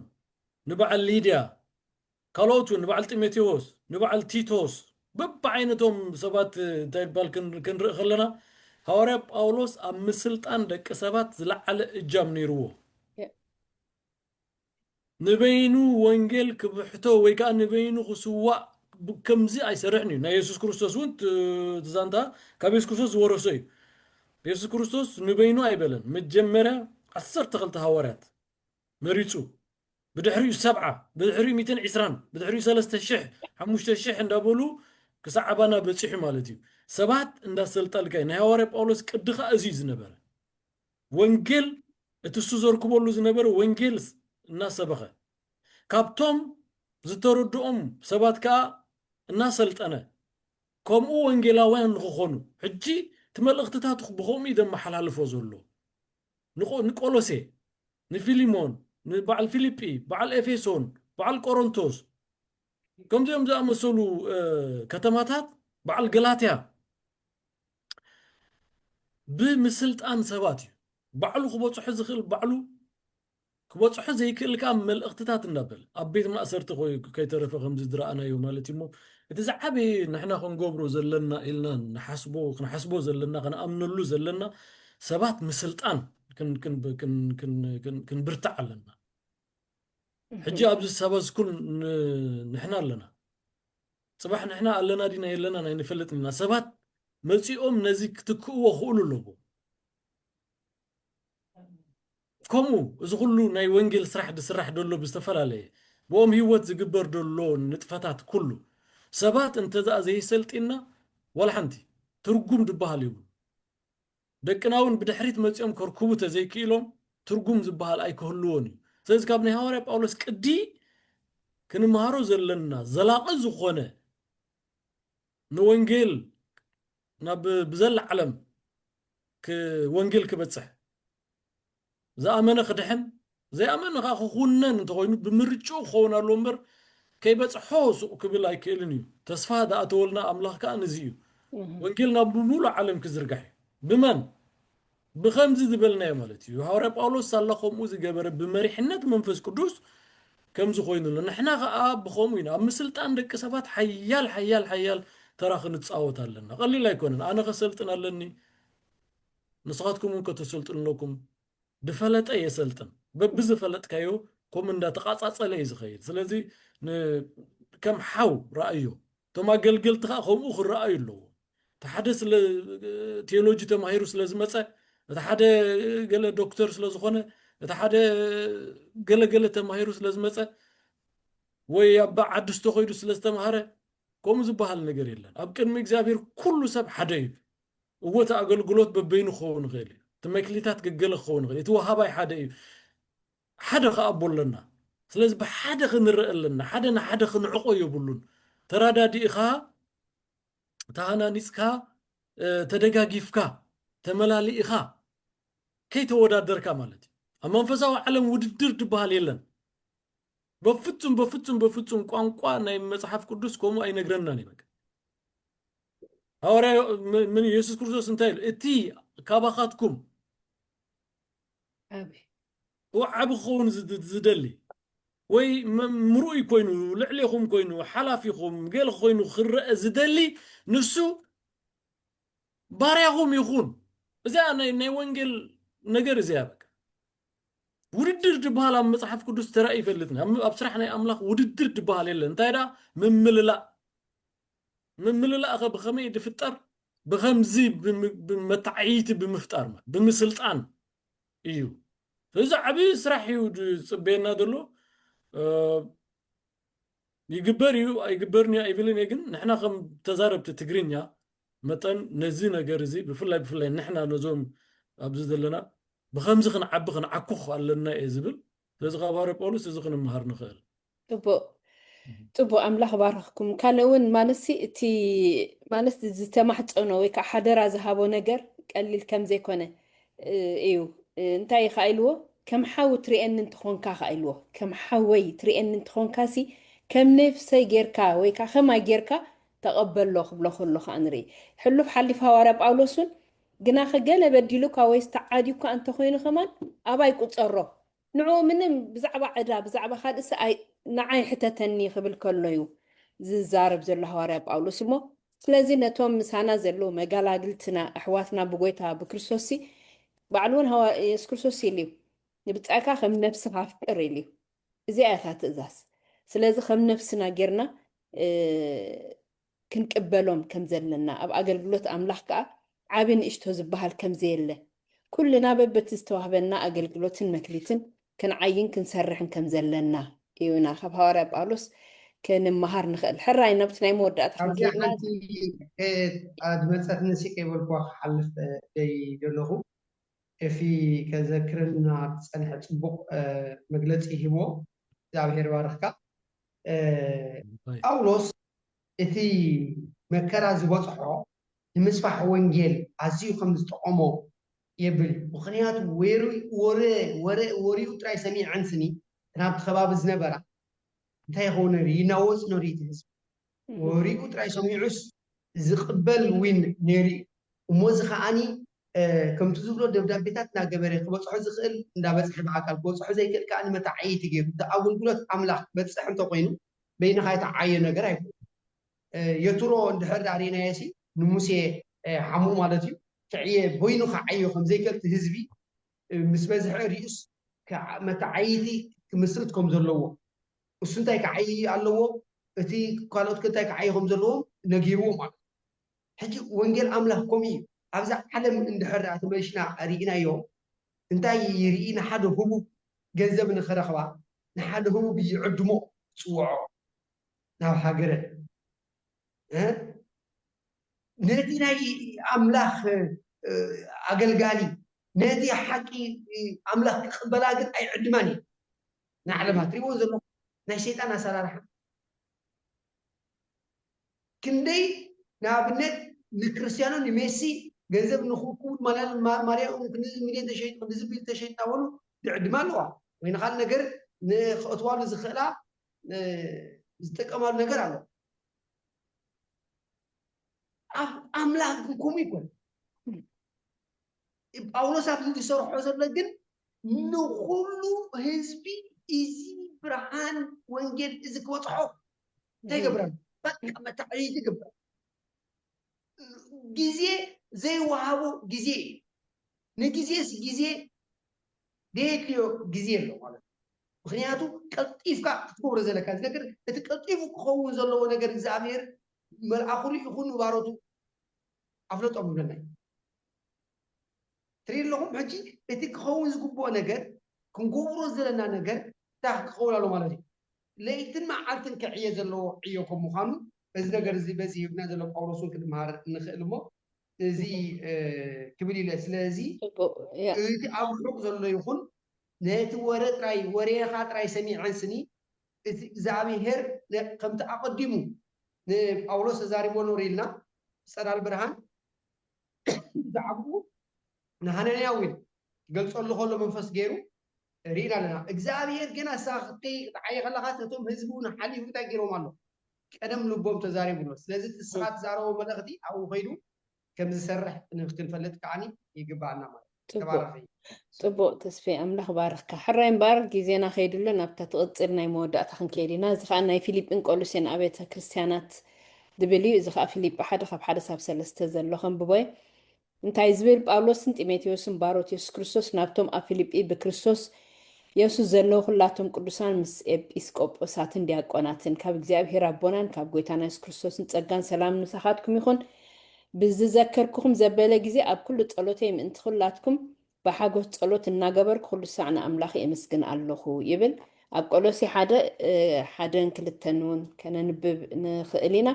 ንበዓል ሊድያ፣ ካልኦት እውን ንበዓል ጢሞቴዎስ፣ ንበዓል ቲቶስ፣ በብዓይነቶም ሰባት፣ እ፣ እንታይ ይባል ክን-፣ ክንርኢ ከለና፣ ሃዋርያ ጳውሎስ ኣብ ምስልጣን ደቂ ሰባት ዝለዓለ እጃም ነይርዎ። የ- ንበይኑ ወንጌል ክብሕቶ ወይ ከዓ ንበይኑ ክስዋእ ብ-፣ ከምዚ ኣይሰርሕን እዩ። ናይ የሱስ ክርስቶስ እውን ት-፣ እቲ ዛንታ ካብ የሱስ ክርስቶስ ዝወረሶ እዩ። የሱስ ክርስቶስ ንበይኑ ኣይበለን። መጀመርያ ዓሰርተ ክልተ ሃዋርያት መሪጹ፣ ብድሕሪኡ ሰብዓ፣ ብድሕሪኡ ሚእትን ዕስራን፣ ብድሕሪኡ ሰለስተ ሽሕ፣ ሓሙሽተ ሽሕ እንዳበሉ ክሳዕ ኣባና በጺሑ ማለት እዩ። ሰባት እንዳሰልጠልካ እዩ። ናይ ሃዋርያ ጳውሎስ ቅዲ ኸኣ እዚ እዩ ዝነበረ። ወንጌል እቲ እሱ ዘርክበሉ ዝነበረ ወንጌል እናሰበኸ፣ ካብቶም ዝተረድኦም ሰባት ከኣ እናሰልጠነ፣ ከምኡ ወንጌላውያን ንኽኾኑ። ሕጂ እቲ መልእኽትታት ብኸምኡ እዩ ዘመሓላልፎ ዘሎ። ንቆ-፣ ንቆሎሴ፣ ንፊሊሞን፣ ንበዓል ፊልጲ፣ በዓል ኤፌሶን፣ በዓል ቆሮንቶስ፣ ከምዚኦም ዝኣመሰሉ፣ እ፣ ከተማታት፣ በዓል ገላትያ፣ ብምስልጣን ሰባት እዩ። ባዕሉ ክበጽሖ ዝኽእል ባዕሉ፣ ክበጽሖ ዘይክእል ከኣ መልእኽትታት እናበለ ኣብ ቤት ማእሰርቲ ኮይ-፣ ከይተረፈ ከምዚ ዝረኣናዮ ማለት እዩ። እሞ እቲ ዝዓበየ ንሕና ክንገብሮ ዘለና ኢልና ንሓስቦ፣ ክንሓስቦ ዘለና፣ ክንኣምነሉ ዘለና ሰባት ምስልጣን ክን-፣ ክን-፣ ክን-፣ ክን-፣ ክን-፣ ክንብርታዕ ኣለና። ሕጂ ኣብዚ ሰበዝ ኩል ን-፣ ንሕና ኣለና። ጽባሕ ንሕና ኣለና ዲና የለናን ኣይንፈልጥን ኢና። ሰባት መጺኦም ነዚ ክትክእዎ ክእሉ ኣለዎም። ከምኡ እዚ ኩሉ ናይ ወንጌል ስራሕ ዝስራሕ ደሎ ብዝተፈላለየ ብኦም ህይወት ዝግበር ደሎ ንጥፈታት ኩሉ ሰባት እንተዘኣ ዘይሰልጢና ዋላ ሓንቲ ትርጉም ዝበሃል የብሉ። ደቅና እውን ብድሕሪት መጺኦም ከርክቡ ተዘይክኢሎም ትርጉም ዝበሃል ኣይክህልዎን እዩ። ስለዚ ካብ ናይ ሃዋርያ ጳውሎስ ቅዲ ክንምሃሮ ዘለና ዘላቒ ዝኾነ ንወንጌል ናብ ብዘላ ዓለም ክ-፣ ወንጌል ክበጽሕ ዝኣመነ ክድሕን ዘይኣመነ ከዓ ክኹነን እንተኾይኑ ብምርጭኡ ክኸውን ኣለዎ እምበር ከይበጽሖ ሱቕ ክብል ኣይክእልን እዩ። ተስፋ ዝኣተወልና ኣምላኽ ከዓ ንዚ እዩ። እህ። ወንጌል ናብ ብምሉእ ዓለም ክዝርጋሕ እዩ። ብመን? ብኸምዚ ዝበልናዮ ማለት እዩ። ሃዋርያ ጳውሎስ ሳላ ከምኡ ዝገበረ ብመሪሕነት መንፈስ ቅዱስ ከምዚ ኮይኑ ኣሎ። ንሕና ኸኣ ብኸምኡ ኢና። ኣብ ምስልጣን ደቂ ሰባት ሓያል፣ ሓያል፣ ሓያል ተራ ክንጻወት ኣለና። ቀሊል ኣይኮነን። ኣነ ከሰልጥን ኣለኒ፣ ንስኻትኩም እውን ከተሰልጥኑ ኣለኩም። ዝፈለጠ የሰልጥን። በብዝፈለጥካዮ ከምኡ እንዳተቓጻጸለ እዩ ዝኸይድ። ስለዚ ን-፣ ከም ሓው ረኣዮ። እቶም ኣገልገልቲ ኸኣ ከምኡ ክረኣዩ ኣለዎ። እቲ ሓደ ስለ ቴዎሎጂ ተማሂሩ ስለ ዝመጸ፣ እቲ ሓደ ገለ ዶክተር ስለ ዝኾነ፣ እቲ ሓደ ገለ ገለ ተማሂሩ ስለ ዝመጸ፣ ወይ ኣብ ዓዲ ዝተኸይዱ ስለ ዝተማሃረ፣ ከምኡ ዝበሃል ነገር የለን። ኣብ ቅድሚ እግዚኣብሔር ኩሉ ሰብ ሓደ እዩ። እወ፣ እቲ ኣገልግሎት በበይኑ ክኸውን ይኽእል እዩ። እቲ መክሊታት ገገለ ክኸውን ይኽእል እዩ። እቲ ወሃባይ ሓደ እዩ። ሓደ ኸኣ ኣቦ ኣለና። ስለዚ ብሓደ ክንረአ ኣለና። ሓደ ንሓደ ክንዕቆ የብሉን። ተራዳዲእኻ፣ ተሃናኒጽካ፣ እ፣ ተደጋጊፍካ፣ ተመላሊእኻ፣ ከይተወዳደርካ ማለት እዩ። ኣብ መንፈሳዊ ዓለም ውድድር ዝበሃል የለን። በፍጹም፣ በፍጹም፣ በፍጹም ቋንቋ ናይ መጽሓፍ ቅዱስ ከምኡ ኣይነግረናን እዩ። በቃ ሃዋርያ ም-፣ ምን የሱስ ክርስቶስ እንታይ ኢሉ? እቲ ካባኻትኩም ዓቢ። እወ ዓቢ ክኸውን ዝድ-፣ ዝደሊ ወይ ም-፣ ምርኡይ ኮይኑ፣ ልዕሌኹም ኮይኑ፣ ሓላፊኹም፣ ገለ ኮይኑ ክረአ ዝደሊ ንሱ ባርያኹም ይኹን። እዚኣ ናይ፣ ናይ ወንጌል ነገር እዚኣ በቃ። ውድድር ዝበሃል ኣብ መጽሓፍ ቅዱስ ተራእዩ ይፈልጥን። ኣብ፣ ኣብ ስራሕ ናይ ኣምላኽ ውድድር ዝበሃል የለን። እንታይ ደኣ? ምምልላእ። ምምልላእ ኸ ብኸመይ እዩ ዝፍጠር? ብኸምዚ ብም-፣ ብመተዓይይቲ ብምፍጣር ማለት፣ ብምስልጣን እዩ። እዚ ዓብዪ ስራሕ እዩ ዝፅበየና ዘሎ። ይግበር እዩ ኣይግበርን እዩ ኣይብልን እየ፣ ግን ንሕና ከም ተዛረብቲ ትግርኛ መጠን ነዚ ነገር እዚ ብፍላይ ብፍላይ ንሕና ነዞም ኣብዚ ዘለና ብከምዚ ክንዓቢ ክንዓኩኽ ኣለና እየ ዝብል። ስለዚ ካብ ሃዋርያ ጳውሎስ እዚ ክንምሃር ንኽእል። ጽቡቕ ጽቡቕ፣ ኣምላኽ ባረኽኩም። ካልእ እውን ማለት ሲ እቲ ማለት ዝተማሕጸኖ ወይ ከዓ ሓደራ ዝሃቦ ነገር ቀሊል ከም ዘይኮነ እዩ። እንታይ እዩ ከዓ ኢልዎ? ከም ሓው ትርእየኒ እንትኾንካ ከዓ ኢልዎ። ከም ሓወይ ትርእየኒ እንትኾንካ ሲ ከም ነፍሰይ ጌርካ ወይ ከዓ ከማይ ጌርካ ተቐበሎ ክብሎ ከሎ ከዓ ንርኢ። ሕሉፍ ሓሊፍ ሃዋርያ ጳውሎስ እውን ግናኸ ገለ በዲሉካ ወይስ ተዓዲዩካ እንተኾይኑ ከማን ኣባይ ቁጸሮ። ንዕኡ ምንም ብዛዕባ ዕዳ ብዛዕባ ካልእስ ኣይ ንዓይ ሕተተኒ ክብል ከሎ እዩ ዝዛረብ ዘሎ ሃዋርያ ጳውሎስ እሞ ስለዚ ነቶም ምሳና ዘለዉ መጋላግልትና ኣሕዋትና ብጎይታ ብክርስቶስ ሲ ባዕሉ እውን ሃዋ- የሱስ ክርስቶስ ኢሉ እዩ ንብጻይካ ከም ነብስኻ ኣፍቅር ኢሉ እዩ እዚኣ እያ እታ ትእዛዝ ስለዚ ከም ነብስና ጌርና እ፣ ክንቅበሎም ከም ዘለና ኣብ ኣገልግሎት ኣምላኽ ከዓ ዓቢ ንእሽቶ ዝበሃል ከም ዘየለ ኩልና በበቲ ዝተዋህበና ኣገልግሎትን መክሊትን ክንዓይን ክንሰርሕን ከም ዘለና እዩና ካብ ሃዋርያ ጳውሎስ ክንመሃር ንኽእል ሕራይ ናብቲ ናይ መወዳእታ ኣብዚ ክንከይድና ሓንቲ ዝመፀትኒ ሲ ከይበልኩዋ ክሓልፍ ደይ ዘለኹ ኤፊ ከዘክረና ዝፀንሐ ፅቡቅ መግለፂ ሂቦ እግዚኣብሔር ባርኽካ ጳውሎስ እቲ መከራ ዝበፅሖ ንምስፋሕ ወንጌል ኣዝዩ ከም ዝጠቐሞ የብል እዩ። ምኽንያቱ ወሬ ወሬ ወሬኡ ጥራይ ሰሚዐን ስኒ ናብቲ ከባቢ ዝነበራ እንታይ ይኸውን ነሩ ይናወፅ ነሩ እቲ ህዝቢ ወሬኡ ጥራይ ሰሚዑስ ዝቕበል ዊን ነሩ እዩ። እሞ እዚ ከዓኒ ከምቲ ዝብሎ ደብዳቤታት እናገበረ ክበፅሖ ዝኽእል እንዳበፅሐ ብኣካል ክበፅሖ ዘይክእል ከዓ ንመታዓይቲ ገይሩ እቲ ኣገልግሎት ኣምላኽ ክበፅሕ እንተኮይኑ በይንኻ የተዓዮ ነገር ኣይኮነ የትሮ እንድሕር ዳ ርኢናዮ ሲ ንሙሴ ሓሙ ማለት እዩ ክዕየ በይኑ ክዓዮ ከምዘይክእል እቲ ህዝቢ ምስ በዝሐ ሪኡስ መተዓይቲ ክምስርት ከም ዘለዎ እሱ እንታይ ክዓይ ኣለዎ እቲ ካልኦት እንታይ ክዓይ ከም ዘለዎም ነጊርዎ ማለት ሕጂ ወንጌል ኣምላኽ ከምኡ እዩ ኣብዛ ዓለም እንድሕር ዳ ተመልሽና ርኢናዮ እንታይ ይርኢ ንሓደ ህቡብ ገንዘብ ንኽረኽባ ንሓደ ህቡብ ይዕድሞ ፅውዖ ናብ ሃገረ ነቲ ናይ ኣምላኽ ኣገልጋሊ ነቲ ሓቂ ኣምላኽ ክቕበላ ግን ኣይዕድማን እዩ ንዓለማ ትሪእዎ ዘሎ ናይ ሰይጣን ኣሰራርሓ ክንደይ ንኣብነት ንክርስትያኖ ንሜሲ ገንዘብ ንክውክቡ ማርያም ማርያም ክንዚ ሚልዮን ተሸይጡ ክንዚ ቢል ተሸይጡ እናበሉ ዝዕድማ ኣለዋ ወይ ንካል ነገር ንክእትዋሉ ዝኽእላ ዝጥቀማሉ ነገር ኣሎ ኣብ ኣምላኽ ግን ከምኡ ይኮን ጳውሎስ ኣብዚ ዝሰርሖ ዘሎ ግን ንኩሉ ህዝቢ እዚ ብርሃን ወንጌል እዚ ክበፅሖ እንታይ ገብረሉ በቃ መታዕይቲ ግበር ግዜ ዘይወሃቦ ግዜ እዩ ንግዜስ ግዜ ደየድልዮ ግዜ ኣሎ ማለት እዩ ምክንያቱ ቀልጢፍካ ክትገብሮ ዘለካ እዚ ነገር እቲ ቀልጢፉ ክኸውን ዘለዎ ነገር እግዚኣብሔር መልኣኹ ይኹን ንባሮቱ ኣፍለጦም ይብለና እዩ ትርኢ ኣለኹም ሕጂ እቲ ክኸውን ዝግብኦ ነገር ክንገብሮ ዘለና ነገር እንታይ ክኸውን ኣሎ ማለት እዩ ለይትን መዓልትን ክዕየ ዘለዎ ዕዮ ከም ምዃኑ እዚ ነገር እዚ በዚ ሂብና ዘሎ ጳውሎስ እውን ክንመሃር ንኽእል እሞ እዚ ክብል ኢለ ስለዚ እቲ ኣብ ርሑቕ ዘሎ ይኹን ነቲ ወረ ጥራይ ወሬኻ ጥራይ ሰሚዐን ስኒ እቲ እግዚኣብሄር ከምቲ ኣቐዲሙ ንጳውሎስ ተዛሪቦ ኖር ኢልና ፀዳል ብርሃን ብዛዕባኡ ንሃነንያ እውን ክገልፀሉ ከሎ መንፈስ ገይሩ ርኢና ኣለና እግዚኣብሄር ገና ንስኻ ክትከይ ክትዓየ ከለኻ ነቶም ህዝቢ እውን ሓሊፉ እንታይ ገይሮም ኣሎ ቀደም ልቦም ተዛሪቡ ኣሎ ስለዚ እቲ ንስኻ ትዛረቦ መልእኽቲ ኣብኡ ከይዱ ከም ዝሰርሕ ክንፈልጥ ከዓኒ ይግባኣና ማለት ተባረኸ ፅቡቅ ተስፌ ኣምላኽ ባርኽካ ሕራይ እምበኣር ግዜና ከይድሎ ናብታ ትቕፅል ናይ መወዳእታ ክንከይድ ኢና እዚ ከዓ ናይ ፊሊጲን ቆሉሴን ኣብያተ ክርስትያናት ዝብል እዩ እዚ ከዓ ፊሊጲ ሓደ ካብ ሓደ ሳብ ሰለስተ ዘሎ ከንብቦ እዩ እንታይ ዝብል ጳውሎስን ጢሞቴዎስን ባሮት የሱስ ክርስቶስ ናብቶም ኣብ ፊልጲ ብክርስቶስ የሱስ ዘለዉ ኩላቶም ቅዱሳን ምስ ኤጲስቆጶሳትን ዲያቆናትን ካብ እግዚኣብሔር ኣቦናን ካብ ጐይታና የሱስ ክርስቶስን ጸጋን ሰላምን ምሳኻትኩም ይኹን። ብዝዘከርኩኹም ዘበለ ግዜ ኣብ ኩሉ ጸሎተይ ምእንቲ ኹላትኩም ብሓጎስ ጸሎት እናገበርኩ ኩሉ ሳዕ ንኣምላኽ የመስግን ኣለኹ ይብል። ኣብ ቆሎሴ ሓደ ሓደን ክልተን እውን ከነንብብ ንኽእል ኢና።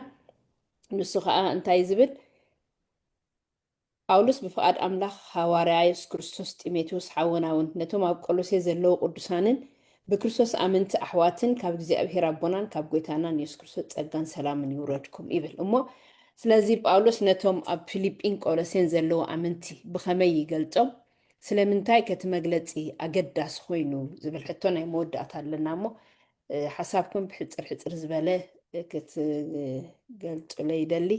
ንሱ ከዓ እንታይ ዝብል? ጳውሎስ ብፍቓድ ኣምላኽ ሃዋርያ የሱስ ክርስቶስ፣ ጢሞቴዎስ ሓውና እውን ነቶም ኣብ ቆሎሴ ዘለዉ ቅዱሳንን ብክርስቶስ ኣመንቲ ኣሕዋትን ካብ እግዚኣብሔር ኣቦናን ካብ ጎይታናን የሱስ ክርስቶስ ጸጋን ሰላምን ይውረድኩም ይብል እሞ። ስለዚ ጳውሎስ ነቶም ኣብ ፊልጲን ቆሎሴን ዘለዉ ኣመንቲ ብኸመይ ይገልጾም? ስለምንታይ ከቲ መግለጺ ኣገዳሲ ኮይኑ ዝብል ሕቶ ናይ መወዳእታ ኣለና እሞ ሓሳብኩም ብሕጽር ሕጽር ዝበለ ክትገልጹለይ ይደሊ።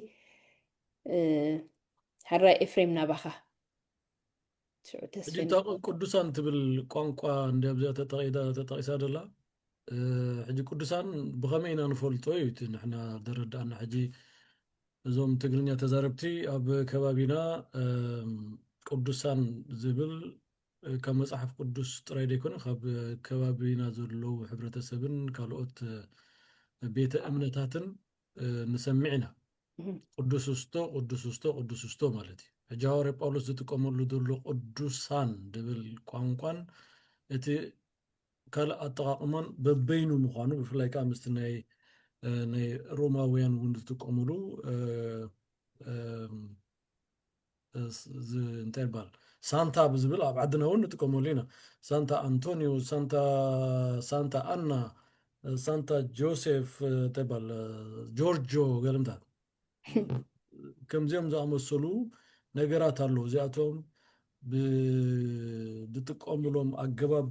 ሕራይ ኤፍሬም ናባኻ። ሕጂ እታ ቅዱሳን ትብል ቋንቋ እንዲ ኣብዚኣ ተጠቂሳ ደላ ሕጂ ቅዱሳን ብኸመይ ኢና ንፈልጦ እዩ እቲ ንሕና ደረዳእና። ሕጂ እዞም ትግርኛ ተዛረብቲ ኣብ ከባቢና ቅዱሳን ዝብል ካብ መፅሓፍ ቅዱስ ጥራይ ዘይኮነ ካብ ከባቢና ዘለዉ ሕብረተሰብን ካልኦት ቤተ እምነታትን ንሰምዕ ኢና። ቅዱስ ውስቶ ቅዱስ ውስቶ ቅዱስ ውስቶ ማለት እዩ። ሕጂ ሃዋርያ ጳውሎስ ዝጥቀመሉ ዘሎ ቅዱሳን ዝብል ቋንቋን እቲ ካልእ ኣጠቓቕማን በበይኑ ምዃኑ ብፍላይ ከዓ ምስቲ ናይ ናይ ሮማውያን እውን ዝጥቀምሉ እንታይ ይበሃል ሳንታ ብዝብል ኣብ ዓድና እውን ንጥቀመሉ ኢና። ሳንታ ኣንቶኒዮ፣ ሳንታ ኣና፣ ሳንታ ጆሴፍ፣ እንታይ ይበሃል ጆርጆ ገለምታት ከምዚኦም ዝኣመሰሉ ነገራት ኣለዉ። እዚኣቶም ዝጥቀምሎም ኣገባብ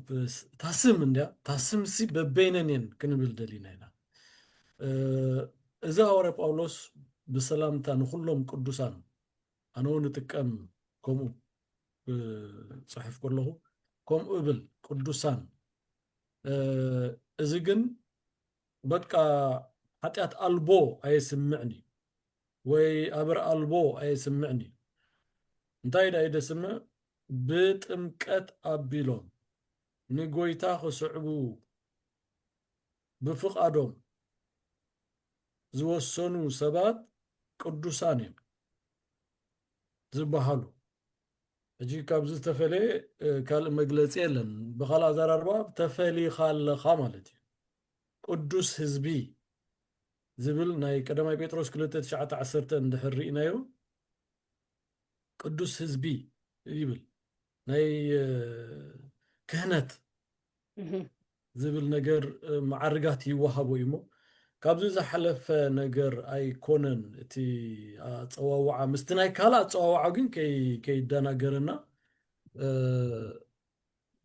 ታስም እንድያ ታስምሲ በበይነን እየን ክንብል ደሊና ኢና። እዚ ሃዋርያ ጳውሎስ ብሰላምታ ንኩሎም ቅዱሳን ኣነ እውን እጥቀም ከምኡ ክፅሕፍ ከለኹ ከምኡ እብል ቅዱሳን እዚ ግን በቃ ሓጢኣት ኣልቦ ኣየስምዕን እዩ ወይ ኣበር ኣልቦ ኣየስምዕን እዩ። እንታይ ዳ ደስምዕ ብጥምቀት ኣቢሎም ንጎይታ ክስዕቡ ብፍቓዶም ዝወሰኑ ሰባት ቅዱሳን እዮም ዝበሃሉ። ሕጂ ካብዚ ዝተፈለየ ካልእ መግለፂ የለን። ብካልእ ኣዘራርባ ተፈሊኻ ኣለኻ ማለት እዩ። ቅዱስ ህዝቢ ዝብል ናይ ቀዳማይ ጴጥሮስ ክልተ ትሽዓተ ዓሰርተ እንድሕር ርኢናዮ ቅዱስ ህዝቢ ይብል ናይ ክህነት ዝብል ነገር መዓርጋት ይወሃቦ እዩ እሞ ካብዚ ዝሓለፈ ነገር ኣይኮነን እቲ ኣፀዋውዓ ምስቲ ናይ ካልእ ኣፀዋውዓ ግን ከይደናገረና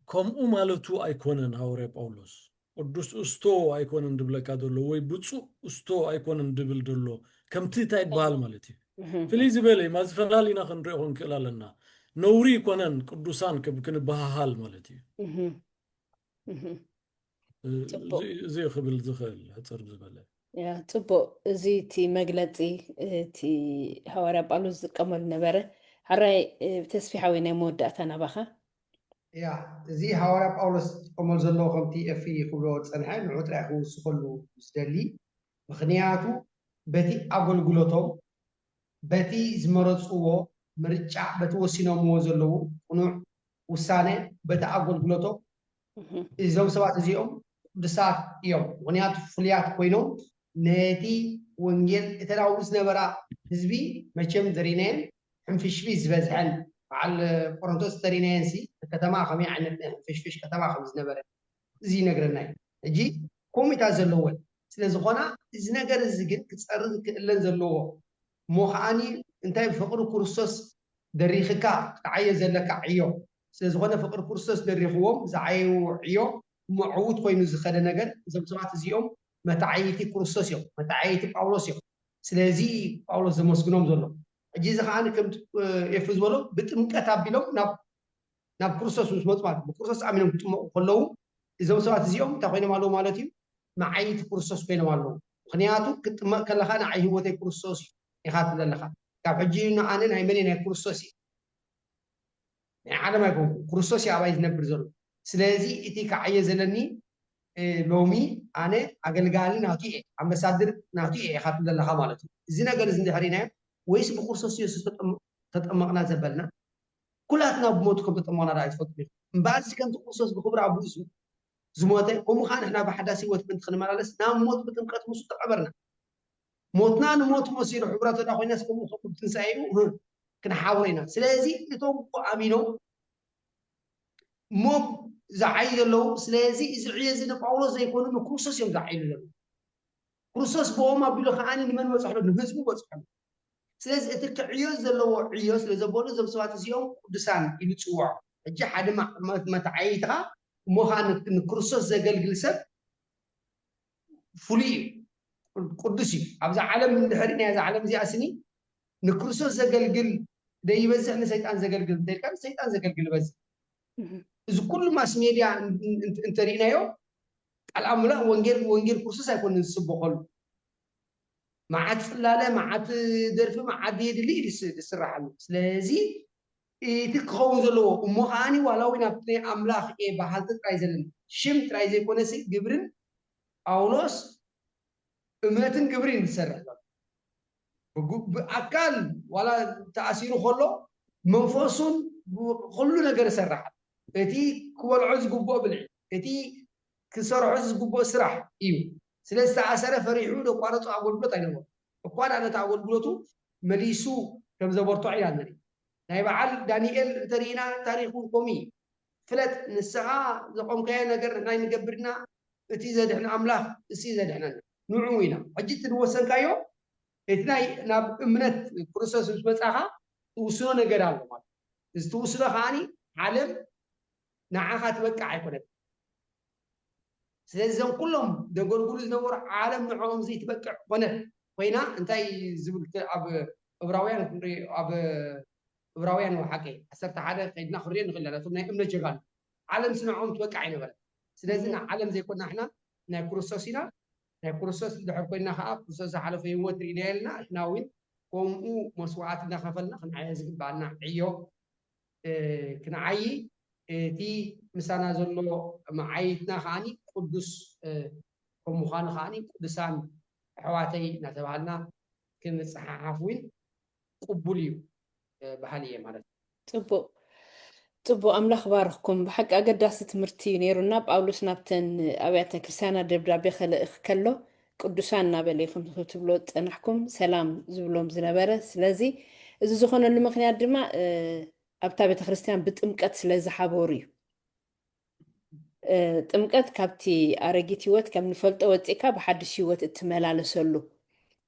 ከምኡ ማለቱ ኣይኮነን ሃዋርያ ጳውሎስ ቅዱስ እስቶ ኣይኮነን ድብለካ ዘሎ ወይ ብፁእ እስቶ ኣይኮነን ድብል ዘሎ ከምቲ እንታይ ይበሃል ማለት እዩ ፍልይ ዝበለ እዩ ማዚ ፈላሊና ክንሪኦ ክንክእል ኣለና ነውሪ ይኮነን ቅዱሳን ክንበሃሃል ማለት እዩ እዚ ክብል ዝኽእል ሕፅር ዝበለ ፅቡቅ እዚ እቲ መግለፂ እቲ ሃዋርያ ጳውሎስ ዝጥቀመሉ ነበረ ሓራይ ተስፊ ሓወይ ናይ መወዳእታ ናባኻ ያ እዚ ሃዋርያ ጳውሎስ ዝጥቀመሉ ዘለዎ ከምቲ ኤፍሪ ክብሎ ዝፀንሐ ንዑ ጥራይ ክውስኸሉ ዝደሊ ምኽንያቱ በቲ ኣገልግሎቶም በቲ ዝመረፅዎ ምርጫ በቲ ወሲኖምዎ ዘለዉ ቅኑዕ ውሳነ በቲ ኣገልግሎቶም እዞም ሰባት እዚኦም ቅዱሳት እዮም ምኽንያቱ ፍሉያት ኮይኖም ነቲ ወንጌል እተን ኣብኡ ዝነበራ ህዝቢ መቸም ዘሪናየን ሕንፍሽፍሽ ዝበዝሐን በዓል ቆሮንቶስ ተሪናየን ሲ ከተማ ከመይ ዓይነት ናይ ሕንፍሽፍሽ ከተማ ከም ዝነበረ እዚ ይነግረና እዩ ሕጂ ኮሚታት ዘለወን ስለዝኾና እዚ ነገር እዚ ግን ክፀሪ ዝክእለን ዘለዎ እሞ ከዓኒ እንታይ ብፍቅሪ ክርስቶስ ደሪኽካ ክትዓዮ ዘለካ ዕዮ ስለዝኾነ ፍቅሪ ክርስቶስ ደሪኽዎም ዝዓየዎ ዕዮ እሞ ዕዉት ኮይኑ ዝኸደ ነገር እዞም ሰባት እዚኦም መተዓይቲ ክርስቶስ እዮም መተዓይቲ ጳውሎስ እዮም ስለዚ ጳውሎስ ዘመስግኖም ዘሎ ሕጂ እዚ ከዓ ከም ኤፍ ዝበሎ ብጥምቀት ኣቢሎም ናብ ናብ ክርስቶስ ምስ መፁ ማለት ብክርስቶስ ኣሚኖም ክጥመቁ ከለዉ እዞም ሰባት እዚኦም እንታይ ኮይኖም ኣለዉ ማለት እዩ መዓይቲ ክርስቶስ ኮይኖም ኣለዉ ምክንያቱ ክትጥመቅ ከለካ ንዓይ ህይወተይ ክርስቶስ እዩ ኢካ ትብል ኣለካ ካብ ሕጂ ንኣነ ናይ መን ናይ ክርስቶስ እዩ ናይ ዓለም ኣይኮንኩ ክርስቶስ እዩ ኣባይ ዝነብር ዘሎ ስለዚ እቲ ከዓየ ዘለኒ ሎሚ ኣነ ኣገልጋሊ ናቱ እየ ኣምበሳድር ናቱ እየ ኢካ ትብል ኣለካ ማለት እዩ እዚ ነገር እዚ እንድሕር ኢናዮ ወይስ ብክርስቶስ የሱስ ተጠመቅና ዘበልና ኩላትና ብሞቱ ከም ተጠመቕና ደኣ ኣይትፈልጡን ኢኹም። እምበኣርሲ ከምቲ ክርስቶስ ብኽብሪ ኣብ ርእሱ ዝሞተ፣ ከምኡ ኸዓ ንሕና ብሓዳስ ህይወት ምእንቲ ክንመላለስ ናብ ሞት ብጥምቀት ምስኡ ተቐበርና። ሞትና ንሞቱ መሲሉ፣ ሕብረተና ኮይናስ ከምኡ ከምኡ ብትንሳኤኡ፣ እ፣ ክንሓብሮ ኢና። ስለዚ እቶም እኮ ኣሚኖም እሞ ዝዓዩ ዘለዉ፣ ስለዚ እዚ ዕዮ እዚ ንጳውሎስ ዘይኮኑ ንክርስቶስ እዮም ዝዓይሉ ዘለዉ። ክርስቶስ ብኦም ኣቢሉ ከዓኒ ንመን በጽሖ ኣሎ? ንህዝቡ በጽሖ ኣሎ። ስለዚ እቲ ክዕዮ ዘለዎ ዕዮ ስለ ዘበሉ እዞም ሰባት እዚኦም ቅዱሳን ኢሉ ጽውዖ። ሕጂ ሓደ ማ-፣ መ-፣ መተዓይይትኻ እሞ ኸዓ ን-፣ ንክርስቶስ ዘገልግል ሰብ ፍሉይ እዩ፣ ቅዱስ እዩ። ኣብዛ ዓለም እንድሕር ናይ እዛ ዓለም እዚኣ ስኒ ንክርስቶስ ዘገልግል ደይበዝሕ ንሰይጣን ዘገልግል እንተልካ ንሰይጣን ዘገልግል ይበዝሕ። እህ። እዚ ኩሉ ማስ ሜድያ እን-፣ እን-፣ እን-፣ እንተሪእናዮ ቃል ኣምላኽ ወንጌል፣ ወንጌል ክርስቶስ ኣይኮነን ዝስበኸሉ። መዓት ጽላለ፣ መዓት ደርፊ፣ መዓት የድሊ እዩ ዝስ-፣ ዝስራሓሉ። ስለዚ እቲ ክኸውን ዘለዎ እሞ ከዓኒ ዋላ እውን ኣብቲ ናይ ኣምላኽ እየ በሃልቲ ጥራይ ዘለና ሽም ጥራይ ዘይኮነሲ ግብርን ጳውሎስ እምነትን ግብርን እዩ ዝሰርሕ ዘሎ። ብጉ-፣ ብኣካል ዋላ ተኣሲሩ ከሎ መንፈሱን ብ-፣ ኩሉ ነገር ይሰርሕ። እቲ ክበልዖ ዝግብኦ ብልዒ፣ እቲ ክሰርሖ ዝግብኦ ስራሕ እዩ። ስለ ዝተኣሰረ ፈሪሑ ዘቋረጾ ኣገልግሎት ኣይነበሮን። እኳ ደኣ ነቲ ኣገልግሎቱ መሊሱ ከም ዘበርትዖ ኢና ንርኢ። ናይ በዓል ዳንኤል እንተሪኢና ታሪኹ ከምኡ እዩ። ፍለጥ፣ ንስኻ ዘቆምካዮ ነገር ንሕና ኣይንገብርና፣ እቲ ዘድሕን ኣምላኽ እሱ እዩ ዘድሕነና። ንዕኡ ኢና። ሕጂ እቲ ዝወሰንካዮ፣ እቲ ናይ ናብ እምነት ክርስቶስ ምስ መጻኻ ትውስኖ ነገር ኣሎ ማለት እዩ። እዚ ትውስኖ ከዓኒ ዓለም ንዓኻ ትበቅዕ ኣይኮነትን። ስለዚ እዞም ኩሎም ዘገልግሉ ዝነበሩ ዓለም ንዕኦም ዘይትበቅዕ ኮነት ኮይና፣ እንታይ ዝብል ክ-፣ ኣብ ዕብራውያን ክንርኢ፣ ኣብ ዕብራውያን ወሓቂ ዓሰርተ ሓደ ከይድና ክንሪኦ ንኽእል ኣለና። እቶም ናይ እምነት ጀጋኑ ዓለም ንዕኦም ትበቅዕ ኣይነበረት። ስለዚ እህ። ንዓለም ዘይኮና ንሕና ናይ ክርስቶስ ኢና። ናይ ክርስቶስ እንድሕር ኮይና ከዓ ክርስቶስ ዝሓለፈ ህይወት ርኢና የልና። ንሕና እውን ከምኡ መስዋዕቲ እናኸፈልና ክንዓዮ ዝግባኣና ዕዮ፣ እ፣ ክንዓዪ፣ እቲ ምሳና ዘሎ መዓይትና ከዓኒ ቅዱስ፣ እ፣ ከም ምዃኑ ከዓኒ ቅዱሳን ኣሕዋተይ እናተባሃልና ክንጸሓሓፍ እውን ቅቡል እዩ፣ እ፣ በሃሊ እየ ማለት እዩ። ጽቡቕ። ጽቡቕ፣ ኣምላኽ ባርኽኩም። ብሓቂ ኣገዳሲ ትምህርቲ እዩ ነይሩና። ጳውሎስ ናብተን ኣብያተ ክርስቲያናት ደብዳቤ ከልእኽ ከሎ ቅዱሳን እናበለ እዩ ከም ክትብሎ ዝጸናሕኩም ሰላም ዝብሎም ዝነበረ። ስለዚ እዚ ዝኾነሉ ምኽንያት ድማ፣ እ፣ ኣብታ ቤተ ክርስቲያን ብጥምቀት ስለ ዝሓበሩ እዩ። እ፣ ጥምቀት ካብቲ ኣረጊት ህይወት ከም ንፈልጦ ወጺእካ ብሓድሽ ህይወት እትመላለሰሉ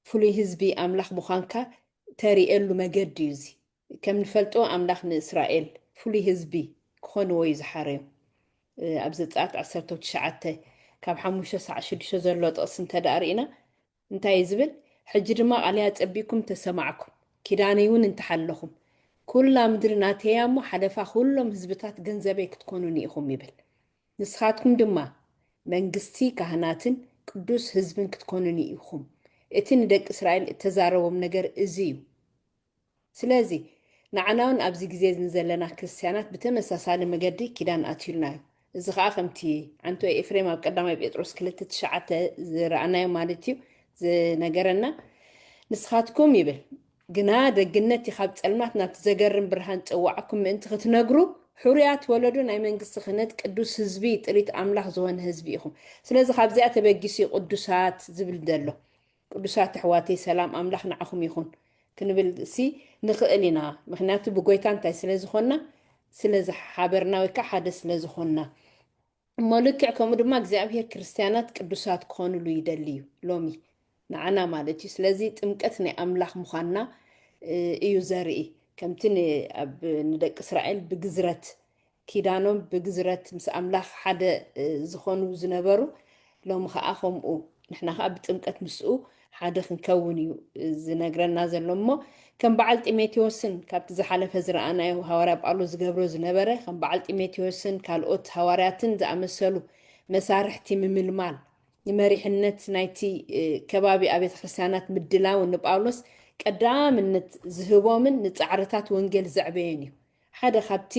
ፍሉይ ህዝቢ ኣምላኽ ምዃንካ ተርእየሉ መገዲ እዩ እዚ። ከም ንፈልጦ ኣምላኽ ንእስራኤል ፍሉይ ህዝቢ ክኾንዎ እዩ ዝሓረዮም። እ፣ ኣብ ዘጸኣት ዓሰርተ ትሽዓተ ካብ ሓሙሽተ ሳዕ ሽዱሽተ ዘሎ ጥቕሲ እንተ ደኣ ርኢና እንታይ እዩ ዝብል? ሕጂ ድማ ቃለይ ኣጸቢቕኩም እንተ ሰማዕኩም፣ ኪዳነይ እውን እንተ ሓለኹም፣ ኩላ ምድሪ ናተይ እያ እሞ ሓለፋ ኩሎም ህዝብታት ገንዘበይ ክትኮኑኒ ኢኹም ይብል። ንስኻትኩም ድማ መንግስቲ ካህናትን ቅዱስ ህዝብን ክትኮኑኒ ኢኹም። እቲ ንደቂ እስራኤል እተዛረቦም ነገር እዚ እዩ። ስለዚ ንዓና እውን ኣብዚ ግዜ ንዘለና ክርስትያናት ብተመሳሳሊ መገዲ ኪዳን ኣትዩልና እዩ። እዚ ኸዓ ከምቲ ዓንቶ ኤፍሬም ኣብ ቀዳማይ ጴጥሮስ ክልተ ትሽዓተ ዝረኣናዮ ማለት እዩ ዝነገረና። ንስኻትኩም ይብል፣ ግና ደግነቲ ካብ ጸልማት ናብቲ ዘገርም ብርሃን ጸዋዕኩም ምእንቲ ክትነግሩ፣ ሕሩያት ወለዶ ናይ መንግስቲ ክህነት ቅዱስ ህዝቢ፣ ጥሪት ኣምላኽ ዝኾነ ህዝቢ ኢኹም። ስለዚ ካብዚኣ ተበጊሱ እዩ ቅዱሳት ዝብል ዘሎ። ቅዱሳት ኣሕዋተይ ሰላም ኣምላኽ ንዓኹም ይኹን ክንብል ሲ ንኽእል ኢና። ምኽንያቱ ብጎይታ እንታይ ስለ ዝኾንና፣ ስለ ዝሓበርና ወይ ከዓ ሓደ ስለ ዝኾንና። እሞ ልክዕ ከምኡ ድማ እግዚኣብሔር ክርስትያናት ቅዱሳት ክኾኑሉ ይደሊ እዩ ሎሚ ንዓና ማለት እዩ። ስለዚ ጥምቀት ናይ ኣምላኽ ምዃንና፣ እ፣ እዩ ዘርኢ። ከምቲ ን-፣ ኣብ ንደቂ እስራኤል ብግዝረት ኪዳኖም ብግዝረት ምስ ኣምላኽ ሓደ፣ እ፣ ዝኾኑ ዝነበሩ፣ ሎሚ ኸዓ ከምኡ ንሕና ኸዓ ብጥምቀት ምስኡ ሓደ ክንከውን እዩ ዝነግረና ዘሎ። እሞ ከም በዓል ጢሞቴዎስን ካብቲ ዝሓለፈ ዝረኣናዮ ሃዋርያ ጳውሎስ ዝገብሮ ዝነበረ፣ ከም በዓል ጢሞቴዎስን ካልኦት ሃዋርያትን ዝኣመሰሉ መሳርሕቲ ምምልማል፣ ንመሪሕነት ናይቲ፣ እ፣ ከባቢ ኣብያተ ክርስትያናት ምድላውን ንጳውሎስ ቀዳምነት ዝህቦምን ንጻዕርታት ወንጌል ዘዕበዮን እዩ። ሓደ ካብቲ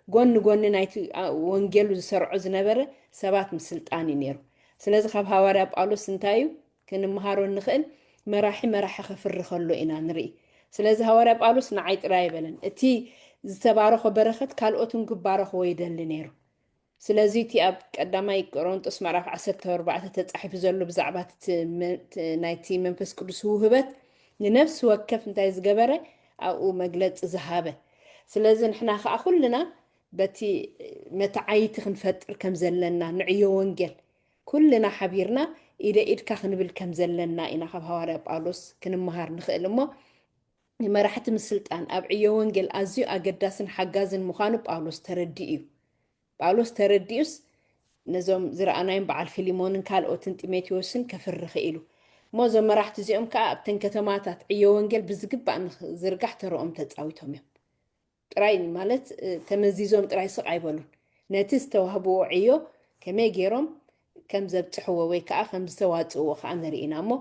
ጎኒ ጎኒ ናይቲ፣ ኣ፣ ወንጌሉ ዝሰርዖ ዝነበረ ሰባት ምስልጣን እዩ ነይሩ። ስለዚ ካብ ሃዋርያ ጳውሎስ እንታይ እዩ ክንምሃሮ እንኽእል? መራሒ መራሒ ከፍሪ ከሎ ኢና ንርኢ። ስለዚ ሃዋርያ ጳውሎስ ንዓይ ጥራይ ኣይበለን። እቲ ዝተባረኾ በረኸት ካልኦት እውን ክባረኽዎ ይደሊ ነይሩ። ስለዚ እቲ ኣብ ቀዳማይ ቆሮንጦስ ምዕራፍ ዓሰርተ ኣርባዕተ ተጻሒፉ ዘሎ ብዛዕባ እቲ መ-፣ እቲ ናይቲ መንፈስ ቅዱስ ውህበት ንነፍሲ ወከፍ እንታይ ዝገበረ ኣብኡ መግለጺ ዝሃበ። ስለዚ ንሕና ከዓ ኩልና በቲ መተዓይቲ ክንፈጥር ከም ዘለና ንዕዮ ወንጌል ኩልና ሓቢርና ኢደ ኢድካ ክንብል ከም ዘለና ኢና ካብ ሃዋርያ ጳውሎስ ክንመሃር ንኽእል። እሞ ንመራሕቲ ምስልጣን ኣብ ዕዮ ወንጌል ኣዝዩ ኣገዳስን ሓጋዝን ምዃኑ ጳውሎስ ተረዲኡ እዩ። ጳውሎስ ተረዲኡስ ነዞም ዝረኣናዮም በዓል ፊሊሞንን ካልኦትን ጢሞቴዎስን ከፍሪ ክኢሉ። እሞ እዞም መራሕቲ እዚኦም ከዓ ኣብተን ከተማታት ዕዮ ወንጌል ብዝግባእ ንክዝርጋሕ ተረኦም ተጻዊቶም እዮም። ጥራይ ማለት፣ እ፣ ተመዚዞም ጥራይ ስቕ ኣይበሉን። ነቲ ዝተዋህብዎ ዕዮ ከመይ ገይሮም ከም ዘብጽሕዎ ወይ ከዓ ከም ዝተዋጽእዎ ከዓ ንርኢ ኢና። እሞ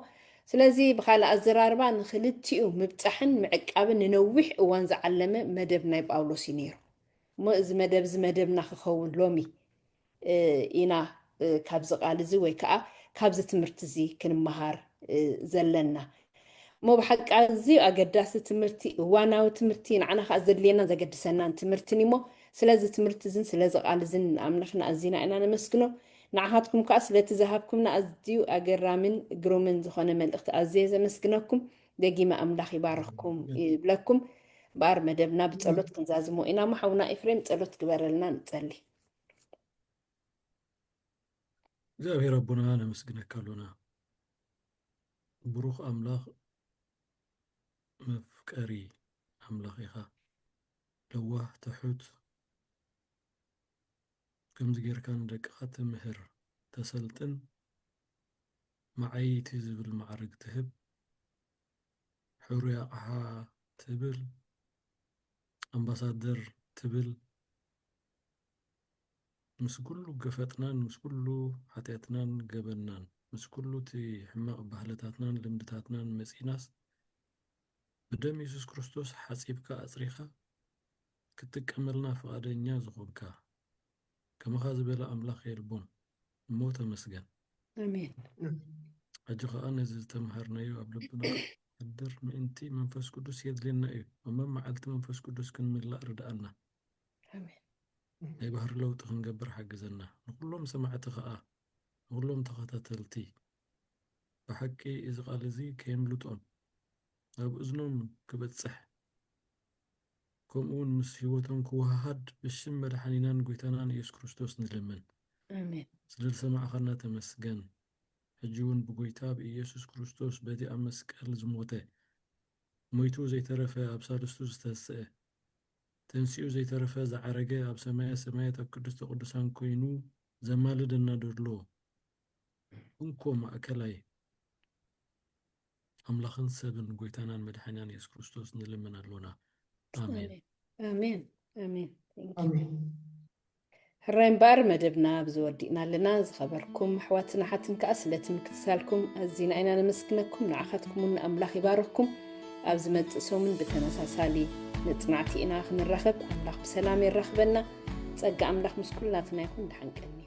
ስለዚ ብኻልእ ኣዘራርባ ንክልቲኡ ምብጻሕን ምዕቃብን ንነዊሕ እዋን ዝዓለመ መደብ ናይ ጳውሎስ እዩ ነይሩ። እሞ እዚ መደብ እዚ መደብና ክኸውን ሎሚ፣ እ፣ ኢና፣ እ፣ ካብዚ ቃል እዚ ወይ ከዓ ካብዚ ትምህርቲ እዚ ክንመሃር፣ እ፣ ዘለና። እሞ ብሓቂ ኣዝዩ ኣገዳሲ ትምህርቲ፣ እዋናዊ ትምህርቲ፣ ንዓና ከዓ ዘድልየናን ዘገድሰናን ትምህርትን እሞ ስለዚ ትምህርቲ እዝን ስለዚ ቃል እዝን ኣምላኽና ኣዚና ኢና ነመስግኖ። ንዓኻትኩም ከዓ ስለቲ ዝሃብኩምና ኣዝዩ ኣገራምን ግሩምን ዝኾነ መልእኽቲ ኣዝየ ዘመስግነኩም። ደጊመ ኣምላኽ ይባርኽኩም ይብለኩም። እምባር መደብና ብጸሎት ክንዛዝሞ ኢና። እሞ ሓውና ኤፍሬም ጸሎት ግበረልና ንጸሊ። እግዚኣብሔር ኣቦና ነመስግነካ ኣሎና። ብሩኽ ኣምላኽ መፍቀሪ ኣምላኽ ኢኻ። ለዋህ ትሑት ከምዚ ጌርካ ንደቅኻ ትምህር ተሰልጥን መዓይቲ ዝብል ማዕርግ ትህብ ሕሩይ ኣቕሓ ትብል ኣምባሳደር ትብል ምስ ኩሉ ገፈጥናን ምስ ኩሉ ሓጢኣትናን ገበንናን ምስ ኩሉ እቲ ሕማቕ ባህልታትናን ልምድታትናን መጺናስ ብደም የሱስ ክርስቶስ ሓጺብካ ኣጽሪኻ ክትጥቀመልና ፍቓደኛ ዝኾንካ ከማኻ ዝበለ ኣምላኽ የልቦን እሞ ተመስገን። ኣሜን። ሕጂ ኸኣ ነዚ ዝተምሃርናዮ ኣብ ልብና ክሓድር ምእንቲ መንፈስ ቅዱስ የድልየና እዩ። ኣብ መመዓልቲ መንፈስ ቅዱስ ክንምላእ ርድኣና። ኣሜን። ናይ ባህሪ ለውጢ ክንገብር ሓግዘና። ንኹሎም ሰማዕቲ ኸኣ ንኹሎም ተኸታተልቲ ብሓቂ እዚ ቃል እዚ ከየምልጦም ኣብ እዝኖም ክበጽሕ ከምኡ እውን ምስ ህይወቶም ክወሃሃድ ብሽም መድሓኒናን ጎይታናን ኢየሱስ ክርስቶስ ንልምን። ኣሜን። ስለ ዝሰማዕኻና ተመስገን። ሕጂ እውን ብጎይታ ብኢየሱስ ክርስቶስ በቲ ኣብ መስቀል ዝሞተ ሞይቱ ዘይተረፈ ኣብ ሳልስቱ ዝተንስአ ተንሲኡ ዘይተረፈ ዝዓረገ ኣብ ሰማየ ሰማያት ኣብ ቅድስተ ቅዱሳን ኮይኑ ዘማልደና ደሎ እንኮ ማእከላይ ኣምላኽን ሰብን ጎይታናን መድሓኒናን የሱስ ክርስቶስ ንልምን ኣሎና። ኣሜን። ኣሜን። ኣሜን። ኣሜን። Thank you። ኣሜን። ሕራይ እምበኣር መደብና ኣብዚ ወዲእና ኣለና። ዝኸበርኩም ኣሕዋትን ኣሓትን ከኣ ስለቲ ምክትታልኩም ኣዚና ኢና ነመስግነኩም። ንዓኻትኩም እውን ኣምላኽ ይባርኽኩም። ኣብ ዝመጽእ ሰሙን ብተመሳሳሊ መጽናዕቲ ኢና ክንራኸብ። ኣምላኽ ብሰላም የራኽበና። ጸጋ ኣምላኽ ምስ ኩላትና ይኹን። ደሓን ቀኒ።